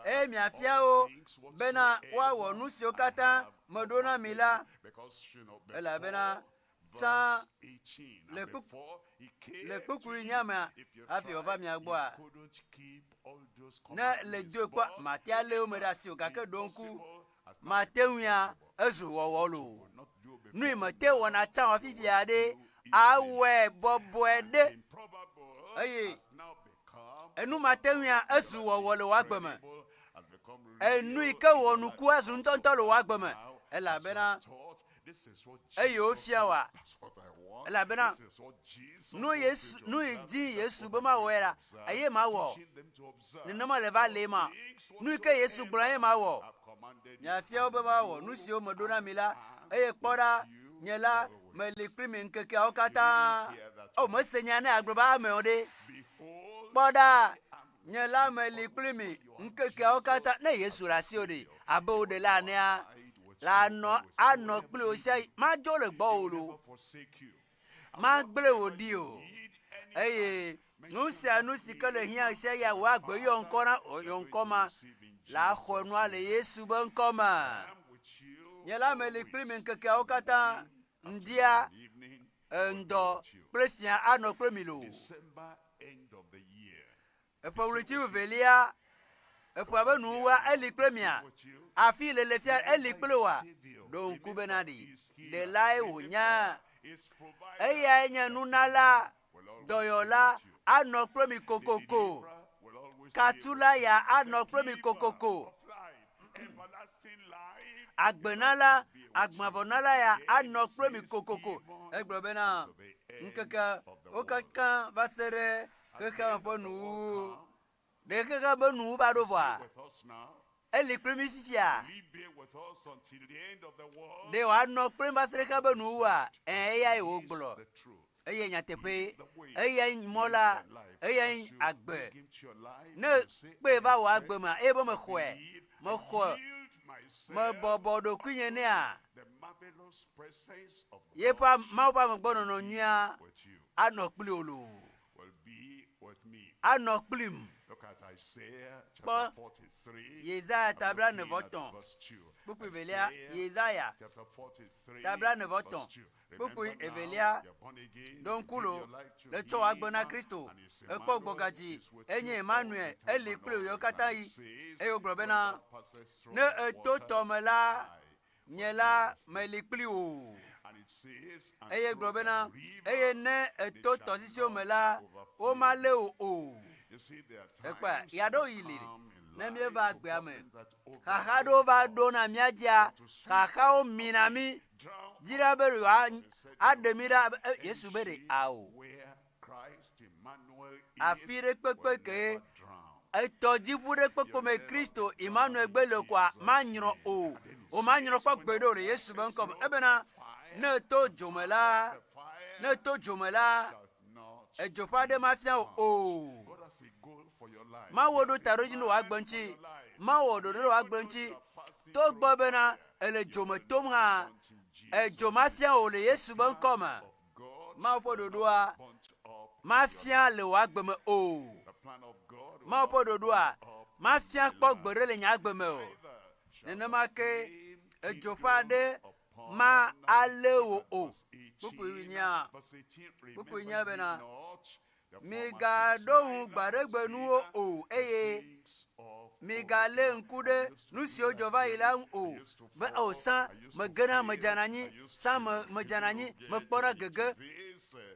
[SPEAKER 5] Eye miafia wo bena woawɔ nu siwo katã meɖo na mi la, elabena tsã le kpukpu le kpukpui nya mea hafi wòava mia gbɔa, ne le doe kpɔ mate alé wo me ɖe asi o gake ɖo ŋku mate ŋuia ezu wɔwɔ loo. Nu yi mete wɔna tsã o fifia ɖe awɔe bɔbɔe ɖe eye enu mate ŋuia ezu wɔwɔ le wò agbe me. Enu yi ke wɔ nuku azu ŋutɔŋutɔ le wò agbe me elabena eye wofia wa elabena nu Yesu nu yi dzi Yesu be mawɔe la eye mawɔ nenema le va le ma nu yi ke Yesu gblɔ eye mawɔ miafia wo be mawɔ nu siwo meɖo na mi la eye kpɔ ɖa nye la meli kpli mi ŋkekeawo katã o mese nya ne agblɔ be ame o ɖe kpɔ ɖa nye la meli kpli mi ŋkekeawo katã. Ne Yesu le asiwò ɖe, abe wò ɖela enea, la anɔ anɔ kpli wò sia madzo le gbɔwò loo, magblẽ wò ɖi o. Eye nu sia nu si ke le hiã sia ya wò agbe yɔ ŋkɔ na yɔ ŋkɔ ma la xɔ nua le Yesu be ŋkɔ me. Nye la meli kpli mi ŋkekeawo katã, ŋdia, ŋdɔ kple fia anɔ kple mi loo. Eƒe ɣleti wuievelia, eƒea be nuwuwua, eli kple mia. Afi le le fia, eli kple wòa. Ɖo ŋku bena ɖi, ɖelae wònye. Eyae nye nunala, dɔyɔla, anɔ kple mi kokoko. Katula ya anɔ kple mi kokoko. Agbenala, agbavɔnala ya anɔ kple mi kokoko. Egblɔ bena ŋkeke wo katã va se ɖe xexea ƒe nuwuwu. Ɖe xexea ƒe nuwuwu va ɖo vɔa? Eli kple mi fifia? Ɖe wòanɔ kple mi va se ɖe xexea ƒe nuwuwua? Ẽ, eyae wògblɔ. Eyae nyateƒe, eyae mɔ la, eyae agbe. Ne kpee va wò agbe mea, eye be mexɔe, mexɔ, mebɔbɔ ɖokuinye nɛa, yeƒe Mawu ƒe amegbɔnɔnɔ nyuia anɔ kpli wò loo. Anɔ kplim. Kpɔ Yesaya ta 43, kpukpui velia. Yesaya ta 43, kpukpui evelia. Ɖo ŋku lo, le tsɔ wò agbe na Kristo. Ekpɔ gbɔgadzi, enye Emmanuel, eli kpli wò katã yi. Eye wògblɔ bena, ne èto tɔ me la, nye la meli kpli wò. Eye gblɔ bena, eye ne èto tɔsisiwo me la, womalé wò o. Ekpɔa, ɣeaɖewoɣi li ne míeva agbea me, xaxa aɖewo va ɖona mía dzia, xaxawo mina mí, dzina be yewoaɖe mí ɖa. Yesu be ɖe ao. Afi ɖe kpekpe ke etɔdziʋu ɖe kpekpe me Kristo Emmanuel gbe le koa manyrɔ o. Womanyrɔ kpɔ gbeɖe o le Yesu be ŋkɔ me. Ebena ne to dzo me la, ne to dzo me la, edzo ƒe aɖe mafia wò o. Mawu ɖo taɖodzinu ɖe wò agbe ŋuti. Mawu wɔ ɖoɖo ɖe wò agbe ŋuti. Togbɔ bena èle dzo me tom hã, edzo mafia wò le Yesu be ŋkɔ me. Mawu ƒe ɖoɖoa mafia le wò agbe me o. Mawu ƒe ɖoɖoa mafia kpɔ gbeɖe le nye agbe me o. Nenema ke edzo ƒe aɖe ma alé wò o. Kpukpui nyea, kpukpui nye bena, Migaɖo ŋu gbaɖegbenuwo o, eye migalé ŋku ɖe nu siwo dzɔ va yi la ŋu o. Be o sã megena medzana anyi, sã me medzana anyi, mekpɔna gege,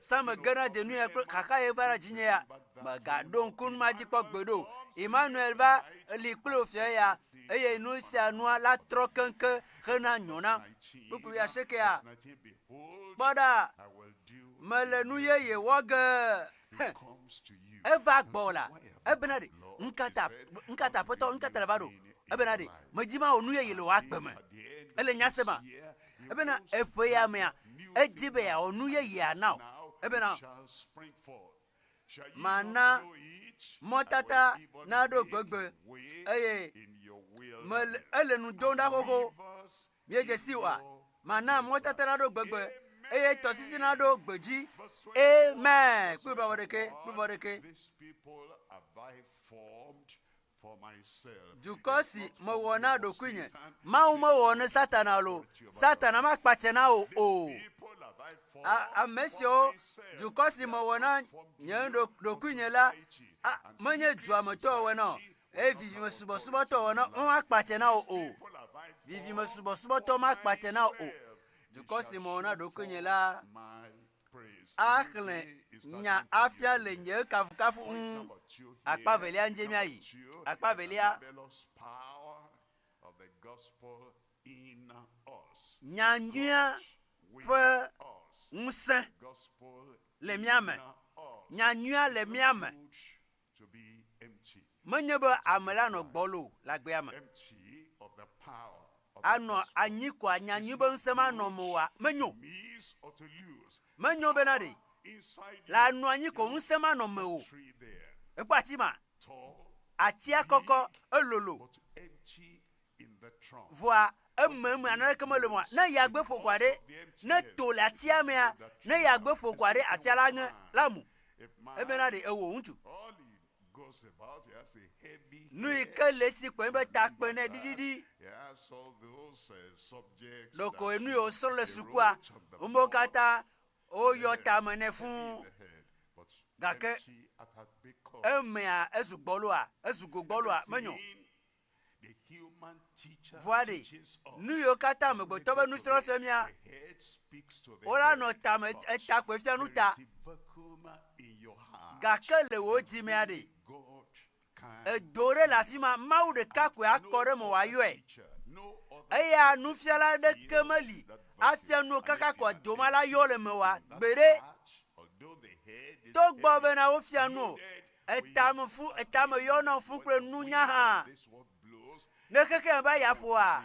[SPEAKER 5] sã megena dze nu ya kple xaxa ye va ɖe dzinye ya. Mègaɖo ŋku nu ma dzi kpɔ gbeɖe o. Emmanuel va li kple wò fia ya eye nu sia nua la trɔ keŋkeŋ hena nyɔna. Kpukpui asiekea, kpɔ ɖa, mele nu yeye wɔ ge. Eva gbɔwò la, ebena ɖe, nukata, nukata aƒetɔ, nukata nèva ɖo? Ebena ɖe, medi mawɔ nu yeye le wò agbe me. Ele nya sema? Ebena eƒe ya mea, edi be yeawɔ nu yeyea na wò. Ebena mana mɔtata naɖo gbegbe eye mele, ele nu dom ɖa xoxo. Miedze sii oa? Mana mɔtata naɖo gbegbe eye tɔsisi naɖo gbedzi. Amen. Kpui vɔ ɖekɛ, kpui vɔ ɖekɛ. Dukɔ si mewɔ na ɖokuinye. Mawu mewɔ ne Satana lo. Satana makpatse na wò o. A, ame siwo dukɔ si mewɔ na nye ɖokuinye la, a, menye dua me tɔ wɔe na o. Eye vivime subɔsubɔtɔ wɔ na womakpatse na wò o. Vivime subɔsubɔtɔ makpatse na wò o. Dukɔ si mewɔ na ɖokuinye la axlẽ nya afia le nye kafukafu ŋu. Akpa velia ŋdzi míayi. Akpa velia. Nya nyuia ƒe ŋusẽ le mía me. Nya nyuia le mía me. Menye be ame la nɔ gbɔlo le agbea me. Anɔ anyi koa nya nyui be ŋusẽ manɔ me oa? Menyo. Menyo bena ɖe la nɔ anyi ko ŋusẽ manɔ me o. Ekpɔ ati ma? Atia kɔkɔ, elolo. Vɔa eme eme naneke mele me oa? Ne yagbe ƒo koa ɖe, ne to le atia mea, ne yagbe ƒo koa ɖe, atia la ŋe, la mu. Ebena ɖe ewò ŋutsu. Nu yi ke le esi koe be ta kpe nɛ ɖiɖiɖi. Ɖeko nu yi wòsrɔ̃ le sukua, womewo katã woyɔ tame nɛ fũu. Gake emea ezu gbɔloa, ezu go gbɔloa, menyo. Vɔa ɖe, nu yiwo katã amegbetɔ ƒe nusrɔ̃ fia mía, wola nɔ tame eta koe fia nu ta. Gake le wò dzimea ɖe, edo ɖe le afi ma, Mawu ɖeka koe akɔ ɖe eme wòayɔe. Eya nufiala aɖeke meli afia nu kaka ko ado ma la yɔ le mewòa? Gbeɖe! Togbɔ bena wofia nu o, etame fu, etame yɔnɔ fu kple nunya hã. Ne xexea va ya ƒoa,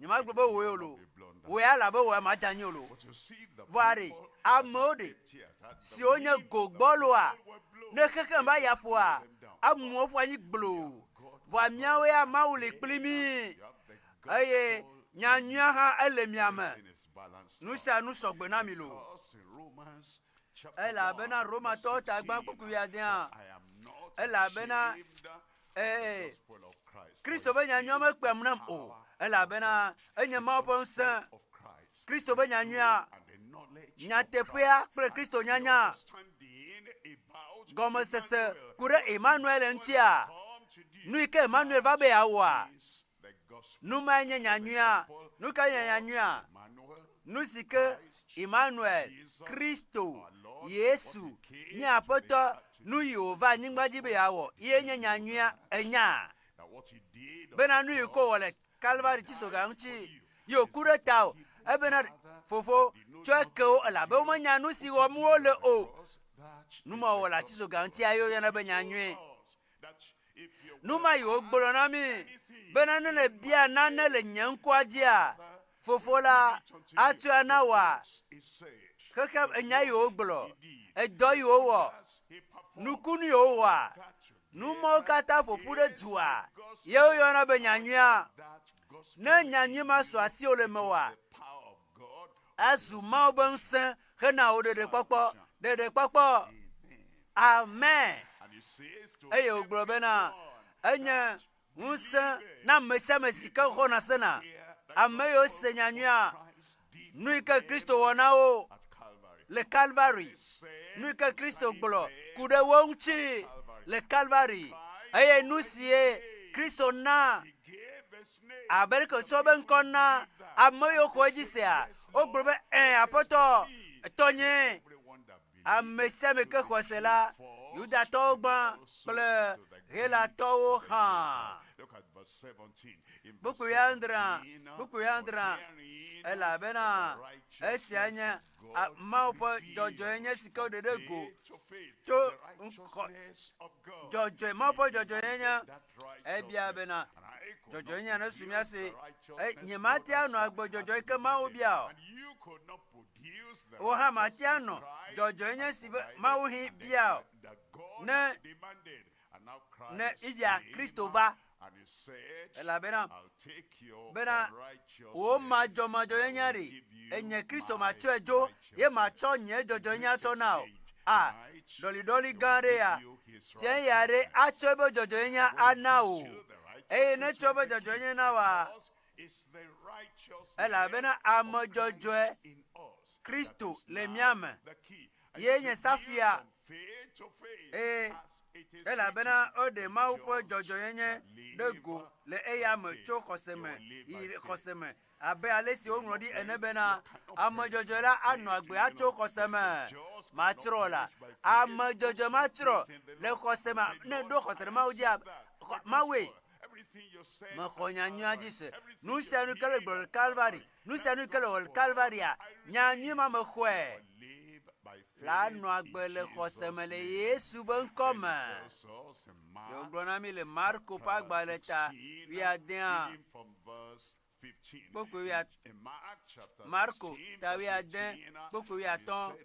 [SPEAKER 5] nyemagblɔ be wòe o lo. Wò ya elabe wò ya madze anyi o lo. Vɔa ɖe, amewo ɖe, siwo nye go gbɔloa, ne xexea va ya ƒoa, amu wo ƒu anyi gbloo. Vɔa míawo ya Mawu li kpli mí. Eye nya nyuia hã ele mia me. Nu sia nu sɔgbe na mi loo. Elabena Romatɔwo ta gbã kpukpui wuiadea, elabena ee, Kristo ƒe nyanyuia mekpeam nam o, elabena enye Mawu ƒe ŋusẽ. Kristo ƒe nyanyuia, nyateƒea kple Kristo nyanya gɔmesese ku ɖe Emmanuel ŋutia, nu yi ke Emmanuel va be yeawɔa, Nu mae nye nyanyuia. Nu kae nye nyanyuia? Nu si ke Emmanuel, Kristo, Yesu, mía Aƒetɔ, nu yi wòva anyigba dzi be yeawɔ, ye nye nyanyuia. Ènya? Bena nu yi ko wòwɔ le Kalvari tsisoga ŋuti, ye wòku ɖe tawò, ebena, Fofo, tsɔe ke wo, elabe womenya nu si wɔm wole o. Nu ma wòwɔ le atisoga ŋutia ye woyɔna be nyanyui. Nu ma yi wògblɔ na mí bena ne nèbia nane le nye ŋkɔa dzia, Fofo la atsɔe ana wòa? Xexea enya yi wògblɔ, edɔ yi wòwɔ, nukunu yi wòwɔa, nu mawo katã ƒo ƒu ɖe dua ye woyɔna be nyanyuia. Ne nyanyui ma su asiwò le mewòa, azu Mawu ƒe ŋusẽ hena wò ɖeɖekpɔkpɔ. Ɖeɖekpɔkpɔ. Amen. Eye wògblɔ bena, enye ŋusẽ na ame sia ame si ke xɔna sena. Ame yiwo se nyanyuia, nu yi ke Kristo wɔ na wo le Kalvari, nu yi ke Kristo gblɔ ku ɖe wo ŋuti le Kalvari, eye nu sie Kristo na Abe ɖeke wòtsɔ be ŋkɔ na ame yiwo xɔ edzi sea, wogblɔ be, Ẽ, Aƒetɔ, tɔnyee. Ame sia ame ke xɔe se la, Yudatɔwo gbã kple Helatɔwo hã. Kpukpui adrea, kpukpui adrea, elabena esia nye Mawu ƒe dzɔdzɔenye si ke woɖe ɖe go to ŋkɔ dzɔdzɔe Mawu ƒe dzɔdzɔenyenye. Ebia bena, Dzɔdzɔenyenye nesu mía si. Nyemate anɔ agbe dzɔdzɔe ke Mawu bia o. Wò hã mate anɔ dzɔdzɔenyenye si Mawu hĩ bia o. Ne ne Idia Kristo va, elabena bena wò madzɔmadzɔnyenye ɖi, enye Kristo matsɔe dzo, ye matsɔ nye dzɔdzɔenyenye atsɔ na wò. A, ɖɔliɖɔli gã aɖe ya. Tia ya ɖe atsɔ eƒe dzɔdzɔenyenye ana wò. Eye ne etsɔ eƒe dzɔdzɔenyenye na wòa, elabena ame dzɔdzɔe Kristo le mía me. Ye nye safia. Eye elabena woɖe Mawu ƒe dzɔdzɔenyenye ɖe go le eya me tso xɔse me yi xɔse me, abe ale si woŋlɔ ɖi ene bena, Ame dzɔdzɔe la anɔ agbe atso xɔse me, matsrɔ̃ o la. Ame dzɔdzɔe matsrɔ̃ le xɔse me. Ne èɖo xɔse ɖe Mawu dzia, Mawue mexɔ nya nyuia dzi se. Nu sia nu ke le gblɔ le Kalvari, nu sia nu ke le wɔ le Kalvaria, nya nyui ma mexɔe. La nɔ agbe le xɔse me le Yesu be ŋkɔ me. Ye wògblɔ na mí le Marko ƒe agbalẽ ta wuiadea, kpukpui wuia, Marko ta wuiade, kpukpui wuiatɔ̃,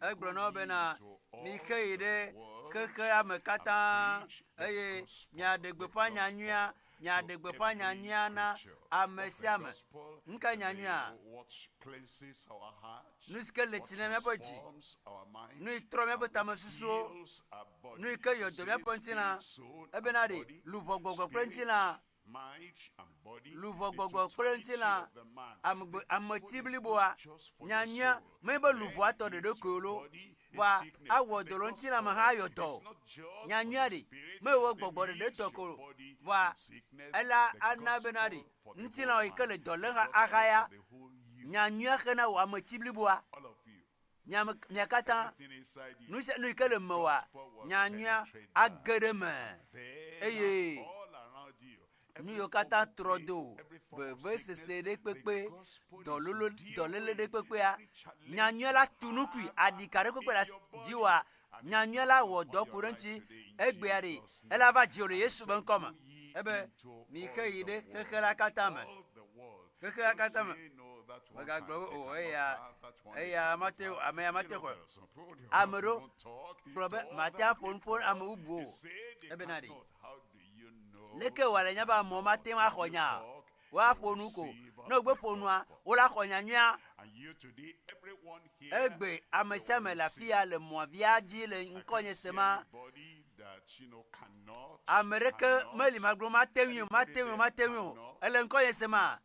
[SPEAKER 5] egblɔ na wo bena, Mixe yi ɖe xexea me katã eye miaɖe gbeƒã nya nyuia, miaɖe gbeƒã nya nyuia na ame sia ame. Nu kae nya nyuia? Nu si ke le tsi na míaƒe dzi, nu yi trɔ míaƒe tamesusuwo, nu yi ke yɔ dɔ míaƒe ŋutilã, ebena ɖe luʋɔ, gbɔgbɔ kple ŋutilã Luʋɔ, gbɔgbɔ kple ŋutilã, amegbe, ameti bliboa, nyanyuia, menye be luʋɔa tɔ ɖeɖe koe o loo, vɔa awɔ dɔ le ŋutilã me hã ayɔ dɔ o. Nyanyuia ɖe, mewɔ gbɔgbɔ ɖeɖe tɔ ko o, vɔa ela ana bena ɖe ŋutilã yi ke le dɔ lém hã ahaya. Nyanyuia xena wò ameti bliboa. Mia mia katã nu sia nu yi ke le mewòa, nya nyuia age ɖe eme eye nu yiwo katã trɔ do vevesese ɖe kpekpe, dɔlolo dɔléle ɖe kpekpea, nya nyuia la tu nukui aɖika ɖe kpekpe le dziwòa, nya nyuia la wɔ dɔ ku ɖe eŋuti egbea ɖe ela va dziwò le Yesu be ŋkɔ me. Ebe mixe yi ɖe xexe la katã me. Xexea katã me. Mègagblɔ be o eya eya mate ame ya mate xɔe. Ame ɖewo gblɔ be mate aƒo nuƒo na ame bubuwo o. Ebena ɖe leke wòale nya be amewo mate ŋu axɔ nya o? Woaƒo nu ko. Ne wogbe ƒo nua, wola xɔ nya nyuia. Egbe ame sia ame le afi ya le mɔa via dzi le ŋkɔnye sema. Ame ɖeke meli magblɔ mate ŋui o, mate ŋui o, mate ŋui o. Ele ŋkɔnye sema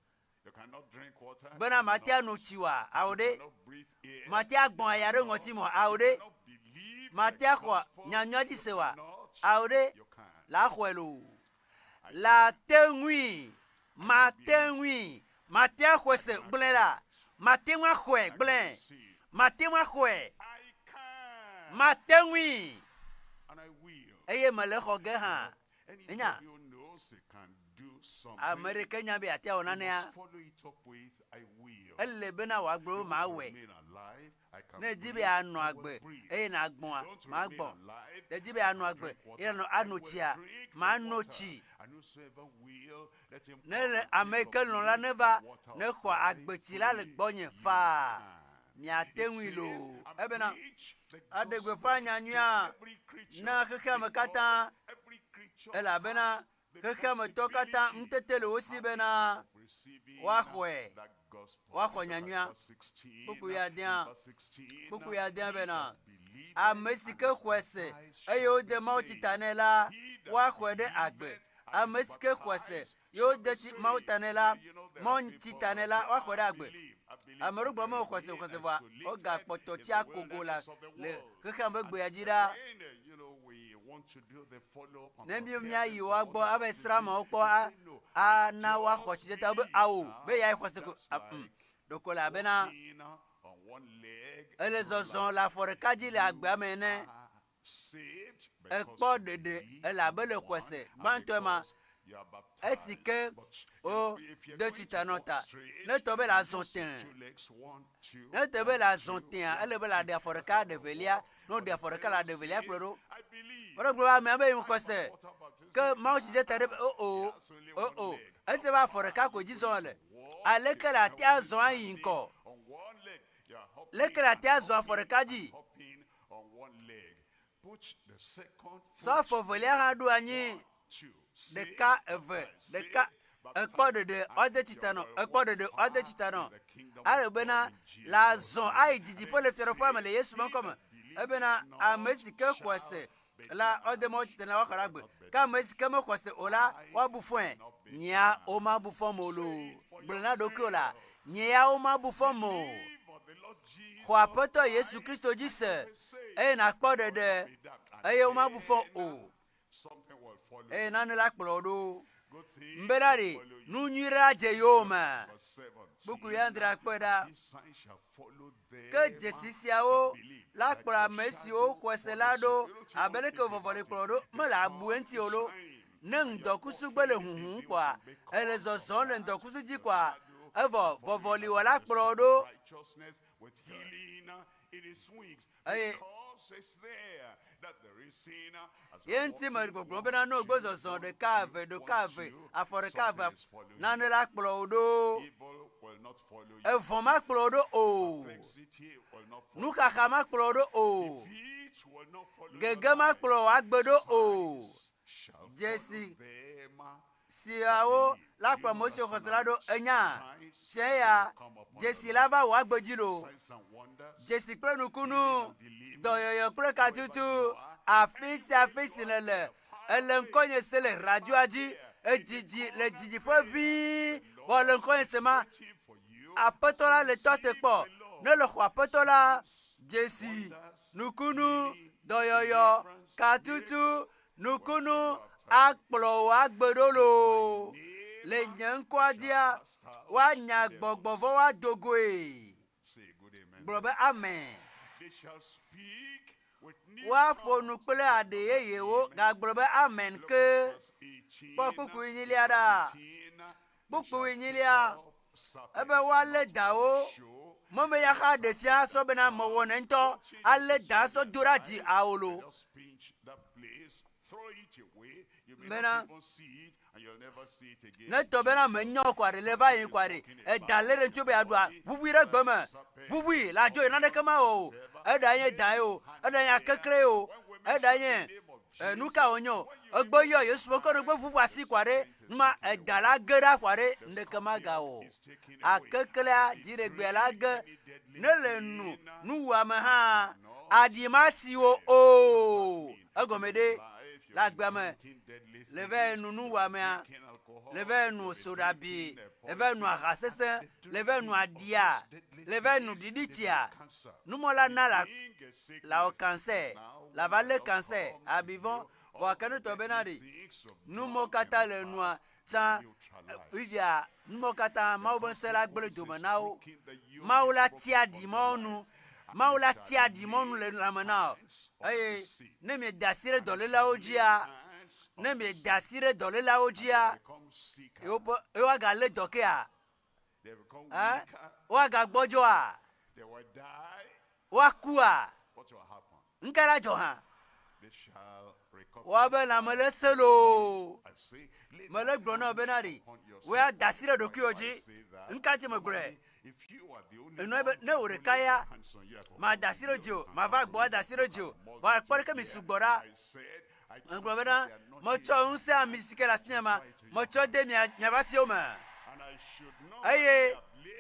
[SPEAKER 5] bena mate ano tsi oa? Ao ɖe. Mate agbɔn aya ɖe ŋɔti me oa? Ao ɖe. Mate axɔ nyanyua dzi se oa? Ao ɖe. La xɔe loo. La te ŋui. Mate ŋui. Mate axɔe se gblẽ la. Mate ŋu axɔe gblẽ. Mate ŋu axɔe. Mate ŋui. Eye mele exɔ ge hã. Enya. Ame ɖeke nya be yeate awɔ nanea, ele bena wòagblɔ be mawɔe. Ne èdi be yeanɔ agbe eye nàgbɔ̃a, magbɔ̃. Ne èdi be yeanɔ agbe eye nànɔ ano tsia, mano tsi. Ne le ame yi ke lɔ̃ la neva nexɔ agbetsi la le gbɔnye faa. Miate ŋui loo. Ebena aɖe gbeƒã nyanyuia na xexeame katã elabena xexeametɔwo katã ŋutete le wo si bena woaxɔe, woaxɔ nyanyuia. Kpukpui adea, kpukpui adea bena, ame si ke xɔe se eye wode Mawu tsi ta nɛ la, woaxɔe ɖe agbe. Ame si ke xɔe se ye wode tsi Mawu ta nɛ la, Mawu tsi ta nɛ la, woaxɔe ɖe agbe. Ame ɖewo gblɔ be woxɔe se, woxɔe se vɔa wogakpɔtɔ tsi akogo le le xexea me gbea dzi ɖaa. Ne míbe míayi woa gbɔ ava yi srã ameawo kpɔ ana woaxɔ tsitseta wobe ao be yeayi xɔse ko mm, ɖeko le abena ele zɔzɔ le afɔ ɖeka dzi le agbea me ene. Ekpɔ ɖeɖe ele abe le xɔse gbãtɔe ma esi ke wode tsi ta nɔ ta. Ne tɔ be le azɔ tẽ, ne tɔ be le azɔ tẽa, ele be le aɖe afɔ ɖeka aɖe velia. Ne woɖe afɔ ɖeka le aɖe velia kplɔe ɖo. Woɖe gblɔ be amea be yi xɔse ke Mawu tsi dze ta ɖe be o o o o ete be afɔ ɖeka ko dzi zɔm le. Aleke le ate azɔ ayi ŋkɔ? Leke le ate azɔ afɔ ɖeka dzi? Sɔ afɔ velia hã ɖo anyi. Ɖeka, eve, ɖeka. Ekpɔ ɖeɖe, woade tsi ta nɔ. Ekpɔ ɖeɖe, woade tsi ta nɔ. Ale bena le azɔ ayi didiƒe le fiaɖuƒea me le Yesu ƒe ŋkɔ me. Ebena ame si ke xɔe se la, woade Mawu tsi ta na woaxɔ ɖe agbe. Ke ame si ke mexɔe se o la, woabu fɔe. Nyea womabu fɔm o loo. Gblɔ na ɖokuiwò la, nyea womabu fɔm o. Xɔ Aƒetɔ Yesu Kristo dzi se eye nàkpɔ ɖeɖe eye womabu fɔ o. Eye nane la kplɔ wò ɖo. Mbena ɖe nu nyui ɖe adze yowòme. Kpukpui adrea kpɔe ɖa. Ke dzesi siawo la kplɔ ame siwo xɔe se la ɖo abe leke vɔvɔli kplɔ ɖo mele abu eŋuti o lo. Ne ŋdɔkusu gbe le huhum kpɔa, ele zɔzɔm le ŋdɔkusu dzi kɔa, evɔ vɔvɔli wɔ la kplɔ ɖo. Eye ye ŋuti me gbɔgblɔ bena ne wògbe zɔzɔ ɖeka eve ɖeka eve afɔ ɖeka eve nane la kplɔ wò ɖo. Evɔ̃ makplɔ wò ɖo o. Nuxaxa makplɔ wò ɖo o. Gege makplɔ wò agbe ɖo o. Dzesi siawo la kplɔ ame siwo xɔse la ɖo. Enya fia eya dzesi la va wò agbe dzi loo. Dzesi kple nukunu, dɔyɔyɔ kple katutu, afi sia afi si nèle, èle ŋkɔnye se le radioa dzi, edzidzi le didiƒe ʋĩi, vɔ le ŋkɔnye se ma, Aƒetɔ la le tɔ te kpɔ. Ne èle xɔ Aƒetɔ la, dzesi, nukunu, dɔyɔyɔ, katutu, nukunu akplɔ wò agbe ɖo loo. Le nye ŋkɔa dzia, woanya gbɔgbɔ vɔ̃wo ado goe. Gblɔ be amen. Woaƒo nu kple aɖe yeyewo gagblɔ be amen ke. Kpɔ kpukpui nyilia ɖa. Kpukpui nyilia ebe woalé dawo. Meme ya xa ɖe fia sɔ bena mewɔnɛ ŋutɔ alé da sɔ do ɖe dzi awolo. Bena Ne tɔ bena menyɔ kɔa ɖe le va yi kɔa ɖe, eda lé ɖe ŋuti be yeaɖua, ʋuʋui ɖe gbe me, ʋuʋui le adzo yi naneke mawɔ o. Eɖa nye da ye o, eɖa nye akekle ye o, eɖa nye nu ka wònye o. Egbe yɔ Yesu be kɔ ne gbe ʋuʋu asi kɔa ɖe, numa eda la ge ɖa kɔa ɖe, ŋɖeke magawɔ o. Akeklea, dziɖegbea la ge. Ne le nu nuwuame hã, aɖi masi wo o. Egɔme ɖe, le agbea me, le vɛ nu nuwɔamea, le vɛ nu soɖabi, le vɛ nu aha sesẽ, le vɛ nu aɖia, le vɛ nu ɖiɖitsia, numɔ la na la la wɔ kansɛ, la va lé kansɛ, abi vɔ̃. Vɔa ke ne tɔ bena ɖe, numɔ katã le nua tsã, fifia numɔ katã Mawu be ŋusẽ la gblẽ dome na wo. Mawu la tia ɖi mɔwo nu. Mawu la tia ɖi mɔnu le lãme na wò. Eye ne mieda asi ɖe dɔléleawo dzia, ne mieda asi ɖe dɔléleawo dzia, yewoƒe yewoagalé dɔ kea? Ɛ? Woagagbɔdzɔa? Woakua? Nu ka la dzɔ hã? Woabe lãme le sẽ loo. Mele gblɔ na wò bena ɖe wò ya da asi ɖe ɖokuiwò dzi. Nu ka ŋuti megblɔe? Enɔe be ne wò ɖeka ya, mada asi ɖe dziwò, mava gbɔ ada asi ɖe dziwò. Vɔ kpɔ ɖeke mi sugbɔ ɖa. Megblɔ bena metsɔ ŋusẽ ami si ke le asinye ma, metsɔ de mia miaƒe asiwo me. Eye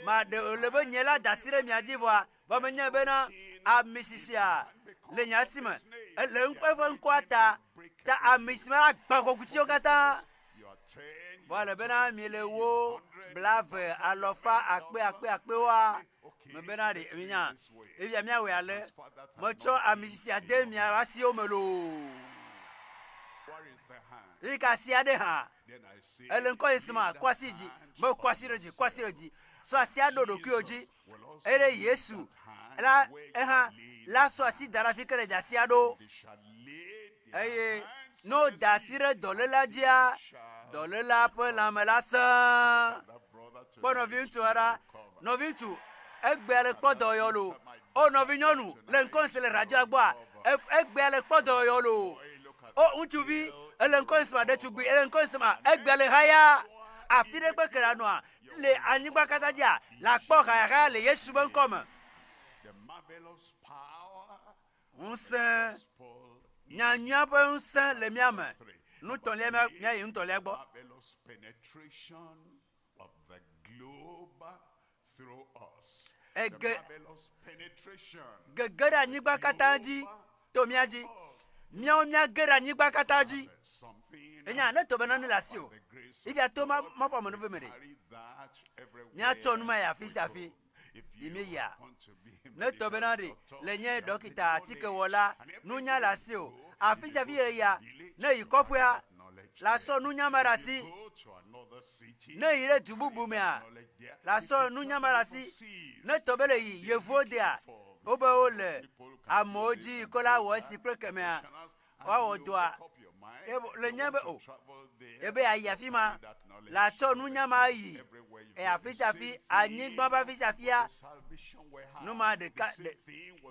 [SPEAKER 5] maɖe wòle be nye la da asi ɖe mia dzi vɔa, vɔ menyae bena ami sisia le nye asi me, le eƒe ŋkɔa ta, ta ami si me la gbã kɔkutiwo katã. Vɔ ele bena miele wo blave alɔfa akpe akpe akpewoa, mebena ɖe minya, efia míawɔe ale, metsɔ ami sisia de mia asiwo me loo. Eyi ke asi aɖe hã, ele ŋkɔ yi sima, kɔ asi dzi, mekɔ asi ɖe dzi, kɔ asi ɖe dzi, sɔ asia ɖo ɖokuiwò dzi. Eye Yesu la eha la sɔ asi da ɖe afi ke le da asia ɖo. Eye ne woda asi ɖe dɔléla dzia, dɔléla ƒe lãme la sẽ. Kpɔ nɔviŋutsu ɖa, nɔviŋutsu egbea le kpɔ dɔyɔ lo. O nɔvinyɔnu le ŋkɔ si le radioa gbɔa, egbea le kpɔ dɔyɔ lo. O ŋutsuvi ele ŋkɔ si ma ɖetugbui ele ŋkɔ si ma egbea le haya. Afi ɖe kpe ke la nɔa le anyigba katã dzia, le akpɔ hayahaya le Yesu ƒe ŋkɔ me. Ŋusẽ, nyanyuia ƒe ŋusẽ le mía me. Nutɔlia, míayi nutɔlia gbɔ. Ege, gege ɖe anyigba katã dzi to mía dzi. Míawo míage ɖe anyigba katã dzi. Enya ne to be nane le asi o. Ifia to ma ma ƒe amenuveve me ɖe. Míatsɔ nu ma yi afi sia afi yi míeyia. Ne tɔ bena ɖe le nye ɖɔkita atikewɔla nunya le asi o. Afi sia afi yi yia, ne yi kɔƒea, la sɔ nunya ma ɖe asi. Ne yi ɖe du bubu mea, la sɔ nunya ma ɖe asi. Ne tɔ be le yi yevuwo dea, wobe wole amewo dzi yi ke la wɔ esi kple kemea, woawɔ dɔa. Le nye be o, ebe yeayi afi ma, la tsɔ nunya ma ayi e afi sia afi, anyigba ƒe afi sia afia. Nu ma ɖeka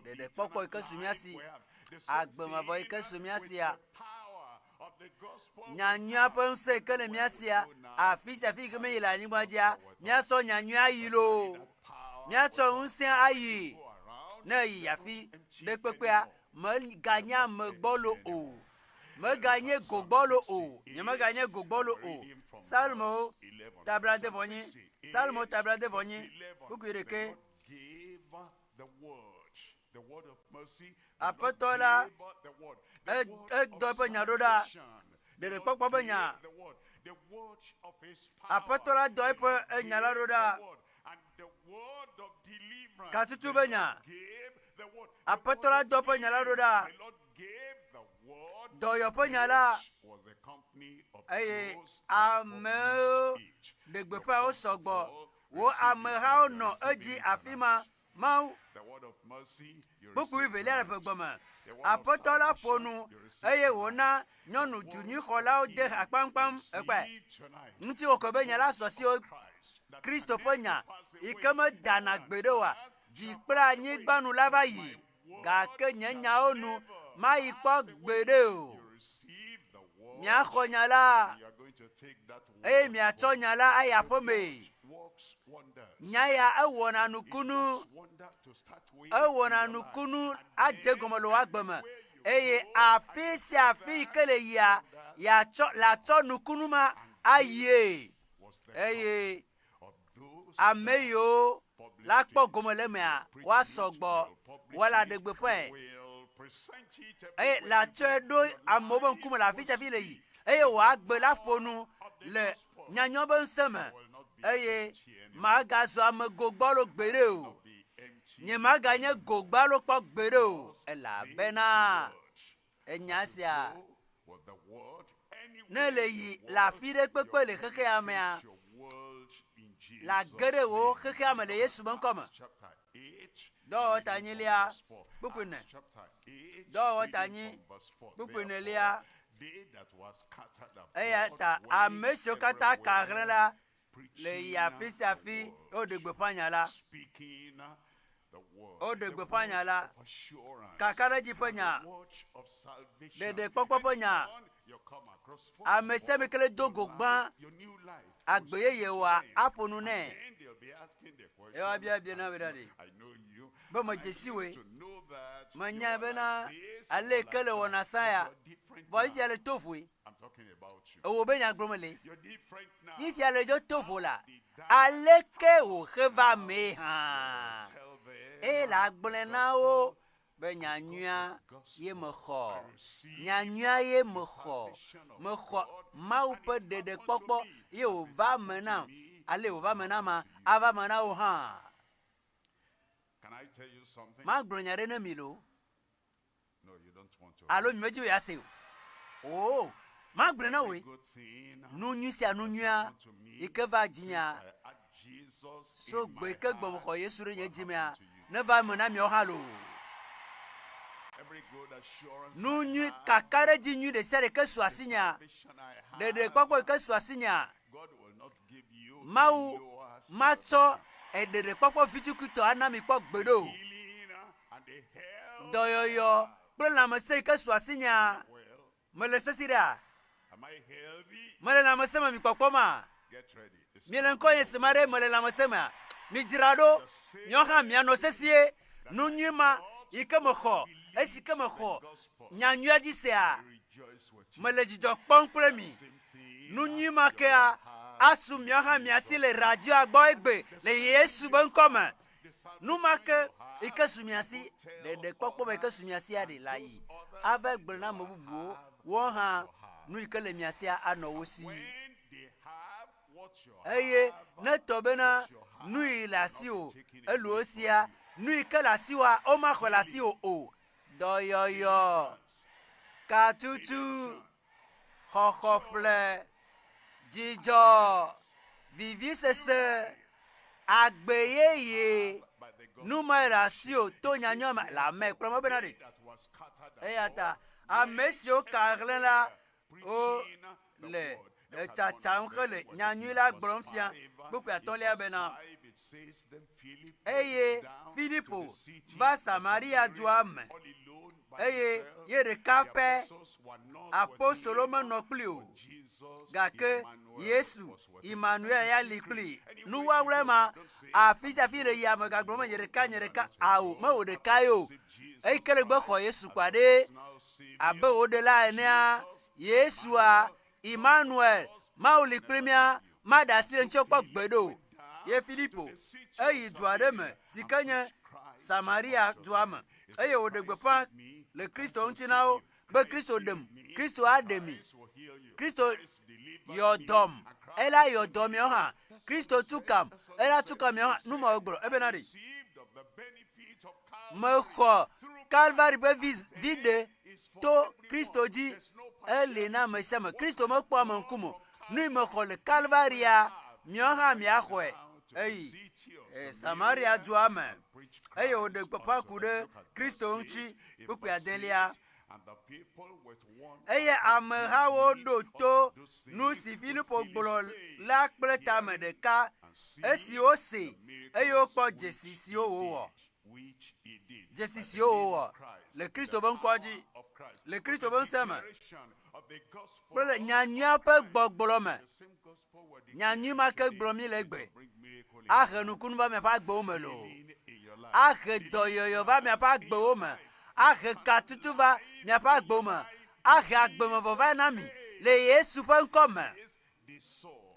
[SPEAKER 5] ɖeɖekpɔkpɔ yi ke su mía si, agbe mavɔ yi ke su mía sia, nyanyuia ƒe ŋusẽ yi ke le mía sia, afi sia afi yi ke míeyi le anyigba dzia, míasɔ nyanyuia ayi loo. Míatsɔ ŋusẽ ayi. Ne èyi afi ɖe kpekpea, meganye ame gbɔlo o. Meganye go gbɔlo o. Nyemeganye go gbɔlo o. Psalmo ta blaade vɔ nyi. Psalmo ta blaade vɔ nyi. Kpukpui ɖekɛ. Aƒetɔ la edɔ eƒe nya ɖo ɖa. Ɖeɖekpɔkpɔ ƒe nya. Aƒetɔ la dɔ eƒe nya la ɖo ɖa. Katutu be nya. Aƒetɔ la dɔ eƒe nya la ɖo ɖa. Dɔyɔ ƒe nya la. Eye amewo ɖe gbeƒã wo sɔgbɔ. Wo amehawo nɔ edzi afi ma. Mawu. Kpukpui velia le ƒe me. Aƒetɔ la ƒo nu eye wòna nyɔnu dunyuixɔlawo de ha kpaŋkpaŋ ekpe. Ŋutiwòkɔ be nya la sɔ si wo Kristo ƒe nya yi ke medana gbeɖe oa, dzi kple anyigba nu la va yi. Gake nye nyawo nu mayi kpɔ gbeɖe o. Miaxɔ nya la eye miatsɔ nya la ayi aƒemee. Nya ya ewɔna nukunu, ewɔna nukunu adze gɔme le wò agbe me eye afi sia afi yi ke le yia, yeatsɔ latsɔ nukunu ma ayie eye ame yiwo la kpɔ gome le emea woasɔ gbɔ woala ɖe gbeƒãe eye latsɔe ɖo amewo be ŋkume le afi sia afi le yi eye wòagbe la ƒo nu le nyanyua be ŋusẽ me eye magazu ame gogbɔlo gbeɖe o. Nye maganye gogbalo kpɔ gbeɖe o elabena enya sia ne le yi le afi ɖe kpekpe le xexea mea, la ge ɖe wò xexea me le Yesu be ŋkɔ me. Dɔwɔwɔ ta enyilia, kpukpui ne. Dɔwɔwɔ ta enyi, kpukpui nelia. Eya ta ame siwo katã ka hlẽ la le yi afi sia afi woɖe gbeƒã nya la. Woɖe gbeƒã nya la. Kakaɖedzi ƒe nya, ɖeɖekpɔkpɔ ƒe nya. Ame sia ame ke le do go gbã agbe yeye wa aƒo nu nɛ. Eye woabia bia na be ɖe be medze si woe. Menyae bena ale ke le wɔna sa ya. Vɔ fifia le to voe. Ewò be nya gblɔm mele. Fifia le dzo to vo la, aleke wòhe va mee hã? Eye le agblɔe na wo be nya nyuia ye mexɔ. Nya nyuia ye mexɔ. Mexɔ Mawu ƒe ɖeɖekpɔkpɔ ye wòva me nam. Ale wòva me nam ma, ava me na wò hã. Magblɔ nya ɖe ne mi loo. Alo mi medzi be yease o. Oo, magblɔe na wòe. Nu nyui sia nu nyuia yi ke va dzinyea, so gbe ke gbɔ mexɔ Yesu ɖe nye dzi mea, neva eme na miawo hã loo. Nu nyui, kakaɖedzi nyui ɖe sia ɖe ke su asinyea, ɖeɖekpɔkpɔ yi ke su asinyea, Mawu matsɔ eɖeɖekpɔkpɔ vitukutɔ ana mi kpɔ gbeɖe o. Dɔyɔyɔ kple lãmesẽ yi ke su asinyea, mele sesi ɖea? Mele lãmesẽ me mi kpɔkpɔ ma? Miele ŋkɔ nye sem aɖe mele lãmesẽ mea? Midzra ɖo, miawo hã mianɔ sesie. Nu nyui ma yi ke mexɔ, esi ke mexɔ nya nyuia dzi sea, mele dzidzɔ kpɔm kple mi. Nu nyui ma kea asu miawo hã mia si le radioa gbɔ egbe le Yesu be ŋkɔ me. Nu ma ke yi ke su mia si, ɖeɖekpɔkpɔ me yi ke su mia sia ɖe la yi ava gblɔ na ame bubuwo, woawo hã nu yi ke le mia sia anɔ wo si. Eye ne tɔ bena nu yi le asiwò elu wo sia, nu yi ke le asiwòa womaxɔe le asiwò o. Dɔyɔyɔ, katutu, xɔxɔƒle, dzidzɔ, vivisese, agbe yeye, nu mae le asiwò to nyanyua me le ame kplɔm bena ɖe. Eya ta ame siwo ka hlẽ la wo le etsatsam hele nyanyui la gblɔm fia. Kpukpui atɔ̃lia bena, eye Filipo va Samaria dua me eye ye ɖeka pɛ apostolo menɔ kpli o gake Yesu Emmanuel ya li kpli. Nuwɔwɔe ma afi sia afi le yia megagblɔ me nye ɖeka nye ɖeka ao mewò ɖeka ye o. Eyi ke le gbe xɔ Yesu kpa ɖe abe wò ɖela enea Yesua Emmanuel Mawu li kpli mía maɖe asi le ŋutiwò kpɔ gbeɖe o. Ye Filipo eyi du aɖe me si ke nye Samaria dua me eye wòɖe gbeƒã le Kristo ŋuti na wo be Kristo ɖem, Kristo aɖe mi, Kristo yɔ dɔm, ela yɔ dɔ miawo hã, Kristo tu kam, ela tu kam miawo hã. Nu ma wògblɔ ebena ɖe mexɔ Kalvari ƒe viɖe to Kristo dzi eli na ame sia ame. Kristo mekpɔ ame ŋkume o. Nu yi mexɔ le Kalvaria, miawo hã miaxɔe. Eyi. Eh, Samaria dua me eye wòɖe gbeƒã ku ɖe Kristo ŋuti kpukpui adelia. Eye amehawo ɖo to nu si Filipo gblɔ la kple tame ɖeka esi wose eye wokpɔ dzesi siwo wòwɔ. Dzesi siwo wòwɔ le Kristo ƒe ŋkɔa dzi, le Kristo ƒe ŋusẽ me kple le nyanyuia ƒe gbɔgblɔ me. Nyanyui ma ke gblɔm míele egbe. Ahe nukunu va miaƒe agbewo me loo. Ahe dɔyɔyɔ va miaƒe agbewo me. Ahe katutu va miaƒe agbewo me. Ahe agbemevɔ va na mi le Yesu ƒe ŋkɔ me.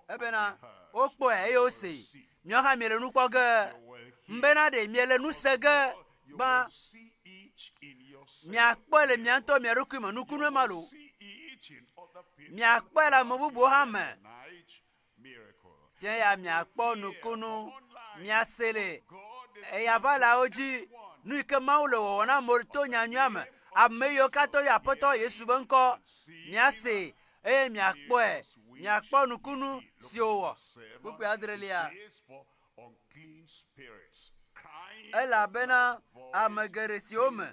[SPEAKER 5] Ebena wokpɔe eye wosee. Miawo hã miele nu kpɔ ge. Bena ɖe miele nu se ge gbã. Miakpɔe le mia ŋutɔ mia ɖokui me. Nukunu ema loo. Miakpɔe le ame bubuwo hã me. Fia ya miakpɔ nukunu, miase le eyaʋalawo dzi nu yi ke Mawu le wɔwɔ na amewo to nyanyuia me. Ame yiwo katã yɔ Aƒetɔ Yesu be ŋkɔ, miase eye miakpɔe, miakpɔ nukunu si wòwɔ. Kpukpui adrelia. Elabena ame geɖe siwo me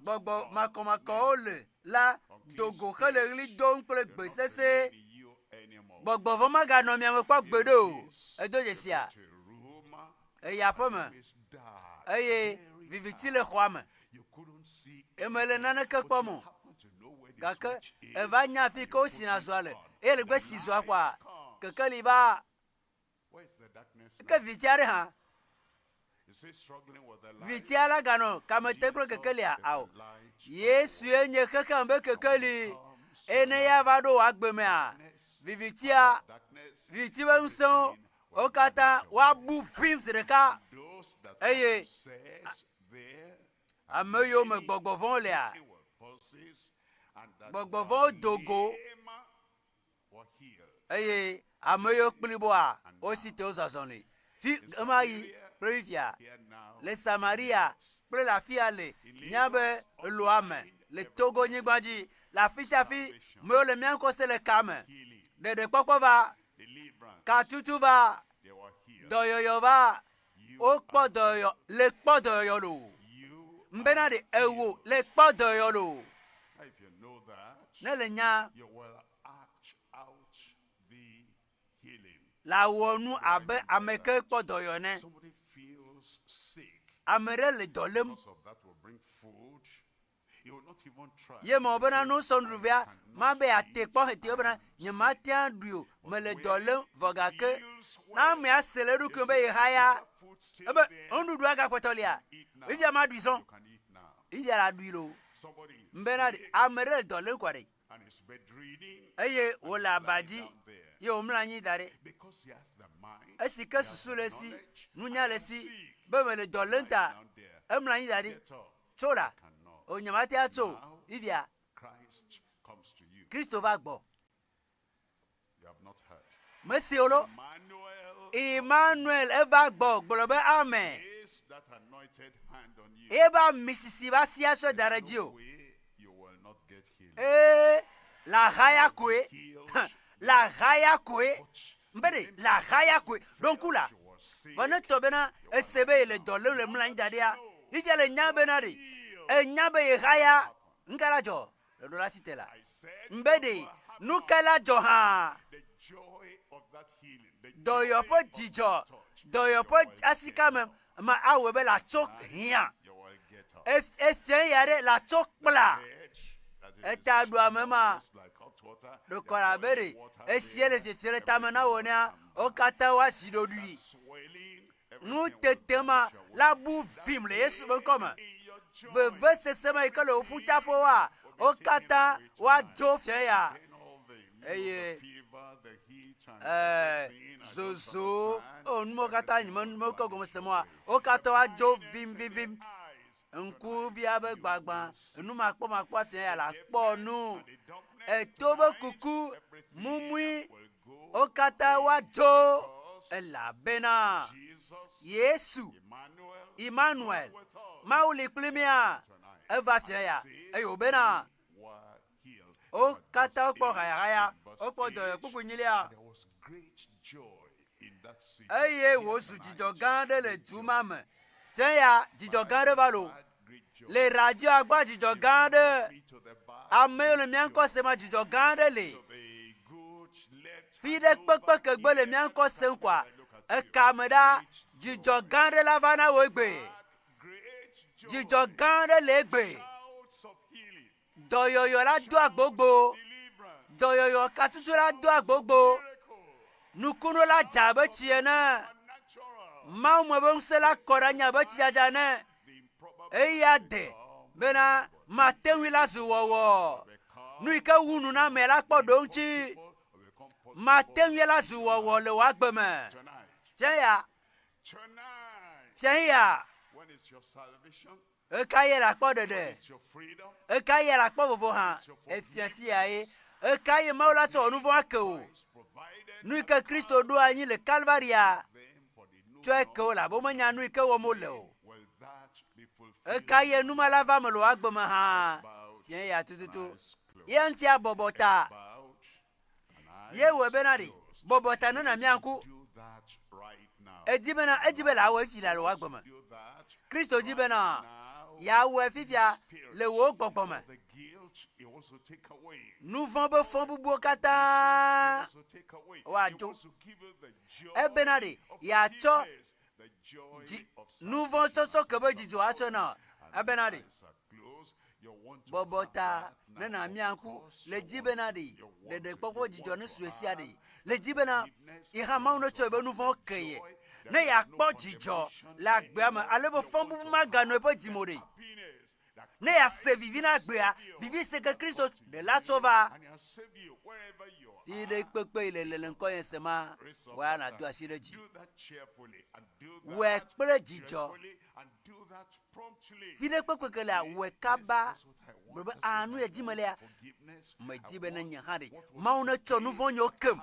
[SPEAKER 5] gbɔgbɔ makɔmakɔwo le la do go hele ɣli dom kple gbe sesẽ. Gbɔgbɔ vɔ̃ maganɔ mia me kpɔ gbeɖe o. Edo dzesia? Eyi aƒe me eye viviti le xɔa me. Emele naneke kpɔm o. Gake eva nya afi ke wosina zɔa le eye le gbe si zɔa kɔa, kekeli va. Ke viviti aɖe hã. Vitia la ganɔ kame tem kple kekelia? Ao. Yesue nye xexea me be kekeli. Eye ne ya va ɖo wò agbe mea, vivitia, viviti ƒe ŋusẽwo, wo katã woabu ƒim zi ɖeka. Eye ame yiwo me gbɔgbɔ vɔ̃wo lea, gbɔgbɔ vɔ̃wo do go eye ame yiwo kpli boa wosi te wozɔ azɔli. Fi ɣemaɣi kple fifia le Samaria kple le afia le míabe loa me le Togo nyigba dzi le afi sia afi mewo le mía ŋkɔ se le ka me. Ɖeɖekpɔkpɔ va, katutu va, dɔyɔyɔ va, wokpɔ dɔyɔyɔ le kpɔ dɔyɔyɔ loo. Mbena ɖe ewo le kpɔ dɔyɔyɔ loo. Ne le nya la wɔ nu abe ame ke kpɔ dɔyɔ ene. Ame ɖe le dɔ lém. Ye mewɔ bena ne wosɔ nuɖuɖu vɛa, mabe yeate kpɔ hete bena nyemate aɖui o, mele dɔ lém vɔ gake ne amea se le eɖokui me be yexaya, ebe nuɖuɖua gakpɔtɔ lia, fifia maɖui sɔŋ. Fifia la ɖui loo. Bena ɖe ame ɖe le dɔ lém kɔa ɖe eye wòle aba dzi ye wòmlɔ anyi da ɖi. Esi ke susu le esi, nunya le esi be mele dɔ lém ta, emlɔ anyi da ɖi. Tso ɖa, o nyemate atso o, fifia Kristo va gbɔ. Mesi o lo. Emmanuel eva gbɔ gblɔ be amen. Ebe ami sisi va sia sɔ da ɖe dzi o. Ee, la haya koe. La haya koe. Mbe ɖe, la haya koe. Ɖo ŋku la. Vɔ ne tɔ bena ese be yele dɔ lém le mlɔ anyi da ɖia, yidze le nya bena ɖe, enya be yehaya, nuka la dzɔ? Le ɖo la si te la. Mbe ɖe, nuka la dzɔ hã? Dɔyɔƒe dzidzɔ, dɔyɔƒe asikame ma awɔe be la tso hiã. Efia ya ɖe la tso kpla. Eta ɖuame ma ɖekɔ abe ɖe esie le fiefie le tame na wò enea, wo katã woasi ɖoɖoe. Nutete ma la bu vim le Yesu ƒe ŋkɔ me. Vevesese ma yi ke le wò ƒutsaƒewoa, wo katã woadzo fia ya. Eye ee, zozo, o nuwo katã nye me mekɔ gɔme se mɔa, wo katã woadzo vim vim vim. Ŋkuvia be gbagbã, enumakpɔmakpɔ afia ya la kpɔ nu. Eto be kuku, mumui, wo katã woadzo elabena Yesu, Emmanuel, Mawu li kpli mía, eva fia ya eye wòbena wo katã wokpɔ hayahaya, wokpɔ dɔyɔkpukpu nyilia. Eye wòzu dzidzɔ gã aɖe le du ma me. Fia ya dzidzɔ gã aɖe va lo. Le radioa gbɔ dzidzɔ gã aɖe. Ame yiwo le mía ŋkɔ sem dzidzɔ gã aɖe li. Fi ɖe kpekpe ke gbe le mía ŋkɔ sem koa, eka me ɖa dzidzɔ gã aɖe la va na wò egbe. Dzidzɔ gã aɖe le egbe. Dɔyɔyɔ la doa gbogbo. Dɔyɔyɔ katutu la doa gbogbo. Nukunu la dza abe tsi ene. Mawu me ƒe ŋusẽ la kɔ ɖe anyi abe tsidzadza ene. Eya de bena mate ŋui la zu wɔwɔ. Nu yi ke wu nu na ame la kpɔ ɖo ŋuti. Mate ŋui la zu wɔwɔ le wò agbe me. Fia ya. Fia ya. Ɣekaɣie nàkpɔ ɖeɖe? Ɣekaɣie nàkpɔ vovo hã? Efia sia ye. Ɣekaɣie Mawu la tsɔ wò nu vɔ̃ ake wò? Nu yi ke Kristo ɖo anyi le Kalvaria tsɔe ke wo elabe womenya nu yi ke wɔm wole o. Ɣekaɣie nu ma la va eme le wò agbe me hã? Fia ya tututu. Ye ŋuti abɔbɔ ta. Ye wɔe bena ɖe bɔbɔ ta ne nàmia ŋku. Edi bena edzi be yeawɔe fifia le wò agbe me. Kristo di bena yeawɔe fifia le wò gbɔgbɔ me. Nu vɔ̃ be fɔbubuwo katã woadzo. Ebena ɖe yeatsɔ dzi nu vɔ̃ tsɔtsɔ ke be dzidzɔ atsɔ na ebena ɖe bɔbɔ ta ne nàmia ŋku le dzi bena ɖe ɖeɖekpɔkpɔ dzidzɔ ne sue sia ɖe le dzi bena ye hã Mawu netsɔ yeƒe nu vɔ̃ ke ye ne yeakpɔ dzidzɔ le agbea me ale be fɔbubu maganɔ eƒe dzi me o ɖe. Ne yease vivi na agbea, vivi si ke Kristo ɖela tsɔ va. Fi ɖe kpekpe yi le le le ŋkɔ nye se ma, wòa nàdo asi ɖe dzi. Wɔe kple dzidzɔ. Fi ɖe kpekpe ke lea, wɔe kaba. Gblɔ be, a nu ya dzi melea, medi be ne nye hã ɖe Mawu netsɔ nu vɔ̃ nyewo kem.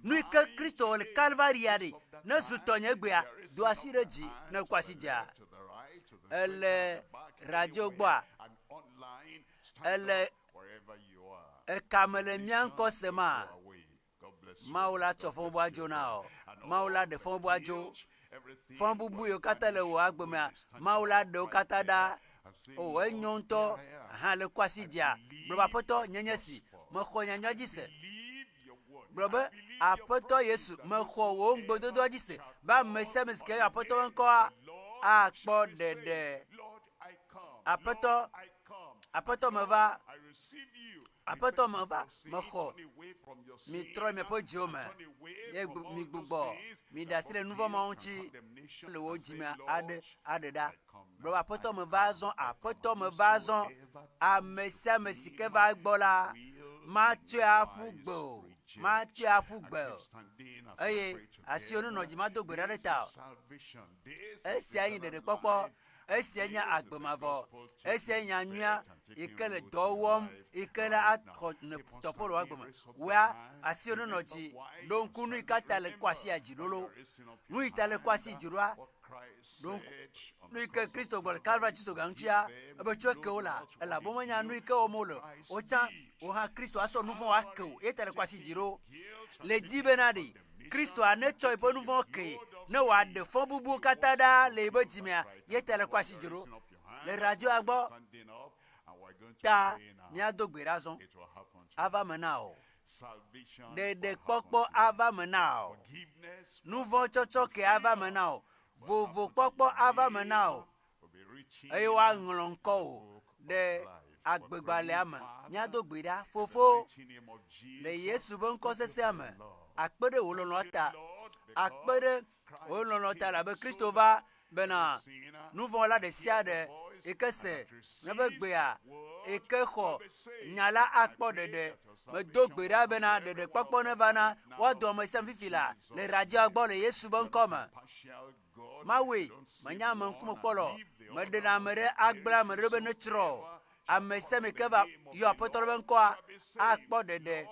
[SPEAKER 5] Nu yi ke Kristo wɔ le Kalvaria ɖe, ne zu tɔnye egbea, do asi ɖe dzi ne ekɔ asi dzia. Ele radio gbɔa? Ele ekame le mía ŋkɔ sema? Mawu la tsɔ fɔbubu adzo na wò. Mawu la ɖe fɔbubu adzo. Fɔbubu yiwo katã le wò agbe mea, Mawu la ɖe wo katã ɖa. O, enyo ŋutɔ hã le kwasi dzia. Gblɔ be, Aƒetɔ, nye nye si. Mexɔ nyanyua dzi se. Gblɔ be, Aƒetɔ Yesu, mexɔ wò ŋugbedodoa dzi se be ame sia ame si ke yɔ Aƒetɔ ƒe ŋkɔa akpɔ ɖeɖe. Aƒetɔ, Aƒetɔ meva, Aƒetɔ meva, mexɔ. Mitrɔ miaƒe dziwo me ye migbugbɔ, miɖe asi le nuvɔ̃ mawo ŋuti le wò dzi me aɖe aɖe ɖa. Gblɔ be, Aƒetɔ meva azɔ, Aƒetɔ meva azɔ. Ame sia ame si ke va egbɔ la, matsɔe aƒu gbe o, matsɔe aƒu gbe o. Eye asiwò nenɔ dzi mado gbe ɖa ɖe ta o. Esia nye ɖeɖekpɔkpɔ Esia nye agbe mavɔ. Esia nye nyanyuia yi ke le dɔ wɔm yi ke la axɔ ne tɔƒe le wò agbe me. Wòa asiwò nenɔ dzi. Ɖo ŋku nu yi katã le kɔ asi ya dzi ɖo Nu yi ta le kɔ asi dzi ɖoa, ɖo ŋku nu yi ke Kristo gblɔ le Kalvari tsisoga ŋutia, ebe tsɔe ke wo la, elabe womenya nu yi ke wɔm wole o. Wotsã wò hã Kristo asɔ nu vɔ̃ ake wò ye ta le kɔ asi dzi ɖo. Le di bena ɖe Kristoa netsɔ eƒe nu vɔ̃ kee ne wòaɖe fɔbubuwo katã ɖa le eƒe dzimea, ye ta le kɔ asi dzi ɖo. Le radioa gbɔ ta míado gbe ɖa azɔ. Ava me na wò. Ɖeɖekpɔkpɔ ava me na wò. Nu vɔ̃ tsɔtsɔ ke ava me na wò. Vovokpɔkpɔ ava me na wò. Eye woaŋlɔ ŋkɔwò ɖe agbegbalẽa me. Míado gbe ɖa, Fofo, le Yesu ƒe ŋkɔ sesẽa me, akpe ɖe wò lɔlɔ̃a ta. Akpe ɖe wò lɔlɔ̃ ta elabe Kristo va bena nuvɔ̃wɔla ɖe sia ɖe yi ke se míaƒe gbea, yi ke xɔ nya la akpɔ ɖeɖe. Medo gbe ɖa bena ɖeɖekpɔkpɔ neva na woado ame sia ame fifi laa le radioa gbɔ le Yesu ƒe ŋkɔ me. Mawue, menye ame ŋkume kpɔla o. Meɖena ame ɖe agblẽ ame ɖe be netsrɔ̃ o. Ame sia ame ke va yɔ Aƒetɔ la ƒe ŋkɔa akpɔ ɖeɖe.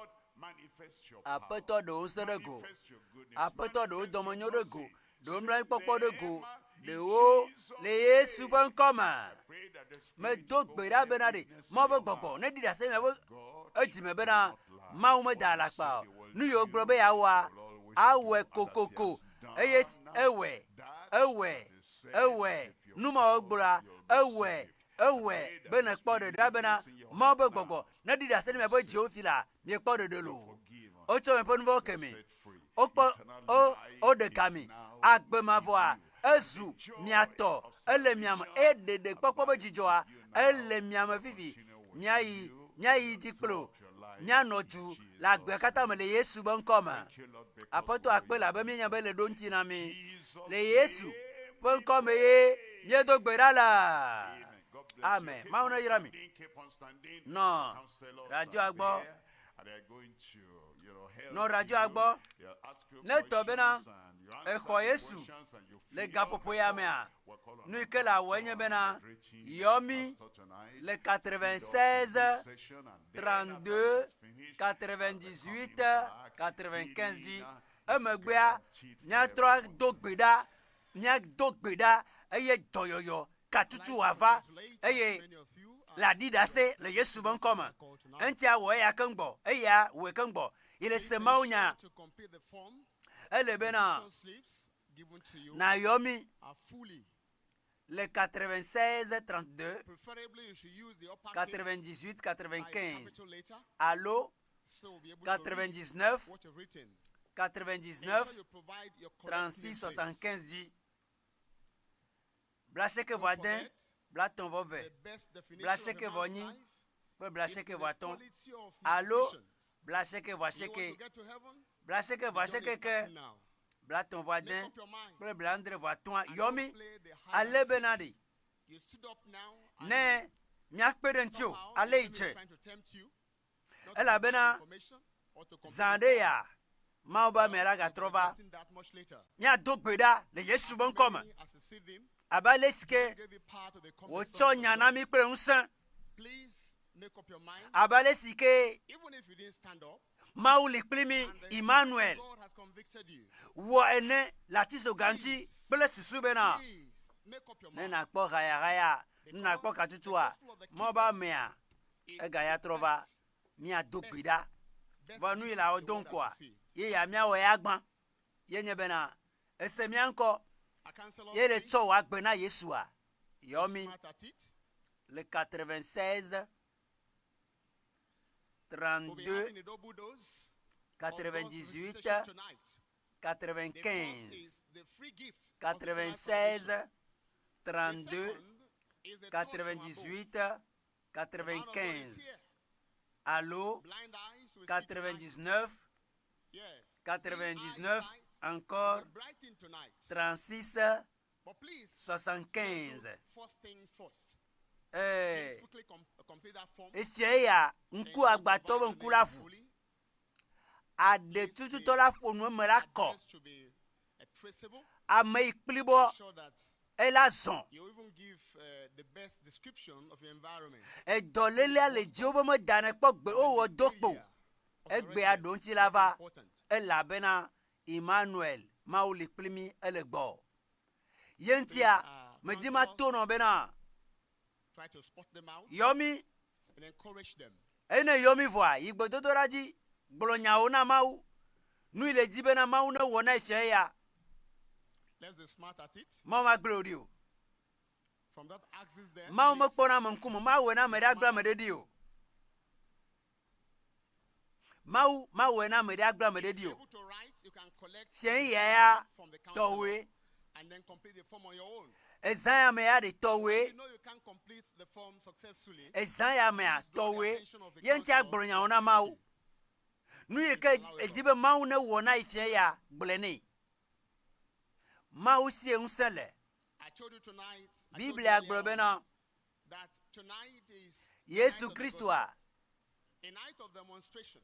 [SPEAKER 5] Aƒetɔ ɖe wò ŋusẽ ɖe go. Aƒetɔ ɖe wò dɔmenyo ɖe go. Ɖe wò nublanuikpɔkpɔ ɖe go. Ɖe wo le Yesu ƒe ŋkɔ me. Medo gbe ɖa bena ɖe Mawu ƒe gbɔgbɔ neɖi ɖase miaƒe edzime bena Mawu meda alakpa o. Nu yi wògblɔ be yeawɔa, Awɔe kokoko eye ewɔe, ewɔe, ewɔe. Nu ma wogblɔa, ewɔe, ewɔe be nèkpɔ ɖeɖe elabena Mawu ƒe gbɔgbɔ neɖi ɖase ne miaƒe dziwo fi la, miekpɔ ɖeɖe loo. Wotsɔ miaƒe nuvɔ̃wo ke mi. Wokpɔ, wo, woɖe ga mi. Agbe mavɔa, ezu mia tɔ, ele mia me eye ɖeɖekpɔkpɔ be dzidzɔa, ele mia me fifi. Miayi, miayi dzi kple o, mianɔ du le agbea katã me le Yesu be ŋkɔ me. Aƒetɔ akpe elabe míenya be ele ɖo ŋuti na mí. Le Yesu ƒe ŋkɔ me ye míedo gbe ɖa le. Amen. Mawu neyra mi. Nɔ radioa gbɔ. Nɔ radioa gbɔ. Ne tɔ bena exɔ Yesu le gaƒoƒo ya mea, nu yi ke le awɔe nye bena yɔ mí le 96 32 98 95 dzi. Emegbea míatrɔ ado gbe ɖa, míado gbe ɖa eye dɔyɔyɔ katutu wòava eye le aɖi ɖase le Yesu be ŋkɔ me. Eŋutia wɔ eya keŋ gbɔ, eya wɔe keŋ gbɔ. Yi le se Mawu nya. Ele bena nàyɔ mí le 96 32 98 95 alo 99 99 36 75 dzi. Blaasieke vɔ ade, blaetɔ̃ vɔ eve, blaasieke vɔ enyi kple blaasieke vɔ atɔ̃ alo blaasieke vɔ asieke, blaasieke vɔ asieke ke, blaetɔ̃ vɔ ade kple blaadre vɔ atɔ̃a yɔ mí ale bena ɖe ne míakpe ɖe ŋutiwò ale yi dze. Elabena zã ɖe ya Mawu be ame la gatrɔ va. Míado gbe ɖa le Yesu be ŋkɔ me. Abe ale si ke wòtsɔ nya na mí kple ŋusẽ. Abe ale si ke Mawu li kpli mí, Emmanuel, wɔ ene le atisoga ŋuti kple susu bena ne nàkpɔ hayahaya, ne nàkpɔ katutua, Mawu be amea ega ya trɔ va míado gbe ɖa. Vɔ nu yi le awɔ do ŋkɔa, ye ya míawɔ ya gbã. Ye nye bena, ese mía ŋkɔ, ye le tsɔ wò agbe na Yesua. Yɔ mí le 96 32 98 95 96 32 98 95 alo 99 99 encore 36 75. Ee, esia ya ŋku agbatɔ be ŋku la ʋu. Aɖetututɔ la ƒo nu eme la kɔ. Ame yi kplibɔ ela zɔ. Edɔlélea le dziwo be medanɛ kpɔ gbe wowɔ do kpo. Egbea ɖoŋtsi la va elabena Emmanuel Mawu li kpli mí ele gbɔ. Ye ŋutia medi mato nɔ bena yɔ mí. Eye ne eyɔ mí vɔa, yi gbedodoɖa dzi, gblɔ nyawo na Mawu. Nu yi le di bena Mawu newɔ na ye fia eya. Mawu magblẽ wò ɖi o. Mawu mekpɔna ame ŋkume, mawɔe na ame ɖe agblẽ ame ɖe ɖi o. Mawu mawɔe na ame ɖe agblẽ ame ɖe ɖi o. Fia eya ya tɔwòe. Ezã ya me ya ɖe tɔwòe. Ezã ya mea tɔwòe. Ye ŋuti agblɔ nyawo na Mawu. Nu yi ke edi be Mawu newɔ na yi fia ya gblɔe nɛ. Mawu sie ŋusẽ le. Biblia gblɔ bena Yesu Kristoa,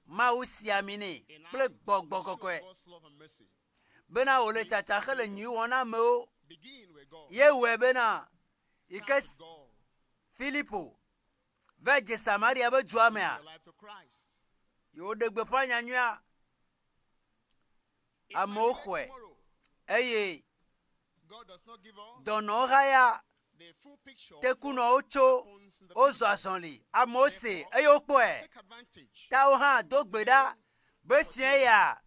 [SPEAKER 5] Mawu si ami nɛ kple gbɔgbɔ kɔkɔe bena wòle tsatsa hele nyui wɔm na amewo. Ye wɔe bena yi ke Filipo va dze Samaria be dua mea, yewoɖe gbeƒã nyanyuia, amewo xɔe eye Dɔnɔwo haya, tekunɔwo tso, wozɔ azɔli, amewo se eye wokpɔe. Ta wo hã do gbe ɖa be fiẽ ya.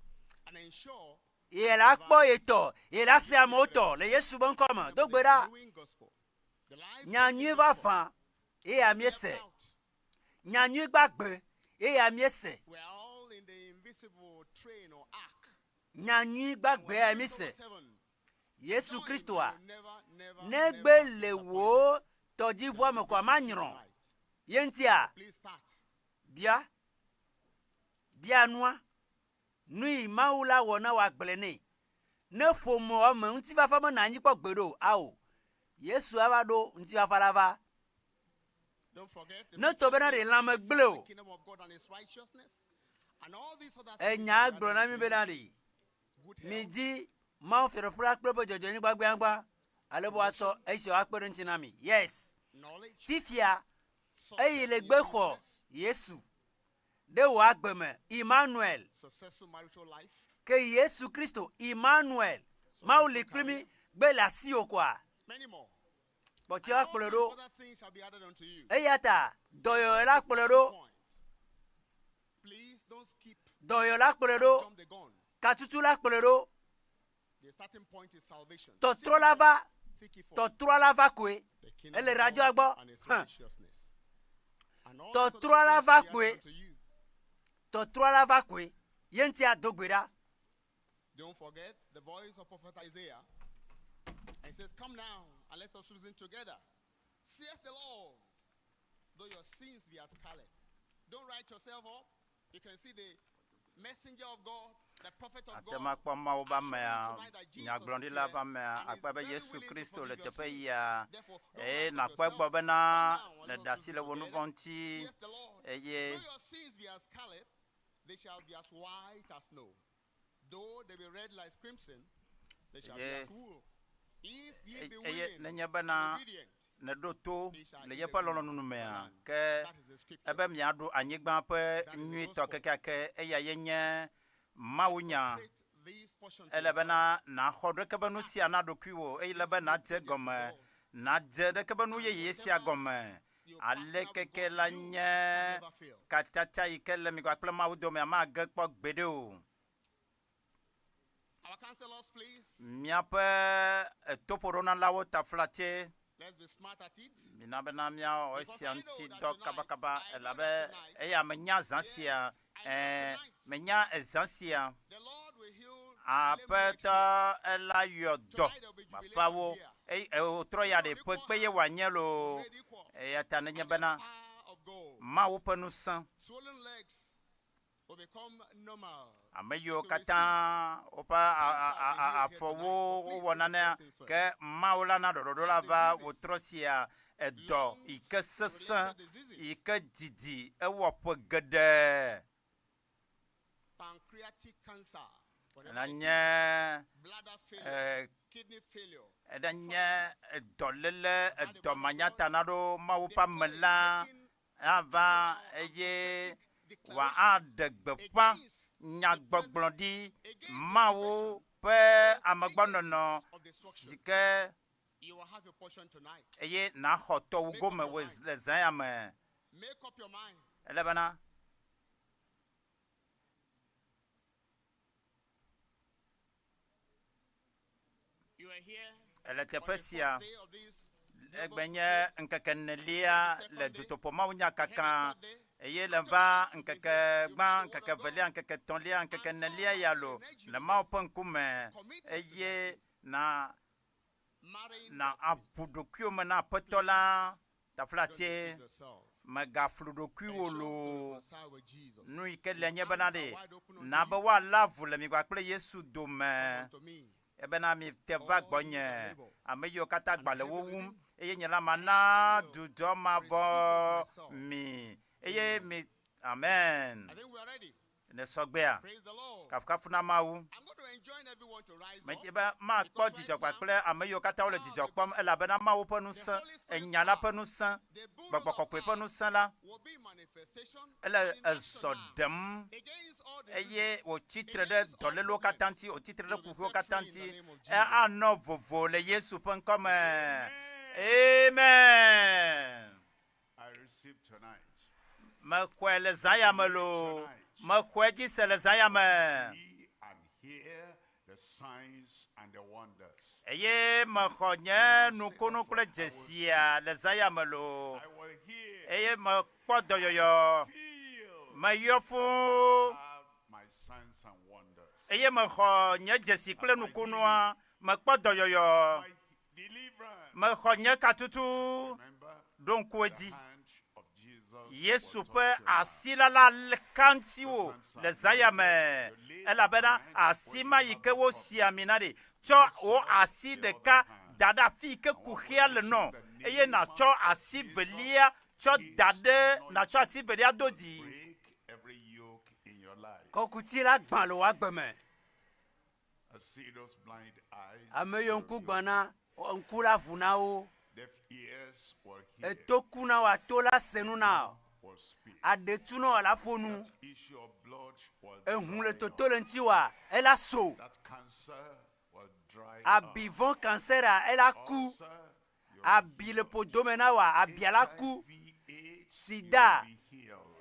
[SPEAKER 5] Ye la kpɔ ye tɔ, ye la se amewo tɔ le Yesu be ŋkɔ me. Do gbe ɖa. Nya nyui vavã eya míese. Nya nyui gbagbe eya míese. Nya nyui gbagbe eya míese. Yesu Kristoa, negbe le wò tɔdziʋua me koa manyrɔ. Ye ŋutia, bia, bia nua, nu yi Mawu la wɔ na wò agblɔe nɛ. Ne ƒomea me ŋutifafa menɔ anyi kpɔ gbeɖe o, ao, Yesu ava ɖo ŋutifafa la va. Ne tɔ bena ɖe lãme gblẽ o, enya gblɔ na mí bena ɖe midi Mawu Fiaɖuƒe la kple eƒe dzɔdzɔenyenye gbagbeagbã, ale be woatsɔ esiawo akpe ɖe eŋuti na mi. Yes. Fifia, eyi le gbe xɔ Yesu ɖe wò agbe me, Emmanuel. Ke Yesu Kristo, Emmanuel, Mawu li kpli mí, gbe le asiwò koa? Kpɔtɔea kplɔe ɖo. Eya ta dɔyɔyɔ la kplɔe ɖo. Dɔyɔyɔ la kplɔe ɖo. Katutu la kplɔe ɖo. Tɔtrɔ la va, tɔtrɔ la va koe. Ele radioa gbɔ. Hã. Tɔtrɔ la va koe. Tɔtrɔ la va koe. Ye ŋutia do gbe ɖa.
[SPEAKER 4] Don't forget the voice of Prophet Isaiah. And he says, Come now and let us reason together. Says the Lord, though your sins be as scarlet. Don't write yourself up. You can see the messenger of God, the prophet of
[SPEAKER 15] Ate
[SPEAKER 4] God.
[SPEAKER 15] ŋu akpɔ Mawu ƒe amea,
[SPEAKER 4] assuring you tonight that Jesus
[SPEAKER 15] nyagblɔɖila
[SPEAKER 4] is
[SPEAKER 15] ƒe amea,
[SPEAKER 4] here and
[SPEAKER 15] akpɔe
[SPEAKER 4] is
[SPEAKER 15] be
[SPEAKER 4] very
[SPEAKER 15] Yesu
[SPEAKER 4] willing to
[SPEAKER 15] Kristo le
[SPEAKER 4] forgive your
[SPEAKER 15] teƒe
[SPEAKER 4] sins.
[SPEAKER 15] yia
[SPEAKER 4] Therefore, don't
[SPEAKER 15] eye
[SPEAKER 4] write
[SPEAKER 15] nàkpɔe
[SPEAKER 4] yourself.
[SPEAKER 15] gbɔ bena
[SPEAKER 4] Come now and let
[SPEAKER 15] nèɖe
[SPEAKER 4] us
[SPEAKER 15] asi
[SPEAKER 4] reason
[SPEAKER 15] le wò nu
[SPEAKER 4] together.
[SPEAKER 15] vɔ̃ ŋuti
[SPEAKER 4] Says the Lord,
[SPEAKER 15] eye
[SPEAKER 4] though your sins be as scarlet, they shall be as white as snow. Though they be red like crimson, they shall be
[SPEAKER 15] Eye
[SPEAKER 4] as wool. If ye be
[SPEAKER 15] eye
[SPEAKER 4] willing
[SPEAKER 15] nenye
[SPEAKER 4] and
[SPEAKER 15] bena
[SPEAKER 4] obedient,
[SPEAKER 15] nèɖo to
[SPEAKER 4] they shall
[SPEAKER 15] le
[SPEAKER 4] eat
[SPEAKER 15] yeƒe
[SPEAKER 4] the good
[SPEAKER 15] lɔlɔ̃nunu
[SPEAKER 4] of the
[SPEAKER 15] mea,
[SPEAKER 4] land.
[SPEAKER 15] ke
[SPEAKER 4] That is the scripture.
[SPEAKER 15] ebe miaɖu anyigba ƒe
[SPEAKER 4] That is the
[SPEAKER 15] nyuitɔ
[SPEAKER 4] gospel.
[SPEAKER 15] kekeake, eya ye nye mawunya.
[SPEAKER 4] Take this portion to
[SPEAKER 15] Ele
[SPEAKER 4] yourself.
[SPEAKER 15] bena nàxɔ ɖeke be nu sia na ɖokuiwò eye ele be nàdze egɔme, nàdze ɖeke be nu yeye sia gɔme.
[SPEAKER 4] Your partner
[SPEAKER 15] Ale
[SPEAKER 4] with
[SPEAKER 15] keke
[SPEAKER 4] God to
[SPEAKER 15] la
[SPEAKER 4] you
[SPEAKER 15] nye
[SPEAKER 4] can never fail.
[SPEAKER 15] katsatsa yi ke le mi kpakple Mawu domea mage kpɔ gbeɖe o.
[SPEAKER 4] Our counselors, please,
[SPEAKER 15] Míaƒe etoƒoɖonalawo taflatse
[SPEAKER 4] let's be smart at it.
[SPEAKER 15] mina bena míawɔ
[SPEAKER 4] Because
[SPEAKER 15] esia
[SPEAKER 4] I know
[SPEAKER 15] ŋuti
[SPEAKER 4] that
[SPEAKER 15] dɔ
[SPEAKER 4] tonight,
[SPEAKER 15] kabakaba
[SPEAKER 4] I know
[SPEAKER 15] elabe
[SPEAKER 4] that tonight,
[SPEAKER 15] eya menya zã sia
[SPEAKER 4] yes, I know that
[SPEAKER 15] ɛɛ
[SPEAKER 4] tonight,
[SPEAKER 15] menya ezã sia
[SPEAKER 4] the Lord will heal lame legs
[SPEAKER 15] Aƒetɔ
[SPEAKER 4] here.
[SPEAKER 15] ela yɔ dɔ
[SPEAKER 4] Tonight there will be jubilation
[SPEAKER 15] bafawo
[SPEAKER 4] here.
[SPEAKER 15] eye wòtrɔ ya ɖe
[SPEAKER 4] Not
[SPEAKER 15] ƒe
[SPEAKER 4] equal
[SPEAKER 15] kpe ye
[SPEAKER 4] hands
[SPEAKER 15] wòanye
[SPEAKER 4] will
[SPEAKER 15] loo.
[SPEAKER 4] made equal
[SPEAKER 15] Eya ta nenye
[SPEAKER 4] by the
[SPEAKER 15] bena
[SPEAKER 4] power of God.
[SPEAKER 15] Mawu ƒe ŋusẽ
[SPEAKER 4] Swollen legs will become normal.
[SPEAKER 15] ame yiwo
[SPEAKER 4] If you receive
[SPEAKER 15] katã woƒe
[SPEAKER 4] cancer will be healed here
[SPEAKER 15] afɔwo
[SPEAKER 4] tonight. But please
[SPEAKER 15] wowɔ
[SPEAKER 4] put the
[SPEAKER 15] nanea
[SPEAKER 4] first things first.
[SPEAKER 15] ke Mawu la na ɖɔɖɔɖo la
[SPEAKER 4] And
[SPEAKER 15] va
[SPEAKER 4] diseases,
[SPEAKER 15] wòtrɔ sia edɔ yi ke sesẽ
[SPEAKER 4] long-related diseases,
[SPEAKER 15] yi ke didi ewɔ ƒe geɖe.
[SPEAKER 4] pancreatic cancer, whatever
[SPEAKER 15] Ena
[SPEAKER 4] it is,
[SPEAKER 15] nye
[SPEAKER 4] bladder failure, kidney failure,
[SPEAKER 15] eɖe nye
[SPEAKER 4] arthritis.
[SPEAKER 15] dɔléle
[SPEAKER 4] Now the
[SPEAKER 15] edɔ
[SPEAKER 4] word of God
[SPEAKER 15] manyatana ɖo Mawu ƒe ame
[SPEAKER 4] declaring,
[SPEAKER 15] la
[SPEAKER 4] making
[SPEAKER 15] ava
[SPEAKER 4] personal and
[SPEAKER 15] eye
[SPEAKER 4] prophetic
[SPEAKER 15] wòaɖe
[SPEAKER 4] declarations
[SPEAKER 15] gbeƒã
[SPEAKER 4] against the
[SPEAKER 15] nyagbɔgblɔ
[SPEAKER 4] present,
[SPEAKER 15] ɖi
[SPEAKER 4] against the
[SPEAKER 15] Mawu
[SPEAKER 4] depression,
[SPEAKER 15] ƒe
[SPEAKER 4] and those
[SPEAKER 15] amegbɔnɔnɔ
[SPEAKER 4] agents of destruction.
[SPEAKER 15] si ke
[SPEAKER 4] You will have your portion tonight.
[SPEAKER 15] eye nàxɔ tɔwò
[SPEAKER 4] Make up
[SPEAKER 15] gome
[SPEAKER 4] your
[SPEAKER 15] wò
[SPEAKER 4] mind.
[SPEAKER 15] le zã ya me.
[SPEAKER 4] Make up your mind.
[SPEAKER 15] Elabena
[SPEAKER 4] You are here
[SPEAKER 15] ele
[SPEAKER 4] on
[SPEAKER 15] teƒe
[SPEAKER 4] the first
[SPEAKER 15] sia.
[SPEAKER 4] day of this global
[SPEAKER 15] Egbe nye
[SPEAKER 4] crusade.
[SPEAKER 15] ŋkeke
[SPEAKER 4] We heard
[SPEAKER 15] enelia
[SPEAKER 4] the
[SPEAKER 15] le
[SPEAKER 4] second day.
[SPEAKER 15] dutoƒomawunya
[SPEAKER 4] We heard the
[SPEAKER 15] kaka
[SPEAKER 4] third day.
[SPEAKER 15] eye le
[SPEAKER 4] And
[SPEAKER 15] va
[SPEAKER 4] tonight you'll be
[SPEAKER 15] ŋkeke
[SPEAKER 4] here. You've
[SPEAKER 15] gbã,
[SPEAKER 4] heard the word
[SPEAKER 15] ŋkeke
[SPEAKER 4] of
[SPEAKER 15] velia,
[SPEAKER 4] God.
[SPEAKER 15] ŋkeke etɔ̃lia, ŋkeke
[SPEAKER 4] And some
[SPEAKER 15] enelia
[SPEAKER 4] are
[SPEAKER 15] ya
[SPEAKER 4] still
[SPEAKER 15] lo
[SPEAKER 4] in edge
[SPEAKER 15] le Mawu
[SPEAKER 4] with
[SPEAKER 15] ƒe ŋkume
[SPEAKER 4] committed to their
[SPEAKER 15] eye
[SPEAKER 4] sins,
[SPEAKER 15] na
[SPEAKER 4] marrying
[SPEAKER 15] na
[SPEAKER 4] their sins.
[SPEAKER 15] aʋu ɖokuiwò me na Aƒetɔ la
[SPEAKER 4] Please don't
[SPEAKER 15] taflatse
[SPEAKER 4] deceive yourself.
[SPEAKER 15] megaflu ɖokuiwò
[SPEAKER 4] Ensure to
[SPEAKER 15] loo.
[SPEAKER 4] reconcile with Jesus.
[SPEAKER 15] Nu yi ke
[SPEAKER 4] His
[SPEAKER 15] le nye bena
[SPEAKER 4] arms are
[SPEAKER 15] ɖe
[SPEAKER 4] wide open unto
[SPEAKER 15] na be
[SPEAKER 4] you.
[SPEAKER 15] woalé avu le mi kpakple Yesu
[SPEAKER 4] Come
[SPEAKER 15] dome.
[SPEAKER 4] unto me,
[SPEAKER 15] Ebena mi te va
[SPEAKER 4] all ye that
[SPEAKER 15] gbɔnye,
[SPEAKER 4] labor
[SPEAKER 15] ame yiwo katã
[SPEAKER 4] and
[SPEAKER 15] gba
[SPEAKER 4] are
[SPEAKER 15] le
[SPEAKER 4] heavy
[SPEAKER 15] wo wum,
[SPEAKER 4] laden,
[SPEAKER 15] eye nye la
[SPEAKER 4] and I
[SPEAKER 15] mana
[SPEAKER 4] will
[SPEAKER 15] dzudzɔ
[SPEAKER 4] receive unto
[SPEAKER 15] mavɔ
[SPEAKER 4] myself.
[SPEAKER 15] mi. Eye
[SPEAKER 4] Amen.
[SPEAKER 15] mi, amen.
[SPEAKER 4] I think we are ready.
[SPEAKER 15] Ne sɔgbea,
[SPEAKER 4] Praise the Lord.
[SPEAKER 15] kafukafu na Mawu.
[SPEAKER 4] I'm going to enjoin everyone to rise
[SPEAKER 15] Medzi
[SPEAKER 4] up
[SPEAKER 15] be makpɔ
[SPEAKER 4] because right
[SPEAKER 15] dzidzɔ
[SPEAKER 4] now,
[SPEAKER 15] kpakple ame yiwo katã wole
[SPEAKER 4] power of
[SPEAKER 15] dzidzɔ
[SPEAKER 4] the
[SPEAKER 15] kpɔm
[SPEAKER 4] gospel,
[SPEAKER 15] elabena Mawu ƒe
[SPEAKER 4] the
[SPEAKER 15] ŋusẽ,
[SPEAKER 4] Holy Spirit's
[SPEAKER 15] enya la
[SPEAKER 4] power,
[SPEAKER 15] ƒe ŋusẽ,
[SPEAKER 4] the
[SPEAKER 15] gbɔgbɔ
[SPEAKER 4] bulldozer of
[SPEAKER 15] kɔkɔe ƒe
[SPEAKER 4] power
[SPEAKER 15] ŋusẽ la
[SPEAKER 4] will be manifestation
[SPEAKER 15] ele
[SPEAKER 4] and in action
[SPEAKER 15] ezɔ
[SPEAKER 4] now
[SPEAKER 15] ɖem
[SPEAKER 4] against all
[SPEAKER 15] eye
[SPEAKER 4] diseases,
[SPEAKER 15] wòtsi tre ɖe
[SPEAKER 4] against all
[SPEAKER 15] dɔlélewo katã
[SPEAKER 4] problems.
[SPEAKER 15] ŋuti, wòtsi tre ɖe
[SPEAKER 4] You will be
[SPEAKER 15] kuxiwo
[SPEAKER 4] set
[SPEAKER 15] katã
[SPEAKER 4] free in the
[SPEAKER 15] ŋuti.
[SPEAKER 4] name of
[SPEAKER 15] E
[SPEAKER 4] Jesus.
[SPEAKER 15] anɔ vovo le Yesu ƒe ŋkɔ me. Amen.
[SPEAKER 16] I receive tonight.
[SPEAKER 15] Mexɔe le zã ya me loo.
[SPEAKER 16] Tonight.
[SPEAKER 15] Mexɔe dzi se le zã ya me.
[SPEAKER 16] See and hear the signs and the wonders.
[SPEAKER 15] Eye mexɔ nye nukunu kple dzesia le zã ya me loo. Eye mekpɔ dɔyɔyɔ. Meyɔ fũu.
[SPEAKER 16] My signs and wonders.
[SPEAKER 15] Eye mexɔ nye dzesi kple nukunua. Mekpɔ dɔyɔyɔ. Mexɔ nye katutu. Ɖo ŋku edzi. Yesu ƒe asi la la ka ŋutiwò le zã ya me, elabena asi ma yi ke wosi ami na ɖi. Tsɔ wò asi ɖeka da ɖe afi yi ke kuxia le nɔ, eye nàtsɔ asi velia tsɔ da ɖe, nàtsɔ asi velia do dzi.
[SPEAKER 16] Break every yoke in your life.
[SPEAKER 5] Kɔkuti la gbã le wò agbe me.
[SPEAKER 16] I see those blind eyes.
[SPEAKER 5] Ame yiwo ŋku gbã na, ŋku la ʋu na wo.
[SPEAKER 16] Deaf ears will hear.
[SPEAKER 5] Eto ku na wò, ato la se nu na wò.
[SPEAKER 16] Will speak.
[SPEAKER 5] Aɖe tu na wò, la ƒo nu.
[SPEAKER 16] Issue of blood will
[SPEAKER 5] Ehũ le
[SPEAKER 16] dry
[SPEAKER 5] toto
[SPEAKER 16] up.
[SPEAKER 5] le ŋutiwòa, ela so.
[SPEAKER 16] That cancer will dry up.
[SPEAKER 5] Abi vɔ̃ kansɛra, ela ku.
[SPEAKER 16] Ulcer,
[SPEAKER 5] Abi le ƒodome na wòa, abia la ku. Sida,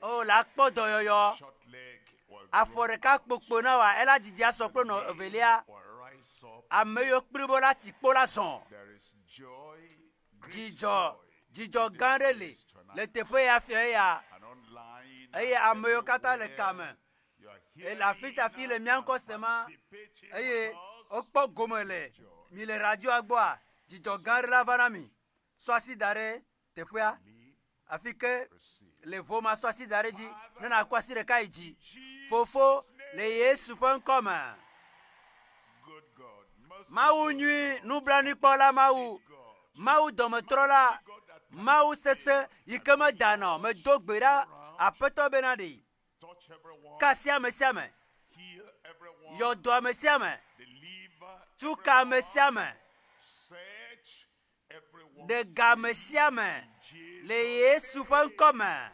[SPEAKER 5] o la kpɔ dɔyɔyɔ.
[SPEAKER 16] short leg will
[SPEAKER 5] Afɔ ɖeka kpokpo na wòa, ela dzidzi asɔ kple nɔ evelia.
[SPEAKER 16] will rise up.
[SPEAKER 5] Ame yiwo kpli bo la ti kpo la zɔ.
[SPEAKER 16] There is joy, great
[SPEAKER 5] Dzidzɔ,
[SPEAKER 16] joy
[SPEAKER 5] dzidzɔ gã ɖe li le teƒe ya fiɔ ya.
[SPEAKER 16] and online
[SPEAKER 5] Eye
[SPEAKER 16] and
[SPEAKER 5] ame yiwo katã le
[SPEAKER 16] everywhere.
[SPEAKER 5] kame.
[SPEAKER 16] You are
[SPEAKER 5] Ele afi sia afi le mía ŋkɔ sem eye wokpɔ gome le mi le radioa gbɔa, dzidzɔ gã aɖe la va na mi. Sɔ asi da ɖe teƒea afi ke le vo ma sɔ asi da ɖe edzi ne nàkɔ asi ɖeka yi dzi. Fofo, le Yesu ƒe ŋkɔ me. Mawu nyui, nublanuikpɔla Mawu, Mawu dɔmetrɔla, Mawu sesẽ yi ke medana o, medo gbe ɖa Aƒetɔ bena ɖe ka asi ame sia ame, yɔ dɔ ame sia ame, tu ka ame sia ame, ɖe ga ame sia ame le Yesu ƒe ŋkɔ me.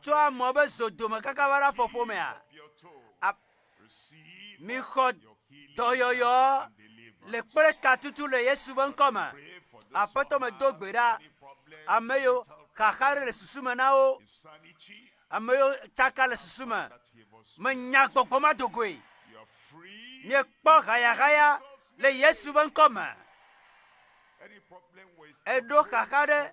[SPEAKER 5] Tso amewo be zodome kaka va ɖe afɔƒomea, a- mixɔ dɔyɔyɔ le kple katutu le Yesu ƒe ŋkɔ me. Aƒetɔ medo gbe ɖa ame yiwo xaxa ɖe le susu me na wo, ame yiwo tsaka le susu me. Menya gbɔgbɔ ma do goe. Miekpɔ hayahaya le Yesu ƒe ŋkɔ me. Eɖo xaxa ɖe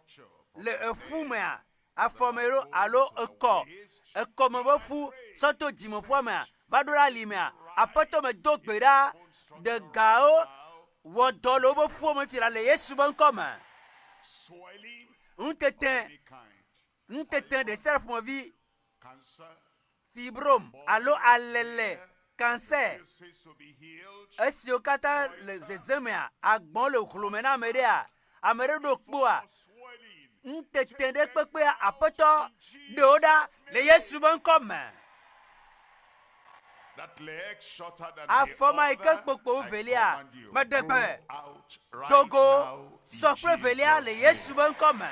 [SPEAKER 5] le eƒu mea, afɔ me ɖo alo ekɔ, ekɔme ƒe ƒu sɔ to dzimeƒua mea, va ɖo ɖe ali mea, Aƒetɔ medo gbe ɖa, ɖe gawo wɔ dɔ le woƒe ƒuwo me fila le Yesu ƒe ŋkɔ me. Nutete, nutete ɖe sia ɖe ƒomevi, fibrom alo alele, cancer, esiwo katã le zezemea, agbɔ̃ le hlome na ame ɖea, ame ɖe ɖo kpoa, nutete ɖe kpekpea, Aƒetɔ ɖe wo ɖa le Yesu ƒe ŋkɔ me.
[SPEAKER 16] That leg shorter than the
[SPEAKER 5] Afɔ ma yi ke
[SPEAKER 16] other,
[SPEAKER 5] kpokpo
[SPEAKER 16] I
[SPEAKER 5] velia,
[SPEAKER 16] command you,
[SPEAKER 5] meɖe
[SPEAKER 16] go
[SPEAKER 5] gbe.
[SPEAKER 16] out right
[SPEAKER 5] Dogo
[SPEAKER 16] now in
[SPEAKER 5] sɔ kple velia le
[SPEAKER 16] Jesus'
[SPEAKER 5] Yesu
[SPEAKER 16] name.
[SPEAKER 5] ƒe ŋkɔ me.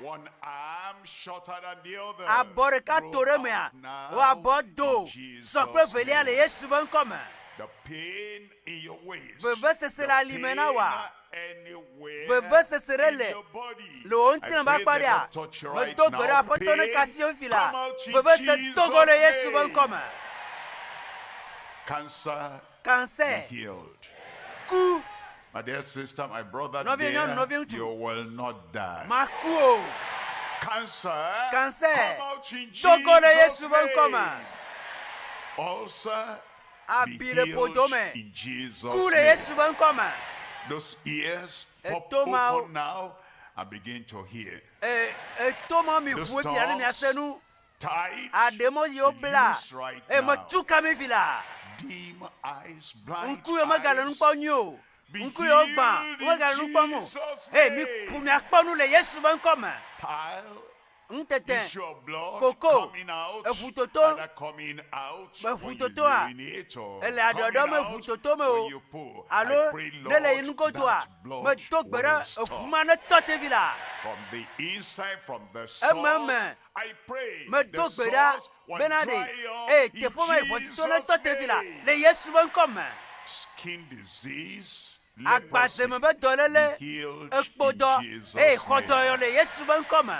[SPEAKER 16] One arm shorter than the other.
[SPEAKER 5] Abɔ ɖeka
[SPEAKER 16] Grow
[SPEAKER 5] to ɖe mea,
[SPEAKER 16] out now
[SPEAKER 5] wò abɔ do
[SPEAKER 16] in
[SPEAKER 5] sɔ kple
[SPEAKER 16] Jesus'
[SPEAKER 5] velia le
[SPEAKER 16] name.
[SPEAKER 5] Yesu ƒe ŋkɔ me.
[SPEAKER 16] The pain in your waist,
[SPEAKER 5] Vevesese
[SPEAKER 16] the
[SPEAKER 5] le alime na
[SPEAKER 16] pain
[SPEAKER 5] wòa,
[SPEAKER 16] anywhere
[SPEAKER 5] vevesese ɖe
[SPEAKER 16] in
[SPEAKER 5] le
[SPEAKER 16] your body.
[SPEAKER 5] le wò
[SPEAKER 16] I
[SPEAKER 5] ŋutilã ƒe
[SPEAKER 16] pray
[SPEAKER 5] akpa
[SPEAKER 16] the
[SPEAKER 5] ɖea,
[SPEAKER 16] Lord touch you right
[SPEAKER 5] medo gbe ɖe
[SPEAKER 16] now.
[SPEAKER 5] Aƒetɔ ne
[SPEAKER 16] Pain,
[SPEAKER 5] ka asi fi la,
[SPEAKER 16] come out in
[SPEAKER 5] vevesese do go le
[SPEAKER 16] Jesus'
[SPEAKER 5] Yesu ƒe
[SPEAKER 16] name.
[SPEAKER 5] ŋkɔ me.
[SPEAKER 16] Cancer
[SPEAKER 5] Cancer,
[SPEAKER 16] be healed.
[SPEAKER 5] ku,
[SPEAKER 16] My dear sister, my brother,
[SPEAKER 5] Nɔvi
[SPEAKER 16] dear,
[SPEAKER 5] nyɔnu, nɔvi ŋutsu.
[SPEAKER 16] you will not die.
[SPEAKER 5] maku o.
[SPEAKER 16] Cancer,
[SPEAKER 5] Cancer,
[SPEAKER 16] come out in
[SPEAKER 5] do go le
[SPEAKER 16] Jesus'
[SPEAKER 5] Yesu ƒe ŋkɔ me.
[SPEAKER 16] name. Ulcer, be
[SPEAKER 5] Abi le
[SPEAKER 16] healed
[SPEAKER 5] ƒodome,
[SPEAKER 16] in Jesus'
[SPEAKER 5] ku le
[SPEAKER 16] name.
[SPEAKER 5] Yesu ƒe ŋkɔ me.
[SPEAKER 16] Those ears pop
[SPEAKER 5] Etomawo.
[SPEAKER 16] open now and begin to hear.
[SPEAKER 5] E, etoma mi
[SPEAKER 16] Those
[SPEAKER 5] ʋu efia ne miase
[SPEAKER 16] tongues
[SPEAKER 5] nu.
[SPEAKER 16] tied,
[SPEAKER 5] Aɖemɔ yi wobla,
[SPEAKER 16] loose right
[SPEAKER 5] eye
[SPEAKER 16] now.
[SPEAKER 5] metu ka mi fi la.
[SPEAKER 16] Dim eyes, blind
[SPEAKER 5] Ŋku yiwo megale nu
[SPEAKER 16] eyes,
[SPEAKER 5] kpɔm nyuie o.
[SPEAKER 16] be
[SPEAKER 5] Ŋku yiwo gbã,
[SPEAKER 16] healed in
[SPEAKER 5] womegale nu kpɔm o.
[SPEAKER 16] Jesus'
[SPEAKER 5] Eye mi
[SPEAKER 16] name.
[SPEAKER 5] ƒu miakpɔ nu le Yesu ƒe ŋkɔ me.
[SPEAKER 16] Pile,
[SPEAKER 5] Nutete,
[SPEAKER 16] issue of blood
[SPEAKER 5] koko,
[SPEAKER 16] coming out,
[SPEAKER 5] eʋutoto,
[SPEAKER 16] either coming out when you
[SPEAKER 5] eʋutotoa,
[SPEAKER 16] urinate or
[SPEAKER 5] ele aɖɔɖɔ
[SPEAKER 16] coming
[SPEAKER 5] me
[SPEAKER 16] out
[SPEAKER 5] ʋutoto me
[SPEAKER 16] when
[SPEAKER 5] o.
[SPEAKER 16] you poo. I
[SPEAKER 5] Alo
[SPEAKER 16] pray,
[SPEAKER 5] ne le yi
[SPEAKER 16] Lord,
[SPEAKER 5] nugodoa,
[SPEAKER 16] that blood
[SPEAKER 5] medo gbe
[SPEAKER 16] will
[SPEAKER 5] ɖe
[SPEAKER 16] stop.
[SPEAKER 5] eʋu ma ne tɔ te vi la.
[SPEAKER 16] From the inside, from the
[SPEAKER 5] Ememe,
[SPEAKER 16] source, I pray the
[SPEAKER 5] medo gbe ɖa
[SPEAKER 16] source will
[SPEAKER 5] bena ɖe
[SPEAKER 16] dry up
[SPEAKER 5] eye
[SPEAKER 16] in
[SPEAKER 5] teƒe ma yi ʋɔtuto ne
[SPEAKER 16] Jesus'
[SPEAKER 5] tɔ te vi la
[SPEAKER 16] name.
[SPEAKER 5] le Yesu ƒe ŋkɔ me.
[SPEAKER 16] Skin disease, leprosy,
[SPEAKER 5] Agbazeme ƒe dɔléle,
[SPEAKER 16] be healed in
[SPEAKER 5] ekpodɔ
[SPEAKER 16] Jesus'
[SPEAKER 5] eye xɔ
[SPEAKER 16] name.
[SPEAKER 5] dɔyɔ le Yesu ƒe ŋkɔ me.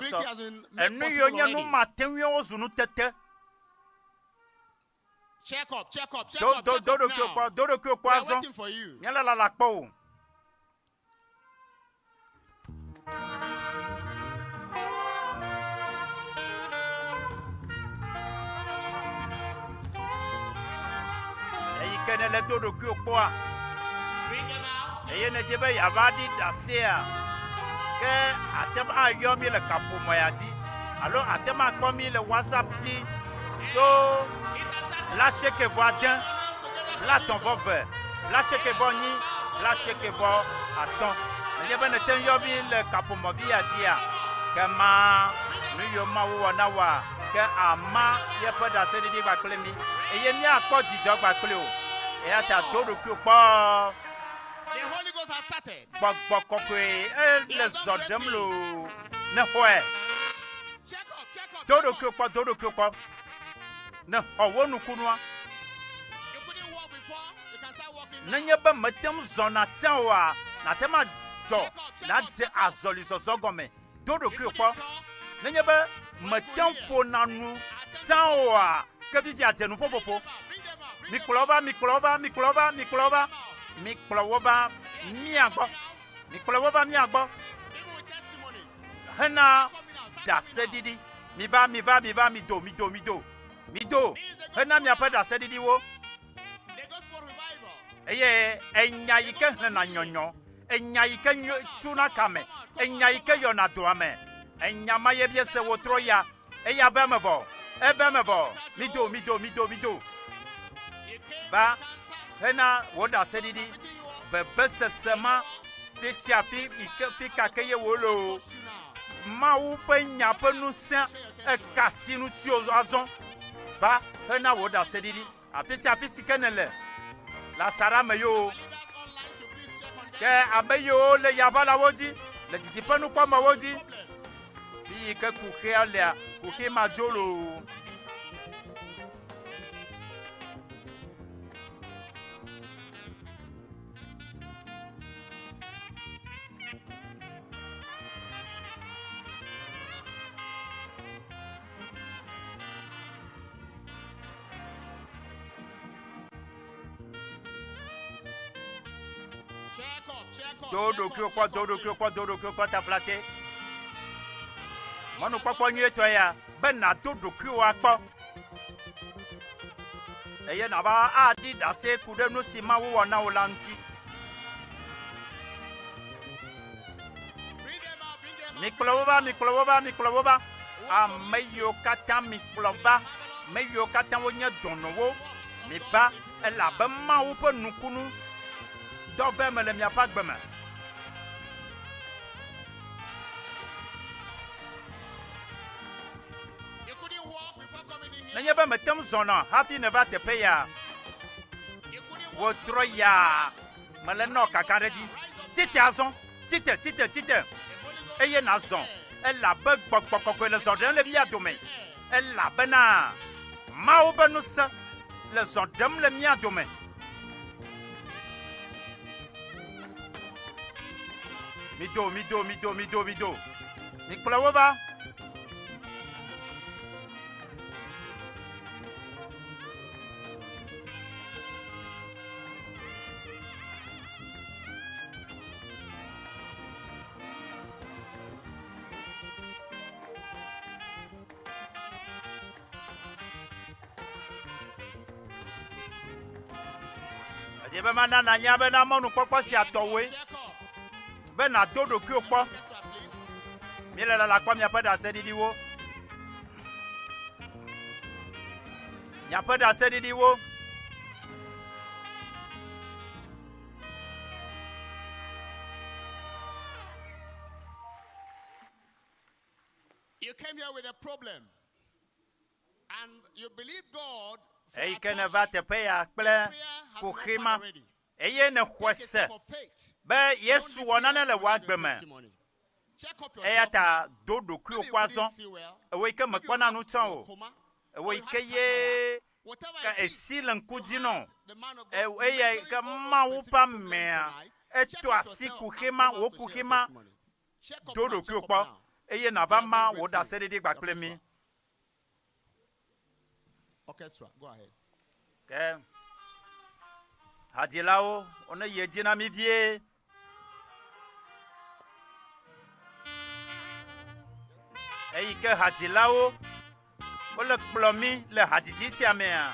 [SPEAKER 15] gbɔsɔsɔ.
[SPEAKER 4] Impossibility has been made
[SPEAKER 15] Enu
[SPEAKER 4] possible
[SPEAKER 15] yiwo nye
[SPEAKER 4] already.
[SPEAKER 15] nu mateŋuiwo zu nutete.
[SPEAKER 4] Check up, check up, check
[SPEAKER 15] Do
[SPEAKER 4] up,
[SPEAKER 15] do
[SPEAKER 4] check
[SPEAKER 15] do
[SPEAKER 4] up
[SPEAKER 15] ɖokuiwò
[SPEAKER 4] now.
[SPEAKER 15] kpɔ, do ɖokuiwò kpɔ
[SPEAKER 4] We are
[SPEAKER 15] azɔ.
[SPEAKER 4] waiting for you.
[SPEAKER 15] Míele lala kpɔ o. ke ne le do ɖokuiwò kpɔa, eye nèdi be yeava ɖi ɖasea, ke àte ŋu ayɔ mí le kaƒomɔ ya dzi alo àte ŋu akpɔ mí le WhatsApp dzi tso 95 32 94 95. Nenye be nète ŋu yɔ mí le kaƒomɔvi ya dzia, ke ma nu yiwo Mawu wɔ na wòa, ke ama yeƒe ɖaseɖiɖi kpakple mí, eye míakpɔ dzidzɔ kpakpli wò. Eya ta do ɖokuiwò kpɔ. Gbɔgbɔ kɔkɔe ele zɔ ɖem loo. Nexɔe. Do ɖokuiwò kpɔ, do ɖokuiwò kpɔ. Nexɔ wò nukunua. Nenye be mète ŋu zɔna tsã oa, nàte ŋu adzɔ nàdze azɔlizɔzɔ gɔme. Do ɖokuiwò kpɔ. Nenye be mète ŋu ƒona nu tsã oa, ke fifia dze nuƒoƒoƒo. Mikplɔ wo va, mikplɔ wo va, mikplɔ wo va, mikplɔ wo va, mikplɔ wo va mía gbɔ. Mikplɔ wo va mía gbɔ hena ɖaseɖiɖi. Miva, miva, miva, mido, mido, mido, mido hena miaƒe ɖaseɖiɖiwo. Eye enya yi ke xlẽna nyɔnyɔ, enya yi ke tuna kame, enya yi ke yɔna doa me, enya ma ye míese wòtrɔ ya, eya va eme vɔ, eva eme vɔ. Mido, mido, mido, mido. Va hena wò ɖaseɖiɖi, vevesese ma, fi sia fi yi ke, fi ka ke ye wòle o. Mawu ƒe nya ƒe ŋusẽ eka asi ŋutiwò azɔ. Va hena wò ɖaseɖiɖi. Afi sia afi si ke nèle le asaɖa me yoo. Ke ame yiwo le yaʋalawo dzi, le didiƒenukpɔmɔwo dzi, fi yi ke kuxia lea, kuxi ma dzo loo. Do ɖokuiwò kpɔ, do ɖokuiwò kpɔ, do ɖokuiwò kpɔ taflatse. Mɔnukpɔkpɔ nyuietɔ ya be nàdo ɖokuiwò akpɔ eye nàva aɖi ɖase ku ɖe nu si Mawu wɔ na wò la ŋuti. Mikplɔ wo va, mikplɔ wo va, mikplɔ wo va. Ame yiwo katã mikplɔ va, ame yiwo katã wonye dɔnɔwo, miva, elabe Mawu ƒe nukunu dɔ vɛ me le miaƒe agbe me. Nenye be mète ŋu zɔna hafi nèva teƒe ya, wòtrɔ yaa. Mele nɔ kaka ɖe edzi. Tsi te azɔ, tsi te, tsi te, tsi te, eye nàzɔ, elabe Gbɔgbɔ Kɔkɔe le zɔ ɖem le mía dome, elabena Mawu ƒe ŋusẽ le zɔ ɖem le mía dome. Mido, mido, mido, mido, mido, mikplɔ wo va. Edze be mana nànya bena mɔnukpɔkpɔ sia tɔwòe be nàdo ɖokuiwò kpɔ. Míele lala kpɔ miaƒe ɖaseɖiɖiwo. Miaƒe ɖaseɖiɖiwo.
[SPEAKER 4] You came here with a problem and you believe God for
[SPEAKER 15] Eyi
[SPEAKER 4] a
[SPEAKER 15] ke
[SPEAKER 4] touch.
[SPEAKER 15] nèva teƒe ya kple kuxi ma eye nèxɔe se be Yesu wɔ nane le wò agbe me. Eya ta do ɖokuiwò kpɔ azɔ, ewò yi ke mèkpɔna nu tsã o, ewò yi ke ye ke esi le ŋku dzi nɔ, eya yi ke Mawu ƒe amea eto asi kuxi ma, wò kuxi ma, do ɖokuiwò kpɔ eye nàva ma wò ɖaseɖiɖi kpakple mí. Ke hadzilawo woneyi edzi na mí vie. Eyi ke hadzilawo wole kplɔ mí le hadzidzi sia mea.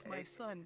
[SPEAKER 17] of my son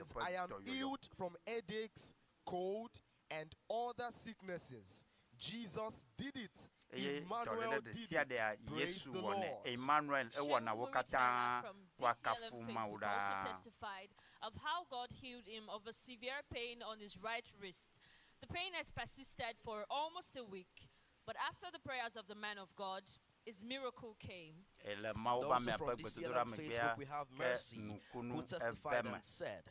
[SPEAKER 18] says,
[SPEAKER 5] ƒe
[SPEAKER 18] I am
[SPEAKER 5] dɔyɔyɔ.
[SPEAKER 18] healed from headaches, cold, and other sicknesses. Jesus did it.
[SPEAKER 5] Eye
[SPEAKER 18] Emmanuel
[SPEAKER 5] dɔléle ɖe
[SPEAKER 18] did
[SPEAKER 5] sia
[SPEAKER 18] it.
[SPEAKER 5] ɖea
[SPEAKER 18] Praise
[SPEAKER 5] Yesu
[SPEAKER 18] the
[SPEAKER 5] wɔnɛ.
[SPEAKER 18] Lord.
[SPEAKER 5] Emmanuel ewɔ na wo katã
[SPEAKER 19] From
[SPEAKER 5] woakafu
[SPEAKER 19] DCLM
[SPEAKER 5] Mawu
[SPEAKER 19] Facebook also
[SPEAKER 5] ɖaa.
[SPEAKER 19] testified, of how God healed him of a severe pain on his right wrist. The pain had persisted for almost a week, but after the prayers of the man of God, his miracle came.
[SPEAKER 15] Ele Mawu
[SPEAKER 20] And
[SPEAKER 15] ƒe
[SPEAKER 20] also
[SPEAKER 15] amea
[SPEAKER 20] from
[SPEAKER 15] ƒe
[SPEAKER 20] DCL
[SPEAKER 15] gbedodoɖa
[SPEAKER 20] on
[SPEAKER 15] megbea
[SPEAKER 20] Facebook, we have
[SPEAKER 15] ke
[SPEAKER 20] Mercy, who
[SPEAKER 15] nukunu
[SPEAKER 20] testified
[SPEAKER 15] eve me.
[SPEAKER 20] and said,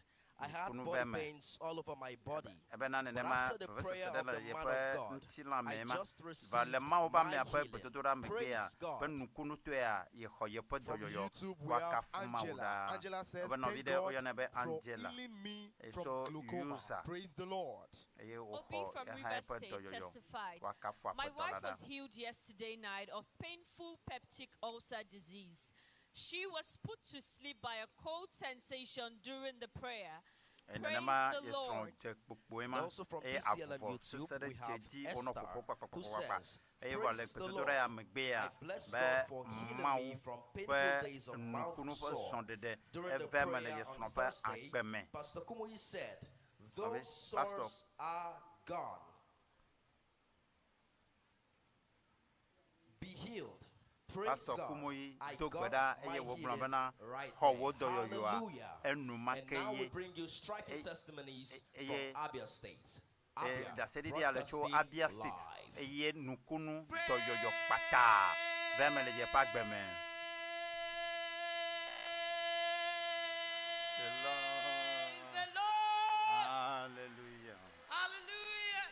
[SPEAKER 20] I had
[SPEAKER 15] Nukunu
[SPEAKER 20] body
[SPEAKER 15] ve me.
[SPEAKER 20] pains all over my body.
[SPEAKER 15] Ebena
[SPEAKER 20] But
[SPEAKER 15] nenema
[SPEAKER 20] after the
[SPEAKER 15] vevesese
[SPEAKER 20] prayer
[SPEAKER 15] ɖe
[SPEAKER 20] of
[SPEAKER 15] le
[SPEAKER 20] the man
[SPEAKER 15] yeƒe
[SPEAKER 20] of God,
[SPEAKER 15] ŋutilã
[SPEAKER 20] I
[SPEAKER 15] me ma.
[SPEAKER 20] just
[SPEAKER 15] Va le
[SPEAKER 20] received
[SPEAKER 15] Mawu ƒe
[SPEAKER 20] my
[SPEAKER 15] amea ƒe
[SPEAKER 20] healing.
[SPEAKER 15] gbedodoɖa megbea
[SPEAKER 20] Praise
[SPEAKER 15] ƒe
[SPEAKER 20] God.
[SPEAKER 15] nukunutɔea yexɔ yeƒe
[SPEAKER 18] From
[SPEAKER 15] dɔyɔyɔ
[SPEAKER 18] YouTube, we have
[SPEAKER 15] woakafu Mawu
[SPEAKER 18] Angela.
[SPEAKER 15] ɖaa.
[SPEAKER 18] Angela says,
[SPEAKER 15] Ebe nɔvi
[SPEAKER 18] Thank
[SPEAKER 15] ɖe
[SPEAKER 18] God
[SPEAKER 15] woyɔnɛ be
[SPEAKER 18] for
[SPEAKER 15] Angela
[SPEAKER 18] healing me from
[SPEAKER 15] etso
[SPEAKER 18] glaucoma.
[SPEAKER 15] USA
[SPEAKER 18] Praise the Lord.
[SPEAKER 15] eye
[SPEAKER 19] Obi
[SPEAKER 15] wòxɔ
[SPEAKER 19] from
[SPEAKER 15] eha
[SPEAKER 19] Rivers
[SPEAKER 15] eƒe
[SPEAKER 19] State
[SPEAKER 15] dɔyɔyɔ
[SPEAKER 19] testified,
[SPEAKER 15] woakafu
[SPEAKER 19] My
[SPEAKER 15] Aƒetɔ la
[SPEAKER 19] wife
[SPEAKER 15] ɖa.
[SPEAKER 19] was healed yesterday night of painful peptic ulcer disease. She was put to sleep by a cold sensation during the prayer.
[SPEAKER 15] Eye
[SPEAKER 19] Praise
[SPEAKER 15] nenema
[SPEAKER 19] the
[SPEAKER 15] ye srɔ̃
[SPEAKER 19] Lord.
[SPEAKER 15] dze kpokpoe ma
[SPEAKER 20] And also from
[SPEAKER 15] eye
[SPEAKER 20] DCLM
[SPEAKER 15] avuvɔ
[SPEAKER 20] YouTube,
[SPEAKER 15] sese ɖe
[SPEAKER 20] we
[SPEAKER 15] dze
[SPEAKER 20] have
[SPEAKER 15] dzi wonɔ
[SPEAKER 20] Esther,
[SPEAKER 15] ƒoƒo
[SPEAKER 20] who
[SPEAKER 15] kpakpakpakpakpa
[SPEAKER 20] says,
[SPEAKER 15] eye vɔ le
[SPEAKER 20] Praise the
[SPEAKER 15] gbedodoɖa
[SPEAKER 20] Lord.
[SPEAKER 15] ya megbea
[SPEAKER 20] I bless
[SPEAKER 15] be
[SPEAKER 20] God for healing
[SPEAKER 15] Mawu
[SPEAKER 20] me from painful
[SPEAKER 15] ƒe
[SPEAKER 20] days of mouth
[SPEAKER 15] nukunu ƒe
[SPEAKER 20] sore.
[SPEAKER 15] srɔ̃ɖeɖe
[SPEAKER 20] During the
[SPEAKER 15] eve me le
[SPEAKER 20] prayer
[SPEAKER 15] ye
[SPEAKER 20] on
[SPEAKER 15] srɔ̃ ƒe
[SPEAKER 20] Thursday,
[SPEAKER 15] agbe me.
[SPEAKER 20] Pastor Kumuyi said,
[SPEAKER 15] Nɔvi,
[SPEAKER 20] Those
[SPEAKER 15] Pastor.
[SPEAKER 20] sores are gone. Be healed. Praise
[SPEAKER 15] Pastor
[SPEAKER 20] God.
[SPEAKER 15] Kumuyi
[SPEAKER 20] I
[SPEAKER 15] do gbe
[SPEAKER 20] got
[SPEAKER 15] ɖa
[SPEAKER 20] my
[SPEAKER 15] eye wògblɔ
[SPEAKER 20] healing
[SPEAKER 15] bena
[SPEAKER 20] right
[SPEAKER 15] xɔ
[SPEAKER 20] there.
[SPEAKER 15] wò dɔyɔyɔa
[SPEAKER 20] Hallelujah. And
[SPEAKER 15] enumake
[SPEAKER 20] now we
[SPEAKER 15] ye
[SPEAKER 20] bring you striking testimonies from
[SPEAKER 15] eye
[SPEAKER 20] Abia State.
[SPEAKER 15] e,
[SPEAKER 20] Abia,
[SPEAKER 15] ɖaseɖiɖi ale tso
[SPEAKER 20] broadcasting
[SPEAKER 15] Abia State
[SPEAKER 20] live.
[SPEAKER 15] eye nukunu dɔyɔyɔ kpata ve me le yeƒe agbe me.
[SPEAKER 1] The Lord.
[SPEAKER 15] Hallelujah.
[SPEAKER 1] Hallelujah.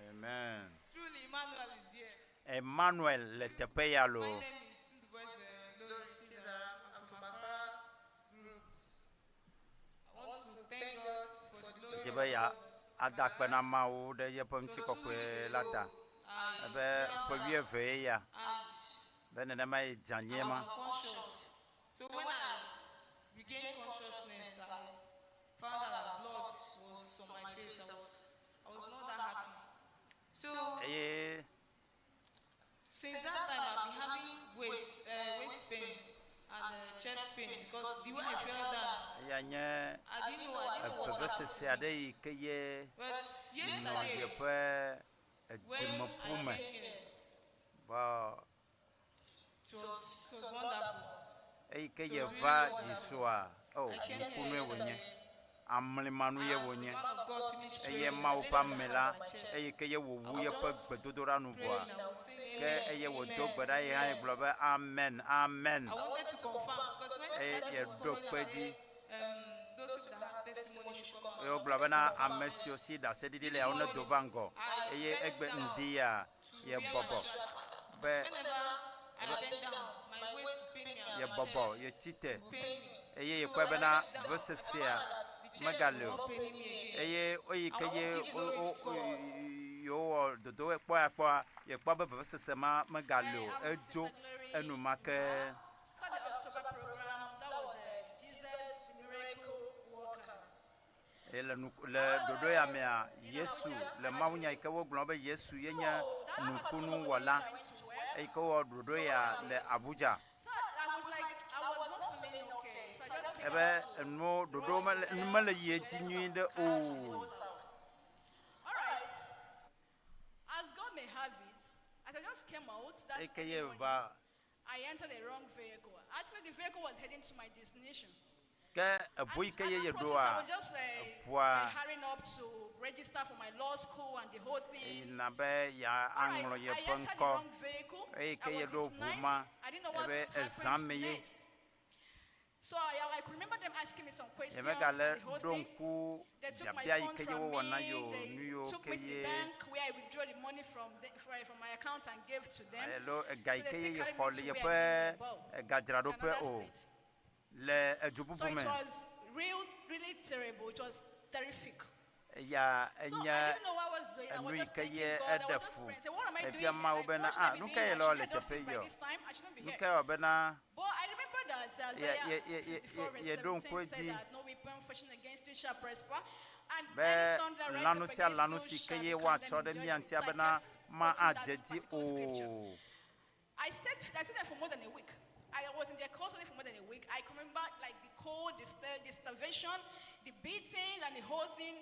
[SPEAKER 15] Amen.
[SPEAKER 1] Truly, Emmanuel is here.
[SPEAKER 15] Emmanuel le teƒe ya
[SPEAKER 1] My
[SPEAKER 15] loo.
[SPEAKER 1] name is Voice Glory Chizara. I'm from Afara Group. I want to thank God for the glory
[SPEAKER 15] Dzi be ya ada akpe na Mawu ɖe yeƒe ŋutikɔkɔe la ta. Ebe ƒe wuieve ye ya. Be nenema ye dze anyie
[SPEAKER 1] I
[SPEAKER 15] ma.
[SPEAKER 1] was conscious. So when I regained consciousness, I found out that blood was on my face. I was not that happy. So
[SPEAKER 15] Eye
[SPEAKER 1] since that time, I've been having waist pain and chest pain because the way I fell down,
[SPEAKER 15] eya nye
[SPEAKER 1] I didn't know. I didn't know what happened.
[SPEAKER 15] vevesese aɖe yi ke ye
[SPEAKER 1] But
[SPEAKER 15] nɔ
[SPEAKER 1] yesterday,
[SPEAKER 15] yeƒe
[SPEAKER 1] when
[SPEAKER 15] edzimeƒu
[SPEAKER 1] I
[SPEAKER 15] me.
[SPEAKER 1] came here,
[SPEAKER 15] Vɔ
[SPEAKER 1] it was wonderful.
[SPEAKER 15] eyi ke yeva dzisua, o nukunue wònye. Amlimanu ye wònye. Eye Mawu ƒe ame la, eyi ke ye wòwu yeƒe gbedodoɖa nu vɔa, ke eye wòdo gbe ɖa ye hã ye gblɔ be amen, amen.
[SPEAKER 1] I wanted to confirm because when
[SPEAKER 15] Eye
[SPEAKER 1] other people
[SPEAKER 15] yeɖo
[SPEAKER 1] was
[SPEAKER 15] kpe
[SPEAKER 1] coming
[SPEAKER 15] dzi.
[SPEAKER 1] those people that have testimony should come
[SPEAKER 15] Eye wogblɔ bena ame siwo si ɖaseɖiɖi le wo nedo va ŋgɔ eye egbe ŋdi ya ye bɔbɔ be
[SPEAKER 1] Whenever I bend down, my waist pain me and
[SPEAKER 15] ye
[SPEAKER 1] my
[SPEAKER 15] bɔbɔ
[SPEAKER 1] chest
[SPEAKER 15] ye tite
[SPEAKER 1] pain me.
[SPEAKER 15] eye yekpɔe bena vevesesea megali o eye eyi ke ye yewowɔ dodo kpɔ ya kpɔa yekpɔ be vevesese ma megali o edzo enumake.
[SPEAKER 21] After the October program, that was Jesus Miracle Worker.
[SPEAKER 15] Eye le nu le ɖoɖo ya mea Yesu le mawunya yi ke wogblɔ be Yesu ye nye nukunuwɔla eyi ke wowɔ ɖoɖo ya le Abuja.
[SPEAKER 21] So I was like, I was not feeling okay. So I just
[SPEAKER 15] Ebe enuwo ɖoɖo mele nu mele yi edzi nyui ɖe o.
[SPEAKER 21] All right. As God may have it, as I just came out, that
[SPEAKER 15] Eyi ke ye va
[SPEAKER 21] I entered the wrong vehicle. Actually, the vehicle was heading to my destination.
[SPEAKER 15] ke eʋu yi ke ye ye
[SPEAKER 21] Process, I
[SPEAKER 15] ɖoa
[SPEAKER 21] was just
[SPEAKER 15] eʋua
[SPEAKER 21] hurrying up to register for my law school and the whole thing.
[SPEAKER 15] eyina be ya
[SPEAKER 21] All right,
[SPEAKER 15] aŋlɔ
[SPEAKER 21] I
[SPEAKER 15] yeƒe
[SPEAKER 21] entered the
[SPEAKER 15] ŋkɔ
[SPEAKER 21] wrong vehicle.
[SPEAKER 15] eyi ke
[SPEAKER 21] I
[SPEAKER 15] ye
[SPEAKER 21] was
[SPEAKER 15] ɖo
[SPEAKER 21] it
[SPEAKER 15] ʋu
[SPEAKER 21] night.
[SPEAKER 15] ma
[SPEAKER 21] I didn't know what
[SPEAKER 15] ebe ezã
[SPEAKER 21] happened
[SPEAKER 15] me ye.
[SPEAKER 21] next. So I could remember them asking me some questions and
[SPEAKER 15] Yemegale
[SPEAKER 21] the whole
[SPEAKER 15] ɖo
[SPEAKER 21] thing.
[SPEAKER 15] ŋku
[SPEAKER 21] They took my
[SPEAKER 15] biabia yi
[SPEAKER 21] phone
[SPEAKER 15] ke ye
[SPEAKER 21] from
[SPEAKER 15] wowɔ na
[SPEAKER 21] me.
[SPEAKER 15] yewo
[SPEAKER 21] They
[SPEAKER 15] nu yiwo
[SPEAKER 21] took
[SPEAKER 15] ke
[SPEAKER 21] me to the
[SPEAKER 15] ye
[SPEAKER 21] bank where I withdrew the money from my account and gave to them.
[SPEAKER 15] alo ega yi
[SPEAKER 21] So
[SPEAKER 15] ke
[SPEAKER 21] they
[SPEAKER 15] ye
[SPEAKER 21] still
[SPEAKER 15] ye
[SPEAKER 21] carried
[SPEAKER 15] xɔ
[SPEAKER 21] me
[SPEAKER 15] le
[SPEAKER 21] to
[SPEAKER 15] yeƒe
[SPEAKER 21] where I didn't know about.
[SPEAKER 15] egadzraɖoƒe
[SPEAKER 21] To another
[SPEAKER 15] o
[SPEAKER 21] state.
[SPEAKER 15] le edu
[SPEAKER 21] So
[SPEAKER 15] bubu
[SPEAKER 21] it
[SPEAKER 15] me.
[SPEAKER 21] was really terrible. It was terrific.
[SPEAKER 15] Eya
[SPEAKER 21] So I
[SPEAKER 15] enye
[SPEAKER 21] didn't know what I was doing. I
[SPEAKER 15] enu
[SPEAKER 21] was
[SPEAKER 15] yi
[SPEAKER 21] just
[SPEAKER 15] ke
[SPEAKER 21] thanking
[SPEAKER 15] ye
[SPEAKER 21] God. I
[SPEAKER 15] eɖe
[SPEAKER 21] was just
[SPEAKER 15] fu.
[SPEAKER 21] praying. Say, what am I
[SPEAKER 15] Ebia
[SPEAKER 21] doing?
[SPEAKER 15] Mawu
[SPEAKER 21] Like,
[SPEAKER 15] bena
[SPEAKER 21] what should
[SPEAKER 15] ah
[SPEAKER 21] I be
[SPEAKER 15] nu
[SPEAKER 21] doing?
[SPEAKER 15] ka ye
[SPEAKER 21] I
[SPEAKER 15] le wɔ
[SPEAKER 21] should
[SPEAKER 15] le
[SPEAKER 21] I don't
[SPEAKER 15] teƒe
[SPEAKER 21] finish by
[SPEAKER 15] yio?
[SPEAKER 21] this time. I shouldn't be
[SPEAKER 15] Nu
[SPEAKER 21] here.
[SPEAKER 15] ka wɔ bena
[SPEAKER 21] But I remember that
[SPEAKER 15] ye
[SPEAKER 21] Isaiah
[SPEAKER 15] ye ye ye
[SPEAKER 21] 54 verse
[SPEAKER 15] ye ɖo ŋku
[SPEAKER 21] 17 said
[SPEAKER 15] edzi
[SPEAKER 21] that no weapon fashioned against you shall prosper. And
[SPEAKER 15] be
[SPEAKER 21] any tongue that rises
[SPEAKER 15] lanu
[SPEAKER 21] up
[SPEAKER 15] sia
[SPEAKER 21] against
[SPEAKER 15] lanu
[SPEAKER 21] you
[SPEAKER 15] si ke
[SPEAKER 21] shall
[SPEAKER 15] ye
[SPEAKER 21] be
[SPEAKER 15] woatsɔ
[SPEAKER 21] condemned
[SPEAKER 15] ɖe
[SPEAKER 21] in
[SPEAKER 15] mía
[SPEAKER 21] judgment.
[SPEAKER 15] ŋutia
[SPEAKER 21] So I
[SPEAKER 15] bena
[SPEAKER 21] kept
[SPEAKER 15] ma
[SPEAKER 21] quoting that
[SPEAKER 15] adze dzi
[SPEAKER 21] particular scripture.
[SPEAKER 15] o.
[SPEAKER 21] I stayed there for more than a week. I was in their custody for more than a week. I can remember like the cold, the starvation, the beating, and the whole thing.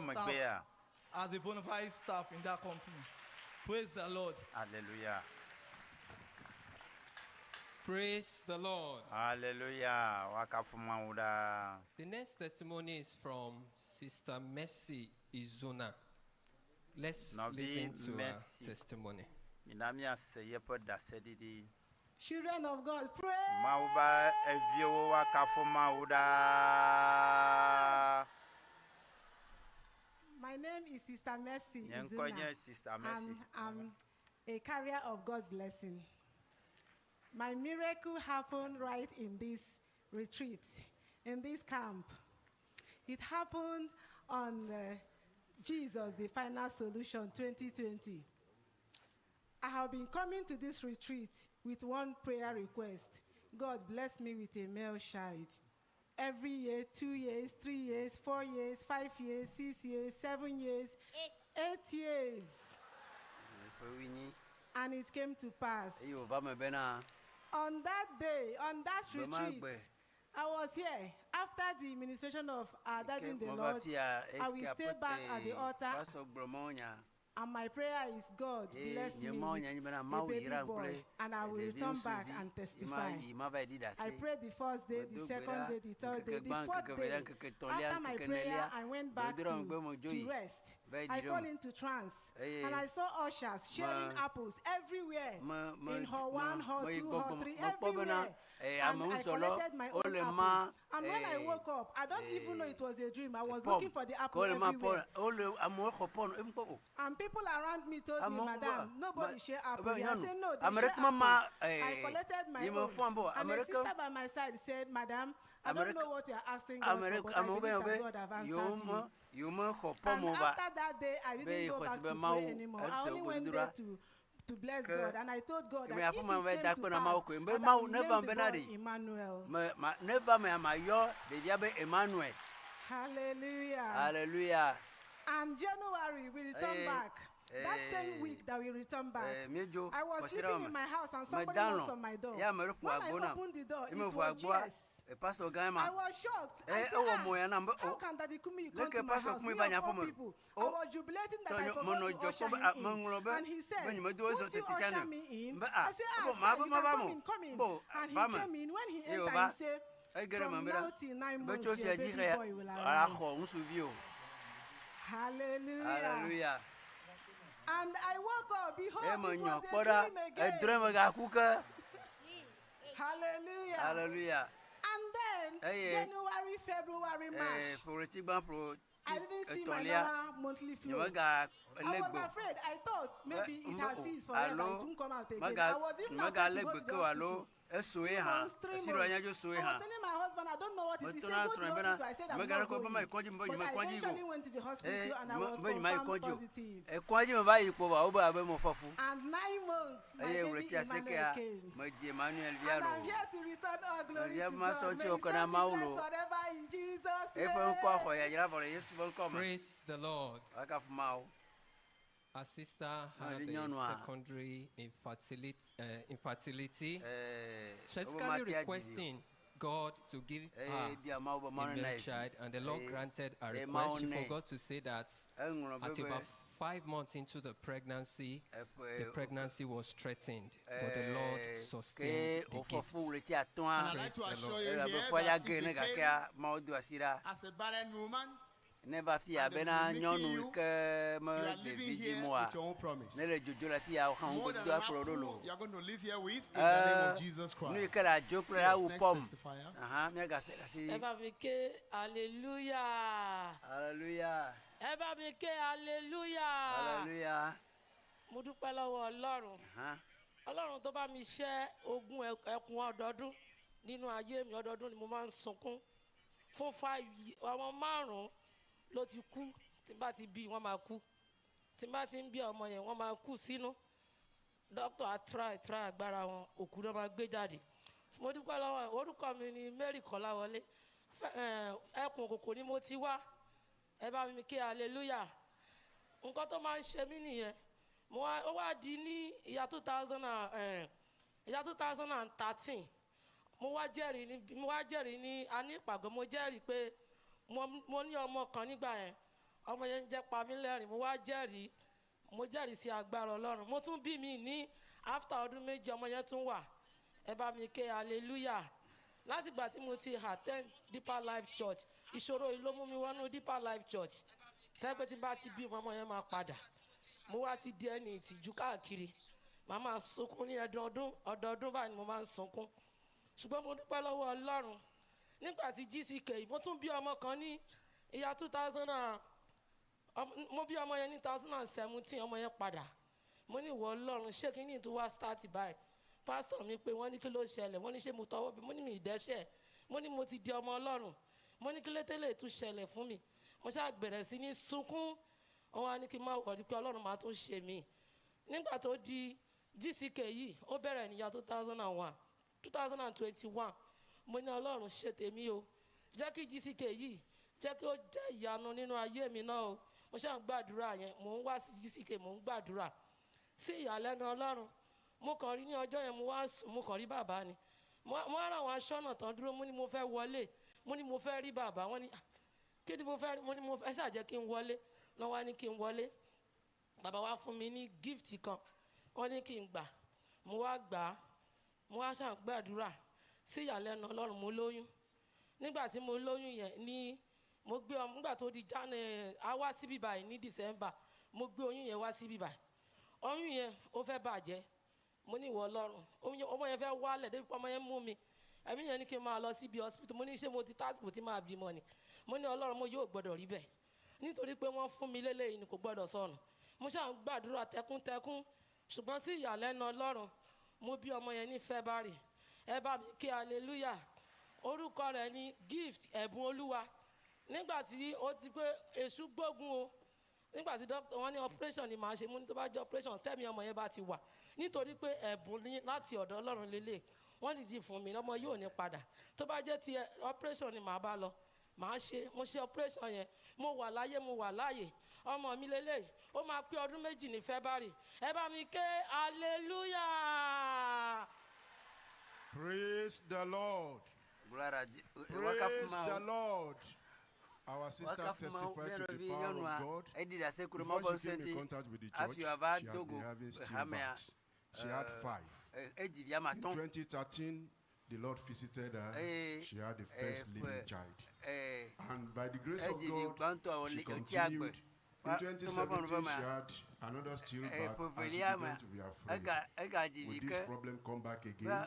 [SPEAKER 15] megbea.
[SPEAKER 7] As a bona fide staff in that company. Praise the Lord.
[SPEAKER 15] Hallelujah.
[SPEAKER 9] Praise the Lord.
[SPEAKER 15] Hallelujah. Woakafu Mawu ɖaa.
[SPEAKER 9] The next testimony is from Sister Mercy Izuna. Let's
[SPEAKER 15] Nɔvi
[SPEAKER 9] listen to her
[SPEAKER 15] Mercy.
[SPEAKER 9] testimony.
[SPEAKER 15] Mina míase yeƒe ɖaseɖiɖi.
[SPEAKER 8] Children of God, pray.
[SPEAKER 15] Mawu be eviwo woakafu Mawu ɖaa.
[SPEAKER 8] My name is Sister Mercy.
[SPEAKER 15] Nye ŋkɔe
[SPEAKER 8] Izuna.
[SPEAKER 15] nye Sister Mercy.
[SPEAKER 8] I'm a carrier of God's blessing. My miracle happened right in this retreat, in this camp. It happened on Jesus, the Final Solution 2020. I have been coming to this retreat with one prayer request God bless me with a male child. Every year, 2 years, 3 years, 4 years, 5 years, 6 years, 7 years, 8 years.
[SPEAKER 5] Ƒe wuenyi.
[SPEAKER 8] And it came to pass.
[SPEAKER 5] Eye wòva me bena
[SPEAKER 8] On that day, on that
[SPEAKER 5] Gbe ma
[SPEAKER 8] retreat,
[SPEAKER 5] gbe.
[SPEAKER 8] I was here after the ministration of our daddy in the
[SPEAKER 5] meva
[SPEAKER 8] Lord.
[SPEAKER 5] fia
[SPEAKER 8] I will
[SPEAKER 5] eske
[SPEAKER 8] stay back at the altar,
[SPEAKER 5] pastor gblɔ mawu nya
[SPEAKER 8] and my prayer is God
[SPEAKER 5] eye
[SPEAKER 8] bless
[SPEAKER 5] nye
[SPEAKER 8] me
[SPEAKER 5] mawu
[SPEAKER 8] with
[SPEAKER 5] nya nyi bena
[SPEAKER 8] a
[SPEAKER 5] mawu
[SPEAKER 8] baby
[SPEAKER 5] yra
[SPEAKER 8] boy,
[SPEAKER 5] kple
[SPEAKER 8] and I will
[SPEAKER 5] ɖevi
[SPEAKER 8] return back
[SPEAKER 5] ŋutsuvi
[SPEAKER 8] and
[SPEAKER 5] yi ma
[SPEAKER 8] testify.
[SPEAKER 5] yi ma va yi ɖi
[SPEAKER 8] I
[SPEAKER 5] ɖase.
[SPEAKER 8] prayed the first day, the
[SPEAKER 5] Medo gbe
[SPEAKER 8] second
[SPEAKER 5] ɖa
[SPEAKER 8] day, the third
[SPEAKER 5] ŋkeke
[SPEAKER 8] day, the
[SPEAKER 5] gbã,
[SPEAKER 8] fourth
[SPEAKER 5] ŋkeke evelia,
[SPEAKER 8] day.
[SPEAKER 5] ŋkeke etɔ̃lia,
[SPEAKER 8] After my
[SPEAKER 5] ŋkeke
[SPEAKER 8] prayer,
[SPEAKER 5] enelia.
[SPEAKER 8] I went back
[SPEAKER 5] Gbedoɖa megbe
[SPEAKER 8] to,
[SPEAKER 5] medzo
[SPEAKER 8] to
[SPEAKER 5] yi
[SPEAKER 8] rest.
[SPEAKER 5] va yi
[SPEAKER 8] I
[SPEAKER 5] ɖi ɖe
[SPEAKER 8] fall
[SPEAKER 5] me.
[SPEAKER 8] into trance,
[SPEAKER 5] Eye
[SPEAKER 8] and I saw ushers sharing
[SPEAKER 5] me-
[SPEAKER 8] apples everywhere
[SPEAKER 5] me me
[SPEAKER 8] in hall
[SPEAKER 5] me
[SPEAKER 8] 1, hall
[SPEAKER 5] meyi
[SPEAKER 8] 2, hall
[SPEAKER 5] gbɔgbɔ
[SPEAKER 8] 3,
[SPEAKER 5] mekpɔ bena
[SPEAKER 8] everywhere.
[SPEAKER 5] eh,
[SPEAKER 8] And I
[SPEAKER 5] ameŋusɔlɔ
[SPEAKER 8] collected my own
[SPEAKER 5] wole
[SPEAKER 8] apple.
[SPEAKER 5] ma
[SPEAKER 8] And when I
[SPEAKER 5] eh,
[SPEAKER 8] woke up, I don't even know it was a dream. I was
[SPEAKER 5] pɔm
[SPEAKER 8] looking for the
[SPEAKER 5] ke
[SPEAKER 8] apple
[SPEAKER 5] wole ma
[SPEAKER 8] everywhere.
[SPEAKER 5] pɔm wole amewo xɔ pɔm emkpɔ o.
[SPEAKER 8] And people around me told me,
[SPEAKER 5] Amewo
[SPEAKER 8] Madam, nobody
[SPEAKER 5] ma-
[SPEAKER 8] share apple
[SPEAKER 5] ebe
[SPEAKER 8] here. I
[SPEAKER 5] nyɔnu
[SPEAKER 8] said, no, they
[SPEAKER 5] ame
[SPEAKER 8] share
[SPEAKER 5] ɖeke mema
[SPEAKER 8] apple. I
[SPEAKER 5] eh,
[SPEAKER 8] collected my
[SPEAKER 5] yi
[SPEAKER 8] own.
[SPEAKER 5] mefɔm be o
[SPEAKER 8] And
[SPEAKER 5] ame
[SPEAKER 8] a
[SPEAKER 5] ɖeke
[SPEAKER 8] sister by my side said, Madam, I
[SPEAKER 5] ame
[SPEAKER 8] don't
[SPEAKER 5] ɖeke
[SPEAKER 8] know what you are asking God
[SPEAKER 5] ame
[SPEAKER 8] for,
[SPEAKER 5] ɖeke
[SPEAKER 8] but I
[SPEAKER 5] amewo be
[SPEAKER 8] believe
[SPEAKER 5] be
[SPEAKER 8] that God have
[SPEAKER 5] yewo
[SPEAKER 8] answered
[SPEAKER 5] me
[SPEAKER 8] you.
[SPEAKER 5] yewo mexɔ
[SPEAKER 8] And
[SPEAKER 5] pɔm o ba
[SPEAKER 8] after that day, I
[SPEAKER 5] be
[SPEAKER 8] didn't go
[SPEAKER 5] xɔ
[SPEAKER 8] back
[SPEAKER 5] si be
[SPEAKER 8] to pray
[SPEAKER 5] mawu
[SPEAKER 8] anymore. I
[SPEAKER 5] ese
[SPEAKER 8] only went
[SPEAKER 5] gbedodoɖa
[SPEAKER 8] there to bless
[SPEAKER 5] ke
[SPEAKER 8] God. And I told God
[SPEAKER 5] ke
[SPEAKER 8] that
[SPEAKER 5] me
[SPEAKER 8] if
[SPEAKER 5] aƒe ma
[SPEAKER 8] it
[SPEAKER 5] va
[SPEAKER 8] came
[SPEAKER 5] da
[SPEAKER 8] to
[SPEAKER 5] akpe na mawu
[SPEAKER 8] pass,
[SPEAKER 5] koe be
[SPEAKER 8] that I
[SPEAKER 5] mawu
[SPEAKER 8] will
[SPEAKER 5] neva
[SPEAKER 8] name the
[SPEAKER 5] bena
[SPEAKER 8] boy
[SPEAKER 5] ɖe
[SPEAKER 8] Emmanuel.
[SPEAKER 5] me ma neva mea mayɔ ɖevia be Emmanuel.
[SPEAKER 8] Hallelujah.
[SPEAKER 5] Hallelujah.
[SPEAKER 8] And January, we returned
[SPEAKER 5] Eye
[SPEAKER 8] back. That same
[SPEAKER 5] eh,
[SPEAKER 8] week that we returned back,
[SPEAKER 5] eh, míedzo
[SPEAKER 8] I was
[SPEAKER 5] kɔsiɖa
[SPEAKER 8] sleeping
[SPEAKER 5] me.
[SPEAKER 8] in my house and somebody
[SPEAKER 5] Medalɔ̃
[SPEAKER 8] knocked on my door.
[SPEAKER 5] ye ame ɖe ƒo
[SPEAKER 8] When I
[SPEAKER 5] agbo nam.
[SPEAKER 8] opened the door,
[SPEAKER 5] Ye meʋu
[SPEAKER 8] it was
[SPEAKER 5] agboa,
[SPEAKER 8] GS.
[SPEAKER 5] eh, pastor gã ma.
[SPEAKER 8] I was shocked. I
[SPEAKER 5] Eh,
[SPEAKER 8] said,
[SPEAKER 5] ewɔ
[SPEAKER 8] ah,
[SPEAKER 5] mo ya nam be
[SPEAKER 8] how
[SPEAKER 5] o.
[SPEAKER 8] can Daddy Kumi come
[SPEAKER 5] Leke
[SPEAKER 8] to my
[SPEAKER 5] pastor
[SPEAKER 8] house?
[SPEAKER 5] Kumi
[SPEAKER 8] Me
[SPEAKER 5] va
[SPEAKER 8] of
[SPEAKER 5] nye
[SPEAKER 8] all
[SPEAKER 5] aƒe me.
[SPEAKER 8] people. I
[SPEAKER 5] O
[SPEAKER 8] was jubilating that I
[SPEAKER 5] tɔnye
[SPEAKER 8] forgot
[SPEAKER 5] menɔ
[SPEAKER 8] to
[SPEAKER 5] dzɔ
[SPEAKER 8] usher
[SPEAKER 5] kpɔm be
[SPEAKER 8] him
[SPEAKER 5] ah,
[SPEAKER 8] in.
[SPEAKER 5] meŋlɔ be
[SPEAKER 8] And he said,
[SPEAKER 5] be nyemedo ezɔ
[SPEAKER 8] won't you
[SPEAKER 5] tete tsã
[SPEAKER 8] usher
[SPEAKER 5] ne.
[SPEAKER 8] me in?
[SPEAKER 5] Be ah,
[SPEAKER 8] I said, ah,
[SPEAKER 5] ebo
[SPEAKER 8] sir,
[SPEAKER 5] ma be
[SPEAKER 8] you
[SPEAKER 5] mava
[SPEAKER 8] can
[SPEAKER 5] me
[SPEAKER 8] come
[SPEAKER 5] o.
[SPEAKER 8] in, come in.
[SPEAKER 5] Bo
[SPEAKER 8] And he
[SPEAKER 5] va me.
[SPEAKER 8] came in. When he
[SPEAKER 5] Eye
[SPEAKER 8] entered,
[SPEAKER 5] wòva
[SPEAKER 8] he said,
[SPEAKER 5] ege ɖe
[SPEAKER 8] from
[SPEAKER 5] me
[SPEAKER 8] now
[SPEAKER 5] bena
[SPEAKER 8] till 9
[SPEAKER 5] be
[SPEAKER 8] months,
[SPEAKER 5] tso
[SPEAKER 8] your
[SPEAKER 5] fia dzi
[SPEAKER 8] baby
[SPEAKER 5] xea
[SPEAKER 8] boy will arrive.
[SPEAKER 5] axɔ ŋutsuvi o.
[SPEAKER 8] Hallelujah.
[SPEAKER 5] Hallelujah.
[SPEAKER 8] And I woke up, behold,
[SPEAKER 5] Eye
[SPEAKER 8] it
[SPEAKER 5] menyɔ
[SPEAKER 8] was
[SPEAKER 5] kpɔ
[SPEAKER 8] a
[SPEAKER 5] ɖa
[SPEAKER 8] dream again.
[SPEAKER 5] edrɔ̃e megaku ke.
[SPEAKER 8] Hallelujah.
[SPEAKER 5] Hallelujah.
[SPEAKER 8] And then
[SPEAKER 5] Eye
[SPEAKER 8] January, February,
[SPEAKER 5] eh,
[SPEAKER 8] March,
[SPEAKER 5] ƒo ɣleti gbã ƒo
[SPEAKER 8] I didn't see my
[SPEAKER 5] etɔ̃lia
[SPEAKER 8] normal monthly flow.
[SPEAKER 5] nyemega
[SPEAKER 8] I
[SPEAKER 5] lé
[SPEAKER 8] was
[SPEAKER 5] gbe o.
[SPEAKER 8] afraid. I thought
[SPEAKER 5] Be
[SPEAKER 8] maybe it
[SPEAKER 5] mbe
[SPEAKER 8] has
[SPEAKER 5] o
[SPEAKER 8] ceased forever. It
[SPEAKER 5] alo
[SPEAKER 8] won't come out again.
[SPEAKER 5] mega
[SPEAKER 8] I was even afraid
[SPEAKER 5] megalé
[SPEAKER 8] to go
[SPEAKER 5] gbe
[SPEAKER 8] to
[SPEAKER 5] ke
[SPEAKER 8] the
[SPEAKER 5] o alo
[SPEAKER 8] hospital.
[SPEAKER 5] esoe
[SPEAKER 8] Two
[SPEAKER 5] hã
[SPEAKER 8] months, three
[SPEAKER 5] esi ɖo
[SPEAKER 8] months.
[SPEAKER 5] anyadzo soe
[SPEAKER 8] I
[SPEAKER 5] hã.
[SPEAKER 8] was telling my husband, I don't know what it is. He
[SPEAKER 5] Metɔ
[SPEAKER 8] said,
[SPEAKER 5] na
[SPEAKER 8] go to the
[SPEAKER 5] srɔ̃nye bena
[SPEAKER 8] hospital. I said, I'm
[SPEAKER 5] megaɖe
[SPEAKER 8] not
[SPEAKER 5] kɔ be
[SPEAKER 8] going.
[SPEAKER 5] mayi kɔdzi be
[SPEAKER 8] But I
[SPEAKER 5] nyemekɔdzi yi
[SPEAKER 8] eventually
[SPEAKER 5] o.
[SPEAKER 8] went to the
[SPEAKER 5] Eye
[SPEAKER 8] hospital and I
[SPEAKER 5] me
[SPEAKER 8] was
[SPEAKER 5] be nyemayi
[SPEAKER 8] confirmed
[SPEAKER 5] kɔdzi o.
[SPEAKER 8] positive.
[SPEAKER 5] Ekɔdzi me va yi kpo vɔa wobe abe mefɔ fu.
[SPEAKER 8] And 9 months, my
[SPEAKER 5] Eye
[SPEAKER 8] baby
[SPEAKER 5] ɣleti
[SPEAKER 8] Emmanuel
[SPEAKER 5] asiekea
[SPEAKER 8] came.
[SPEAKER 5] medzi Emmanuel via
[SPEAKER 8] And I'm
[SPEAKER 5] loo.
[SPEAKER 8] here to return all glory
[SPEAKER 5] Nɔvia
[SPEAKER 8] to
[SPEAKER 5] masɔ
[SPEAKER 8] God.
[SPEAKER 5] tsi
[SPEAKER 8] May
[SPEAKER 5] wòkɔ
[SPEAKER 8] his
[SPEAKER 5] na
[SPEAKER 8] name be
[SPEAKER 5] Mawu
[SPEAKER 8] blessed
[SPEAKER 5] loo.
[SPEAKER 8] forever in Jesus'
[SPEAKER 5] Eƒe ŋkɔ
[SPEAKER 8] name.
[SPEAKER 5] xɔ yayra vɔ le Yesu ƒe ŋkɔ me.
[SPEAKER 9] Praise the Lord.
[SPEAKER 5] Woakafu Mawu.
[SPEAKER 9] Our sister had
[SPEAKER 5] Nɔvi
[SPEAKER 9] a
[SPEAKER 5] nyɔnua
[SPEAKER 9] secondary infertility, specifically
[SPEAKER 5] wobe matea dzi vi o.
[SPEAKER 9] requesting God to give
[SPEAKER 5] Eye
[SPEAKER 9] her
[SPEAKER 5] bia Mawu be
[SPEAKER 9] a
[SPEAKER 5] Mawu
[SPEAKER 9] male
[SPEAKER 5] nena ye vi.
[SPEAKER 9] child, and the Lord
[SPEAKER 5] Eye
[SPEAKER 9] granted her
[SPEAKER 5] eye Mawu
[SPEAKER 9] request. She
[SPEAKER 5] nɛ.
[SPEAKER 9] forgot to say that
[SPEAKER 5] Eŋlɔ be
[SPEAKER 9] at
[SPEAKER 5] be
[SPEAKER 9] about 5 months into the pregnancy, the
[SPEAKER 5] Eƒe
[SPEAKER 9] pregnancy was threatened, but the Lord
[SPEAKER 5] ke
[SPEAKER 9] sustained the
[SPEAKER 5] wòfɔ
[SPEAKER 9] gift.
[SPEAKER 5] fu ɣleti atɔ̃a
[SPEAKER 6] And I'd like
[SPEAKER 9] Praise
[SPEAKER 6] to
[SPEAKER 9] the
[SPEAKER 6] assure
[SPEAKER 9] Lord.
[SPEAKER 6] you
[SPEAKER 5] elabe
[SPEAKER 6] here
[SPEAKER 5] fua ya
[SPEAKER 6] that
[SPEAKER 5] ge
[SPEAKER 6] if
[SPEAKER 5] ne
[SPEAKER 6] you came
[SPEAKER 5] gakea Mawu do asi ɖa.
[SPEAKER 6] as a barren woman
[SPEAKER 5] Ne va fia
[SPEAKER 6] and they
[SPEAKER 5] bena
[SPEAKER 6] will be
[SPEAKER 5] nyɔnu
[SPEAKER 6] making
[SPEAKER 5] yi
[SPEAKER 6] you,
[SPEAKER 5] ke
[SPEAKER 6] you
[SPEAKER 5] me
[SPEAKER 6] are
[SPEAKER 5] ɖevi
[SPEAKER 6] living
[SPEAKER 5] dzim
[SPEAKER 6] here
[SPEAKER 5] oa,
[SPEAKER 6] with your own promise.
[SPEAKER 5] ne le dzodzo le fia wo hã
[SPEAKER 6] More than
[SPEAKER 5] ŋugbedodoa
[SPEAKER 6] an
[SPEAKER 5] kplɔ ɖo
[SPEAKER 6] apple
[SPEAKER 5] loo.
[SPEAKER 6] you are going to live here with in the name of Jesus
[SPEAKER 5] Nu yi
[SPEAKER 6] Christ.
[SPEAKER 5] ke le adzo kple la
[SPEAKER 6] Yes,
[SPEAKER 5] wu
[SPEAKER 6] next
[SPEAKER 5] pɔm.
[SPEAKER 6] testifier.
[SPEAKER 5] Aha, míagase ɖe asi.
[SPEAKER 10] Ẹ bá mi ké hallelujah.
[SPEAKER 5] Hallelujah.
[SPEAKER 10] Ẹ bá mi ké hallelujah.
[SPEAKER 5] Hallelujah.
[SPEAKER 10] Mo dúpẹ́ lọ́wọ́ Ọlọ́run.
[SPEAKER 5] Aha.
[SPEAKER 10] Ọlọ́run tó bá mi ṣẹ́ ogún ẹkùn ọdọọdún nínú ayé mi ọdọọdún ni mo máa ń sunkún. Fún ọmọ márùn-ún ló ti kú tí n bá ti bí wọ́n máa kú. Tí n bá ti ń bí ọmọ yẹn wọ́n máa kú sínú. Dókítà á try try agbára wọn òkú náà máa gbé jáde. Mo dúpẹ́ lọ́wọ́ ẹ̀. Orúkọ mi ni Mary Kọ́láwọlé. Ẹkùn òkòkò ni mo ti wá. Ẹ bá mi ké hallelujah. Nǹkan tó máa ń ṣe mí nìyẹn. Mo wá ó wá di ní ìyá 2013 mo wá jẹ́rìí ní a ní ìpàgọ́ mo jẹ́rìí pé mo ní ọmọ kan nígbà yẹn ọmọ yẹn ń jẹ́ pamílẹ́rìn mo wá jẹ́rìí mo jẹ́rìí sí agbára Ọlọ́run mo tún bí mi ní after ọdún 2 ọmọ yẹn tún wà ẹ bá mi ké hallelujah látìgbà tí mo ti attend Deeper Life Church ìṣòro yìí ló mú mi wọnú Deeper Life Church tẹ́gbẹ́ tí n bá ti bí ọmọ yẹn máa padà mo wá ti di ẹni ìtìjú káàkiri màá máa sunkún ní ọdọọdún ọdọọdún báyìí ni mo máa ń sunkún ṣùgbọ́n mo dúpẹ́ lọ́wọ́ Ọlọ́run nígbà tí GCK mo tún bí ọmọ kan ní ìyá two thousand and mo bí ọmọ yẹn ní 2017 ọmọ yẹn padà mo ní ìwọ Ọlọ́run ṣé kí ní tó wá start báyìí. Pásítọ̀ mi pé wọ́n ní kí ló ṣẹlẹ̀, wọ́n ní ṣé mo tọwọ́ bí, mo ní mi ìdẹ́ṣẹ̀, mo ní mo ti di ọmọ Ọlọ́run, mo ní kí ló tẹ́lẹ̀ tún ṣẹlẹ̀ fún mi. Mo ṣáà bẹ̀rẹ̀ sí ní sunkún. Wọ́n wá ní kí n má wọrí pé Ọlọ́run máa tún ṣe mí. Nígbà tó di GCK yìí, ó bẹ̀rẹ̀ níyà 2001, 2021. Mo ní Ọlọ́run ṣe tèmi o, jẹ́ kí GCK yìí jẹ́ kí ó jẹ́ ìyanu nínú ayé mi náà o. Mo ṣáà ń gbàdúrà yẹn, mò ń wá sí GCK, mò ń gbàdúrà. Sí ìyàlẹ́nu Ọlọ́run, mo kàn rí ní ọjọ́ yẹn, mo wá sùn, mo kàn rí bàbá ni. Mo wá rà àwọn aṣọ́nà tán dúró, mo ní mo fẹ́ wọlé, mo ní mo fẹ́ rí bàbá. Wọ́n ní, "Ah, kí ni mo fẹ́ rí?" Mo ní mo fẹ́ ṣáà jẹ́ kí n wọlé. Lọ́ wá ní kí n wọlé. Bàbá wá fún mi ní gift kan, wọ́n ní kí n gbà. Mo wá gbà á, mo wá ṣáà gbàdúrà. Sí ìyàlẹ́nu Ọlọ́run, mo lóyún. Nígbà tí mo lóyún yẹn ní mo gbé ọmọ, nígbà tó di January, a wá síbí báyìí ní December, mo gbé oyún yẹn wá síbí báyìí. Oyún yẹn ó fẹ́ bàjẹ́. Mo ní ìwọ Ọlọ́run, ọmọ yẹn fẹ́ wálẹ̀ débi pé ọmọ yẹn mú mi. Ẹ̀mí yẹn ní kí n máa lọ síbi hospital. Mo ní ṣé mo ti tásìkò tí màá bímọ ni. Mo ní Ọlọ́run, mo yóò gbọdọ̀ rí bẹ́ẹ̀, nítorí pé wọ́n fún mi lélẹ́yìn ni kò gbọdọ̀ sọnù. Mo ṣáà ń gbàdúrà tẹkúntẹkún, ṣùgbọ́n sí ìyàlẹ́nu Ọlọ́run, mo bí ọmọ yẹn ní February. Ẹ bá mi kí hallelujah. Orúkọ rẹ̀ ní Gift Ẹ̀bùn Olúwa. Nígbà tí ó ti pé èṣù gbógun o, nígbà tí doctor wọ́n ní operation ni màá ṣe, mo ní tó bá jẹ́ operation tẹ́mi ọmọ yẹn bá ti wà, nítorí pé ẹ̀bùn ní láti ọ̀dọ̀ Ọlọ́run lélẹ̀, wọ́n dìdí fún mi, ọmọ yóò ní padà. Tó bá jẹ́ ti operation ni màá bá lọ, màá ṣe. Mo ṣe operation yẹn, mo wà láyé, mo wà láàyè. Ọmọ mi lélẹ̀, ó máa pé ọdún 2 ní February. Ẹ bá mi ké hallelujah.
[SPEAKER 16] Praise the Lord.
[SPEAKER 5] Praise
[SPEAKER 16] Praise the Lord. Our sister testified to the power of God. Before she came in contact with the church, she had been having stillbirths. She had 5. In 2013, the Lord visited her. She had the first living child. And by the grace of God, she continued. In 2017, she had another stillbirth and she began to be afraid. Will this problem come back again? By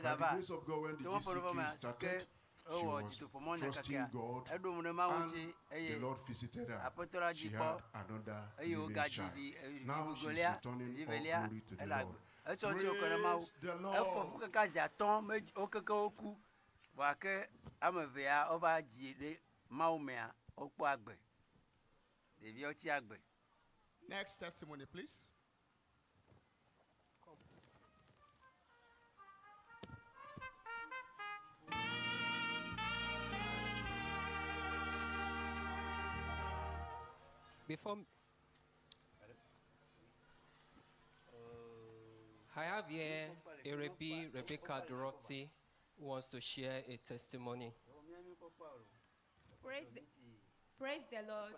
[SPEAKER 16] the grace of God, when the GCK started, she was trusting God, and the Lord visited her. She had another living child. Now she's returning all glory to the Lord. Praise the Lord.
[SPEAKER 5] Efɔ fu kaka zi atɔ̃ me wo keke woku vɔa ke ame evea wova dzi ɖe Mawu mea wokpɔ agbe. Ɖeviawo tsi agbe.
[SPEAKER 6] Next testimony, please.
[SPEAKER 9] Before I have here Erebi Rebecca Dorothy, who wants to share a testimony.
[SPEAKER 11] Praise the Lord.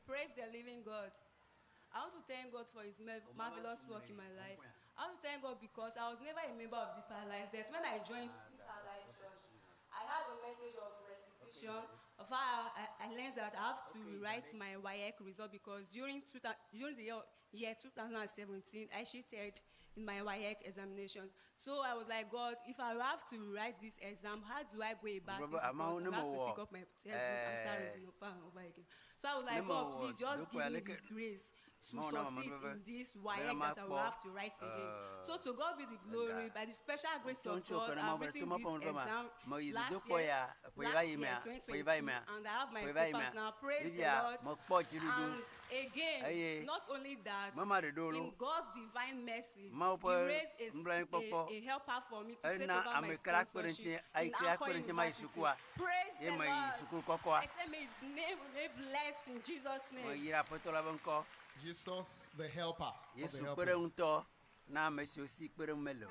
[SPEAKER 11] Praise the living God. I want to thank God for his marvelous work in my life. I want to thank God because I was never a member of Deeper Life, but when I joined Deeper Life Church, I had a message of restitution, of how I learned that I have to rewrite my WAEC result because during the year 2017, I cheated in my WAEC examination. So I was like, God, if I have to rewrite this exam, how do I go about it?
[SPEAKER 5] Brother,
[SPEAKER 11] Because I
[SPEAKER 5] ama
[SPEAKER 11] have
[SPEAKER 5] ne
[SPEAKER 11] to
[SPEAKER 5] mo
[SPEAKER 11] pick up my textbook and start reading over and over again. So I was like,
[SPEAKER 5] Ne mo
[SPEAKER 11] God,
[SPEAKER 5] wɔ
[SPEAKER 11] please just
[SPEAKER 5] dokɔe
[SPEAKER 11] give me
[SPEAKER 5] aleke
[SPEAKER 11] the grace to
[SPEAKER 5] Mawu na
[SPEAKER 11] succeed
[SPEAKER 5] mama
[SPEAKER 11] in this
[SPEAKER 5] bena
[SPEAKER 11] WAEC
[SPEAKER 5] ma
[SPEAKER 11] that I will
[SPEAKER 5] kpɔ,
[SPEAKER 11] have to write again. So to God be the glory. By the special grace of
[SPEAKER 5] Tonto
[SPEAKER 11] God,
[SPEAKER 5] kana
[SPEAKER 11] I've
[SPEAKER 5] ma
[SPEAKER 11] written
[SPEAKER 5] to
[SPEAKER 11] this
[SPEAKER 5] ma pɔn
[SPEAKER 11] exam
[SPEAKER 5] ma yi
[SPEAKER 11] last
[SPEAKER 5] dodokpɔ
[SPEAKER 11] year,
[SPEAKER 5] ya ƒe va
[SPEAKER 11] last
[SPEAKER 5] yi
[SPEAKER 11] year,
[SPEAKER 5] mea ƒe va yi
[SPEAKER 11] 2022,
[SPEAKER 5] mea
[SPEAKER 11] and I have my
[SPEAKER 5] ƒe va yi
[SPEAKER 11] papers
[SPEAKER 5] mea
[SPEAKER 11] now. Praise the
[SPEAKER 5] fifia
[SPEAKER 11] Lord.
[SPEAKER 5] mekpɔ dziɖuɖu
[SPEAKER 11] And again,
[SPEAKER 5] eye
[SPEAKER 11] not only that,
[SPEAKER 5] mama ɖe ɖo
[SPEAKER 11] in
[SPEAKER 5] lo
[SPEAKER 11] God's divine mercies,
[SPEAKER 5] Mawu
[SPEAKER 11] He
[SPEAKER 5] ƒe
[SPEAKER 11] raised
[SPEAKER 5] nublanuikpɔkpɔ
[SPEAKER 11] a helper for me to take
[SPEAKER 5] ena
[SPEAKER 11] over my
[SPEAKER 5] ame ke la kpe ɖe ŋuti
[SPEAKER 11] sponsorship
[SPEAKER 5] ayi
[SPEAKER 11] in
[SPEAKER 5] ke la
[SPEAKER 11] Akko
[SPEAKER 5] kpe ɖe ŋuti ma yi
[SPEAKER 11] University.
[SPEAKER 5] sukua
[SPEAKER 11] Praise
[SPEAKER 5] ye
[SPEAKER 11] the
[SPEAKER 5] me yi
[SPEAKER 11] Lord.
[SPEAKER 5] sukulu kɔkɔa
[SPEAKER 11] I say, may His name remain blessed in Jesus' name.
[SPEAKER 5] meyira Aƒetɔ la ƒe ŋkɔ.
[SPEAKER 6] Jesus, the helper of the
[SPEAKER 5] Yesu kpe ɖe
[SPEAKER 6] helpless.
[SPEAKER 5] ŋutɔ na ame siwo si kpe ɖe ŋu mele o.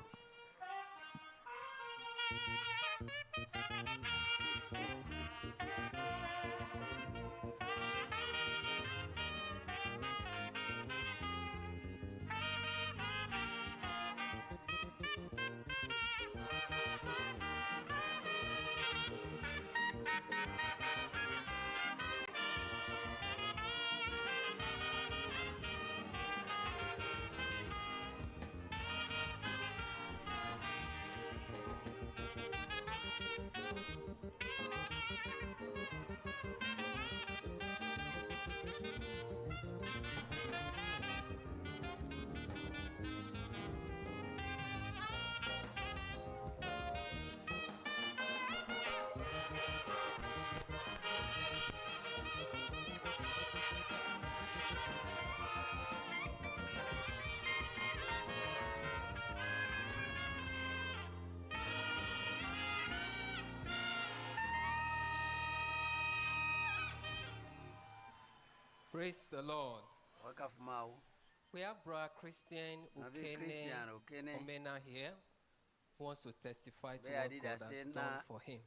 [SPEAKER 9] Praise the Lord.
[SPEAKER 5] Woakafu Mawu.
[SPEAKER 9] We have Brother Christian
[SPEAKER 5] Nɔvi Christian
[SPEAKER 9] Okene
[SPEAKER 5] Okene.
[SPEAKER 9] Omena here who wants to testify to
[SPEAKER 5] Be
[SPEAKER 9] what
[SPEAKER 5] yeaɖi
[SPEAKER 9] God
[SPEAKER 5] ɖase
[SPEAKER 9] has
[SPEAKER 5] na
[SPEAKER 9] done for him.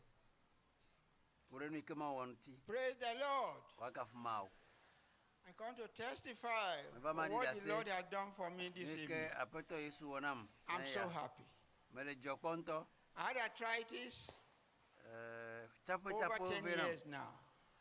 [SPEAKER 5] ku ɖe nu yi ke Mawu wɔ ŋuti.
[SPEAKER 2] Praise the Lord.
[SPEAKER 5] Woakafu Mawu.
[SPEAKER 2] I come to testify
[SPEAKER 5] Meva
[SPEAKER 2] for
[SPEAKER 5] maɖi
[SPEAKER 2] what the
[SPEAKER 5] ɖase
[SPEAKER 2] Lord has done for me
[SPEAKER 5] nu
[SPEAKER 2] this
[SPEAKER 5] yi ke
[SPEAKER 2] evening.
[SPEAKER 5] Aƒetɔ Yesu wɔ nam.
[SPEAKER 2] I'm
[SPEAKER 5] Ne
[SPEAKER 2] so
[SPEAKER 5] ya.
[SPEAKER 2] happy.
[SPEAKER 5] Mele dzidzɔ kpɔm ŋutɔ.
[SPEAKER 2] I had arthritis
[SPEAKER 5] Ee,
[SPEAKER 2] over
[SPEAKER 5] Tsaƒetsaƒewo
[SPEAKER 2] 10
[SPEAKER 5] vɛ nam.
[SPEAKER 2] years now.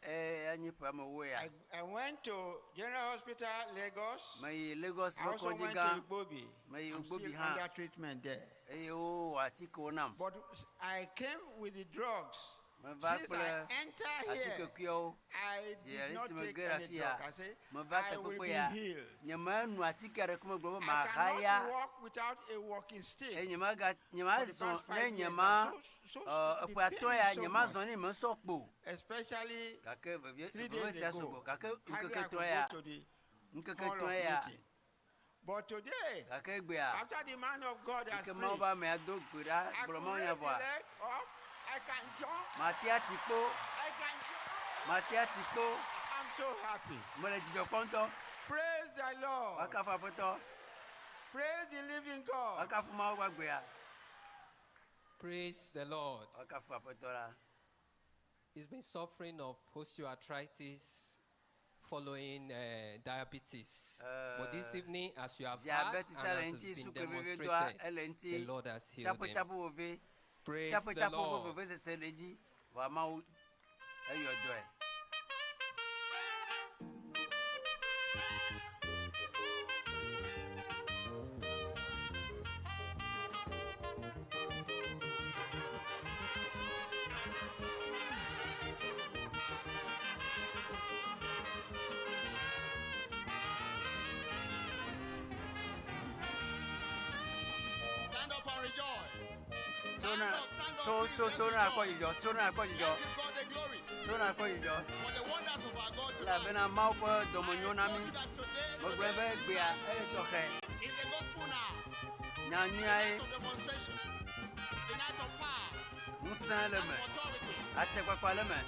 [SPEAKER 5] Ee, anyi ƒe amewo ya.
[SPEAKER 2] I went to General Hospital, Lagos.
[SPEAKER 5] Meyi Lagos
[SPEAKER 2] I
[SPEAKER 5] ƒe
[SPEAKER 2] also
[SPEAKER 5] kɔdzi
[SPEAKER 2] went
[SPEAKER 5] gã.
[SPEAKER 2] to Igbobi.
[SPEAKER 5] Meyi
[SPEAKER 2] I'm
[SPEAKER 5] Igbobi
[SPEAKER 2] still
[SPEAKER 5] hã.
[SPEAKER 2] under treatment there.
[SPEAKER 5] Eye wowɔ atikewo nam.
[SPEAKER 2] But I came with the drugs.
[SPEAKER 5] Meva
[SPEAKER 2] Since
[SPEAKER 5] kple
[SPEAKER 2] I enter here,
[SPEAKER 5] atikekuiawo.
[SPEAKER 2] I
[SPEAKER 5] Zi
[SPEAKER 2] did
[SPEAKER 5] ale
[SPEAKER 2] not
[SPEAKER 5] si
[SPEAKER 2] take
[SPEAKER 5] mege ɖe
[SPEAKER 2] any
[SPEAKER 5] afi
[SPEAKER 2] drug.
[SPEAKER 5] ya,
[SPEAKER 2] I say,
[SPEAKER 5] meva
[SPEAKER 2] I will
[SPEAKER 5] teƒe
[SPEAKER 2] be
[SPEAKER 5] ya.
[SPEAKER 2] healed.
[SPEAKER 5] Nyemenu atike aɖeke megblɔ be
[SPEAKER 2] I
[SPEAKER 5] mahaya.
[SPEAKER 2] cannot walk without a walking stick.
[SPEAKER 5] Eye nyemaga
[SPEAKER 2] For the
[SPEAKER 5] nyemazɔ
[SPEAKER 2] past
[SPEAKER 5] ne
[SPEAKER 2] 5 years,
[SPEAKER 5] nyema
[SPEAKER 2] I'm so, so,
[SPEAKER 5] ɔ
[SPEAKER 2] the
[SPEAKER 5] eƒe
[SPEAKER 2] pain
[SPEAKER 5] atɔ̃
[SPEAKER 2] is
[SPEAKER 5] ya
[SPEAKER 2] so
[SPEAKER 5] nyemazɔ
[SPEAKER 2] much.
[SPEAKER 5] ne mesɔ kpo.
[SPEAKER 2] Especially
[SPEAKER 5] Gake vevie
[SPEAKER 2] 3
[SPEAKER 5] veve
[SPEAKER 2] days
[SPEAKER 5] sia
[SPEAKER 2] ago,
[SPEAKER 5] sɔgbɔ gake
[SPEAKER 2] hardly
[SPEAKER 5] ŋkeke
[SPEAKER 2] I could
[SPEAKER 5] etɔ̃ ya
[SPEAKER 2] go to the
[SPEAKER 5] ŋkeke
[SPEAKER 2] hall
[SPEAKER 5] etɔ̃
[SPEAKER 2] of
[SPEAKER 5] ya
[SPEAKER 2] meeting. But today,
[SPEAKER 5] gake egbea
[SPEAKER 2] after the man of God has
[SPEAKER 5] ŋkeke Mawu
[SPEAKER 2] preached,
[SPEAKER 5] be amea do gbe ɖa
[SPEAKER 2] I
[SPEAKER 5] gblɔ
[SPEAKER 2] could
[SPEAKER 5] Mawu
[SPEAKER 2] raise
[SPEAKER 5] nya
[SPEAKER 2] the
[SPEAKER 5] vɔa
[SPEAKER 2] leg up, I can jump,
[SPEAKER 5] mate ati kpo
[SPEAKER 2] I can jump.
[SPEAKER 5] mate ati kpo
[SPEAKER 2] I'm so happy.
[SPEAKER 5] mele dzidzɔ kpɔm ŋutɔ.
[SPEAKER 2] Praise the Lord.
[SPEAKER 5] Woakafu Aƒetɔ.
[SPEAKER 2] Praise the living God.
[SPEAKER 5] Woakafu Mawu gbagbea.
[SPEAKER 9] Praise the Lord.
[SPEAKER 5] Woakafu Aƒetɔ la.
[SPEAKER 9] He's been suffering of osteoarthritis following diabetes. But this evening, as you have heard
[SPEAKER 5] Diabetes
[SPEAKER 9] and
[SPEAKER 5] tsa le
[SPEAKER 9] as
[SPEAKER 5] ŋuti,
[SPEAKER 9] has been
[SPEAKER 5] sukle veve doa
[SPEAKER 9] demonstrated,
[SPEAKER 5] ele ŋuti,
[SPEAKER 9] the Lord has healed him.
[SPEAKER 5] tsaƒetsaƒe veve,
[SPEAKER 9] Praise the
[SPEAKER 5] tsaƒetsaƒe ƒe
[SPEAKER 9] Lord.
[SPEAKER 5] vevesese le edzi vɔa Mawu eyɔ dɔe.
[SPEAKER 4] Stand up and rejoice.
[SPEAKER 5] Tso na tso tso tso na akpɔ dzidzɔ tso na akpɔ dzidzɔ
[SPEAKER 4] Give God the glory
[SPEAKER 5] tso na akpɔ dzidzɔ
[SPEAKER 4] for the wonders of our God tonight.
[SPEAKER 5] elabena Mawu ƒe dɔmenyo na mí. Megblɔe be egbea ele tɔxɛ.
[SPEAKER 4] It's the gospel now.
[SPEAKER 5] Nya nyuia ye
[SPEAKER 4] Night of demonstration. The night of power.
[SPEAKER 5] ŋusẽ le me, atsekpakpa le me.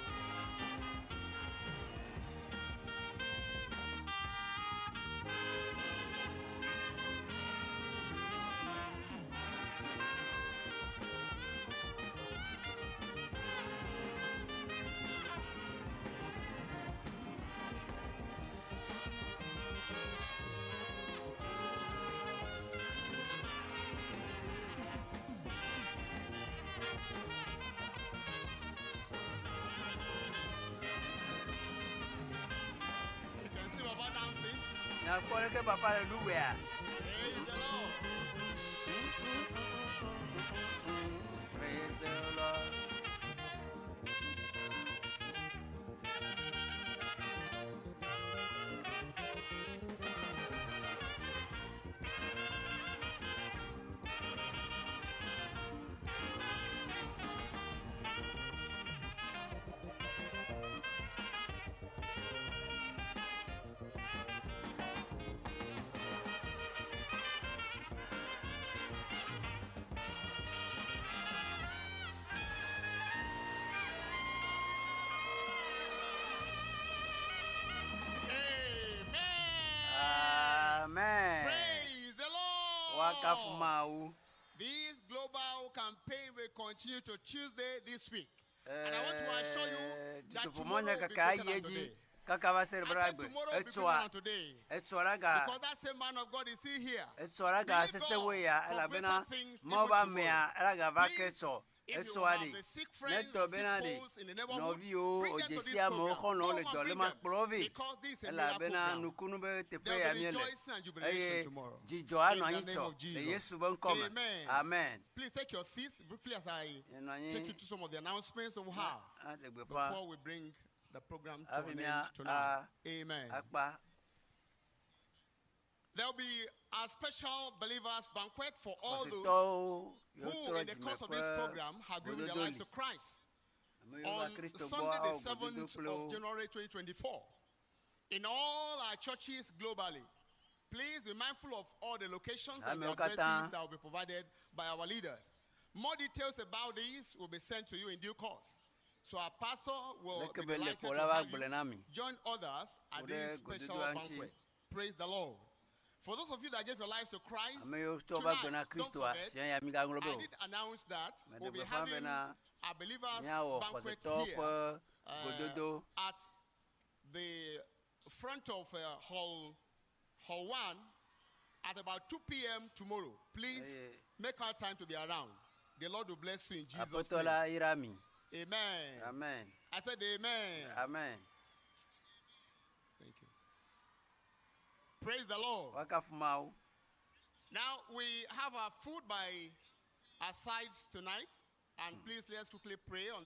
[SPEAKER 4] You can see Baba dancing.
[SPEAKER 5] Miakpɔ leke papa le ɖu wea.
[SPEAKER 4] Praise the Lord.
[SPEAKER 5] Praise the Lord. Amen.
[SPEAKER 4] Praise the Lord.
[SPEAKER 5] Woakafu Mawu.
[SPEAKER 4] This global campaign will continue to Tuesday this week. And I want to assure you that tomorrow
[SPEAKER 5] Dutoƒomɔnya
[SPEAKER 4] will be
[SPEAKER 5] kaka
[SPEAKER 4] greater
[SPEAKER 5] ayi
[SPEAKER 4] than
[SPEAKER 5] edzi
[SPEAKER 4] today.
[SPEAKER 5] kaka va se ɖe
[SPEAKER 4] I said
[SPEAKER 5] bragbe.
[SPEAKER 4] tomorrow will be
[SPEAKER 5] Etsɔa
[SPEAKER 4] greater than today.
[SPEAKER 5] etsɔ la ga
[SPEAKER 4] Because that same man of God is still here.
[SPEAKER 5] etsɔ la ga
[SPEAKER 4] Believe God
[SPEAKER 5] sesẽwoe ya
[SPEAKER 4] for
[SPEAKER 5] elabena
[SPEAKER 4] greater things
[SPEAKER 5] Mawu
[SPEAKER 4] even
[SPEAKER 5] be amea
[SPEAKER 4] tomorrow.
[SPEAKER 5] ela gava ke
[SPEAKER 4] Please,
[SPEAKER 5] tsɔ
[SPEAKER 4] if you
[SPEAKER 5] esɔa
[SPEAKER 4] have
[SPEAKER 5] ɖi.
[SPEAKER 4] the sick
[SPEAKER 5] Ne
[SPEAKER 4] friends
[SPEAKER 5] tɔ
[SPEAKER 4] or
[SPEAKER 5] bena
[SPEAKER 4] sick
[SPEAKER 5] ɖe
[SPEAKER 4] foes in the neighborhood,
[SPEAKER 5] nɔviwo
[SPEAKER 4] bring them to this
[SPEAKER 5] odzesi amewo
[SPEAKER 4] program.
[SPEAKER 5] xɔlɔ̃wo
[SPEAKER 4] Come
[SPEAKER 5] le
[SPEAKER 4] and
[SPEAKER 5] dɔ
[SPEAKER 4] bring
[SPEAKER 5] lém
[SPEAKER 4] them
[SPEAKER 5] akplɔ vɛ
[SPEAKER 4] because this is a miracle
[SPEAKER 5] elabena
[SPEAKER 4] program.
[SPEAKER 5] nukunu be teƒe
[SPEAKER 4] There
[SPEAKER 5] ya
[SPEAKER 4] will be
[SPEAKER 5] míele
[SPEAKER 4] rejoicing and jubilation
[SPEAKER 5] eye
[SPEAKER 4] tomorrow.
[SPEAKER 5] dzidzɔ anɔ
[SPEAKER 4] In the
[SPEAKER 5] anyi
[SPEAKER 4] name
[SPEAKER 5] tsɔ
[SPEAKER 4] of
[SPEAKER 5] le
[SPEAKER 4] Jesus.
[SPEAKER 5] Yesu be ŋkɔ me.
[SPEAKER 4] Amen.
[SPEAKER 5] Amen.
[SPEAKER 4] Please take your seats briefly as I
[SPEAKER 5] Nɔ anyi.
[SPEAKER 4] take you to some of the announcements we have
[SPEAKER 5] Aɖe gbeƒã
[SPEAKER 4] before we bring the program to
[SPEAKER 5] hafi
[SPEAKER 4] an
[SPEAKER 5] mía
[SPEAKER 4] end tonight. Amen.
[SPEAKER 5] akpa.
[SPEAKER 4] There will be a special believers banquet for all those
[SPEAKER 5] Xɔsetɔwo yiwo
[SPEAKER 4] who,
[SPEAKER 5] trɔ
[SPEAKER 4] in the
[SPEAKER 5] dzime
[SPEAKER 4] course of this
[SPEAKER 5] ƒe
[SPEAKER 4] program, have given their
[SPEAKER 5] gododo
[SPEAKER 4] lives
[SPEAKER 5] li.
[SPEAKER 4] to Christ.
[SPEAKER 5] Ame yiwo va
[SPEAKER 4] On
[SPEAKER 5] Kristo gbɔ
[SPEAKER 4] Sunday, the
[SPEAKER 5] awɔ gododo
[SPEAKER 4] 7th
[SPEAKER 5] kple
[SPEAKER 4] of
[SPEAKER 5] wo.
[SPEAKER 4] January 2024, in all our churches globally, please be mindful of all the locations and the
[SPEAKER 5] Amewo katã.
[SPEAKER 4] addresses that will be provided by our leaders. More details about these will be sent to you in due course.
[SPEAKER 6] So our pastor will
[SPEAKER 5] Leke
[SPEAKER 6] be
[SPEAKER 5] be le
[SPEAKER 6] delighted to
[SPEAKER 5] kplɔla va
[SPEAKER 6] have
[SPEAKER 5] gblɔe
[SPEAKER 6] you
[SPEAKER 5] na mi.
[SPEAKER 6] join others at
[SPEAKER 5] Ku ɖe
[SPEAKER 6] this special
[SPEAKER 5] gododoa ŋuti.
[SPEAKER 6] banquet. Praise the Lord. For those of you that gave your lives to Christ,
[SPEAKER 5] Ame yiwo tsɔ va gbe na
[SPEAKER 6] tonight, don't
[SPEAKER 5] Kristoa,
[SPEAKER 6] forget,
[SPEAKER 5] fia ya migaŋlɔ be
[SPEAKER 6] I
[SPEAKER 5] o.
[SPEAKER 6] did announce that
[SPEAKER 5] Meɖe
[SPEAKER 6] we'll be
[SPEAKER 5] gbeƒã
[SPEAKER 6] having
[SPEAKER 5] bena
[SPEAKER 6] a believers
[SPEAKER 5] míawɔ
[SPEAKER 6] banquet
[SPEAKER 5] xɔsetɔwo
[SPEAKER 6] here
[SPEAKER 5] ƒe gododo
[SPEAKER 6] at the front of Hall 1 at about 2 p.m. tomorrow. Please
[SPEAKER 5] Eye
[SPEAKER 6] make our time to be around. The Lord will bless you in Jesus'
[SPEAKER 5] Aƒetɔ la
[SPEAKER 6] name.
[SPEAKER 5] yra mi.
[SPEAKER 6] Amen.
[SPEAKER 5] Amen.
[SPEAKER 6] I said amen.
[SPEAKER 5] Amen.
[SPEAKER 6] Thank you. Praise the Lord.
[SPEAKER 5] Woakafu Mawu.
[SPEAKER 6] Now we have our food by our sides tonight, and please let's quickly pray on.